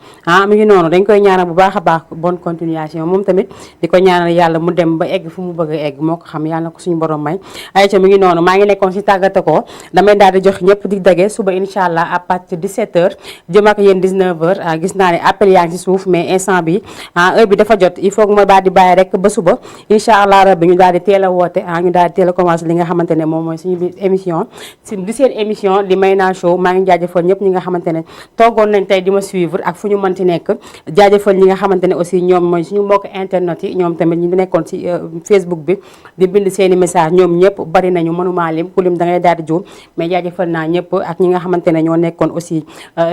Speaker 1: mi ngi noonu dañ koy ñaanal bu baax a baax bonne continuation moom tamit di ko ñaanal yàlla mu dem ba egg fu mu bëgg a egg moo ko xam yàlla na ko suñu borom may Aïcha mi ngi noonu maa ngi nekkoon si tàggate ko damay daal di jox ñëpp di dage suba incha allah à partir de 17h jëm ak yéen 19h gis naa ne appel yaa ngi si suuf mais instant bi heure bi dafa jot il faut que ma daal di bàyyi rek ba suba incha allah rabbi ñu daal di teel a woote ñu daal di teel a commencé li nga xamante ne moom mooy suñu biir émission di seen émission di Mayna Show maa ngi jaajëfal ñëpp ñi nga xamante ne toogoon nañ tey di ma suivre ak fu ñu mënti nekk jaajëfal ñi nga xamante ne aussi ñoom mooy suñu mbokk internet yi ñoom tamit ñi nekkoon si Facebook bi di bind seeni message ñoom ñëpp bari nañu mënuma lim ku lim da ngay daal di juum mais jaajëfal naa ñëpp ak ñi nga xamante ne ñoo nekkoon aussi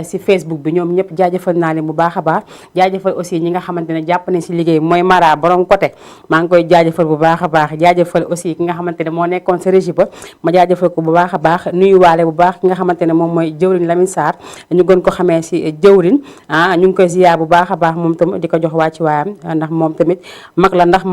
Speaker 1: si Facebook bi ñoom ñëpp jaajëfal naa leen bu baax a baax jaajëfal aussi ñi nga xamante ne jàpp nañ si liggéey mooy Mara borom côté maa ngi koy jaajëfal bu baax a baax jaajëfal aussi ki nga xamante ne moo nekkoon si régie ba ma jaajëfal ko bu baax a baax nuyuwaale bu baax ki nga xamante ne moom mooy jëwriñ Lamine Sarr ñu gën ko xamee si jëwriñ ñu ngi koy ziyaar bu baax a baax moom tam di ko jox wàcci waayam ndax moom tamit mag la ndax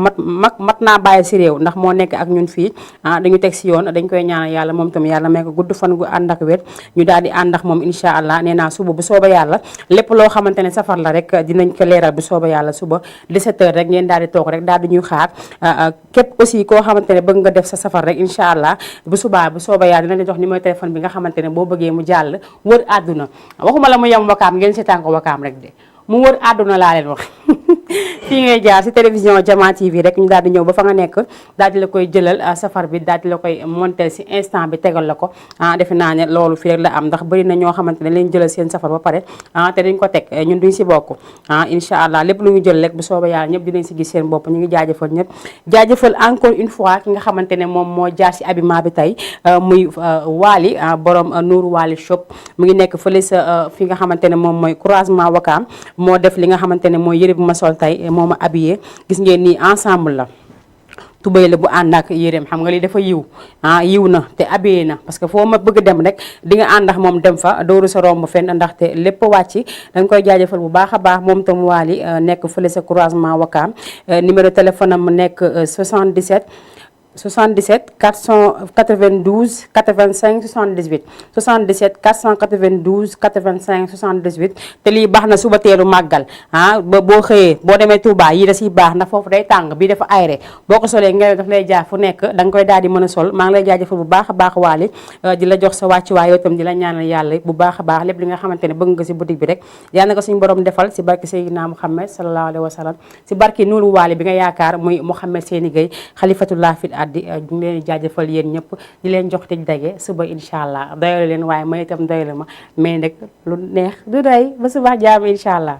Speaker 1: mat naa bàyyi si réew ndax moo nekk ak ñun fii dañu teg si yoon dañ koy ñaanal yàlla moom tam yàlla may ko gudd fan gu ànd ak wér ñu daal di ànd ak moom incha allah nee naa suba bu sooba yàlla lépp loo xamante ne safar la rek dinañ ko leeral bu sooba yàlla suba 17h rek ngeen daal di toog rek daal di ñuy xaar képp aussi koo xamante ne bëgg nga def sa safar rek incha allah bu subaa bu sooba yàlla dinañ la jox numéro téléphone bi nga xamante ne boo bëggee mu jàll wër àdduna waxuma la mu yem wakaam ngeen seetaan ko wakaam rek de mu wër àdduna laa leen wax fii ngay jaar si télévision Jama TV rek ñu daal di ñëw ba fa nga nekk daal di la koy jëlal safar bi daal di la koy monter si instant bi tegal la ko defe naa ne loolu fii rek la am ndax bëri na ñoo xamante ne leen jëlal seen safar ba pare te dañ ko teg ñun duñ si bokk incha allah lépp lu ñu jël rek bu soobee yàlla ñëpp dinañ si gis seen bopp ñu ngi jaajëfal ñëpp jaajëfal encore une fois ki nga xamante ne moom moo jaar si habillement bi tey muy Wally borom Nour Wally shop mu ngi nekk fële sa fi nga xamante ne moom mooy croisement Wakaam moo def li nga xamante ne mooy yëre bu ma sol tey moo ma habillé gis ngeen nii ensemble la tubéy la bu ànd ak yéreem xam nga li dafa yiw yiw na te habillé na parce que foo ma bëgg dem rek di nga ànd ak moom dem fa dooru sa romb fenn ndaxte lépp wàcc dañ koy jaajëfal bu baax a baax moom tam Wally nekk fële sa croisement Wakaam numéro téléphone am nekk 77 492 85 78 77 492 85 78 te lii baax na suba teelu màggal ba boo xëyee boo demee Touba yii da siy baax ndax foofu day tàng bii dafa aéré boo ko solee ngelaw daf lay jaar fu nekk da nga koy daal di mën a sol maa ngi lay jaajëfal bu baax a baax Wally di la jox sa wàccuwaay yow itam di la ñaanal yàlla bu baax a baax lépp li nga xamante ne bëgg nga si boutique bi rek yal na ko suñu borom defal si barke Seydina Mouhamed sallallahu alayhi wa sallam si barke Nourou Wally bi nga yaakaar muy Mouhamed Seyni Gueye xalifatullah fil addi ñu leen di jaajëfal yéen ñëpp di leen jox tëj dage suba incha allah doyale leen waaye may itam doyale ma mais nag lu neex du doy ba suba jaam incha allah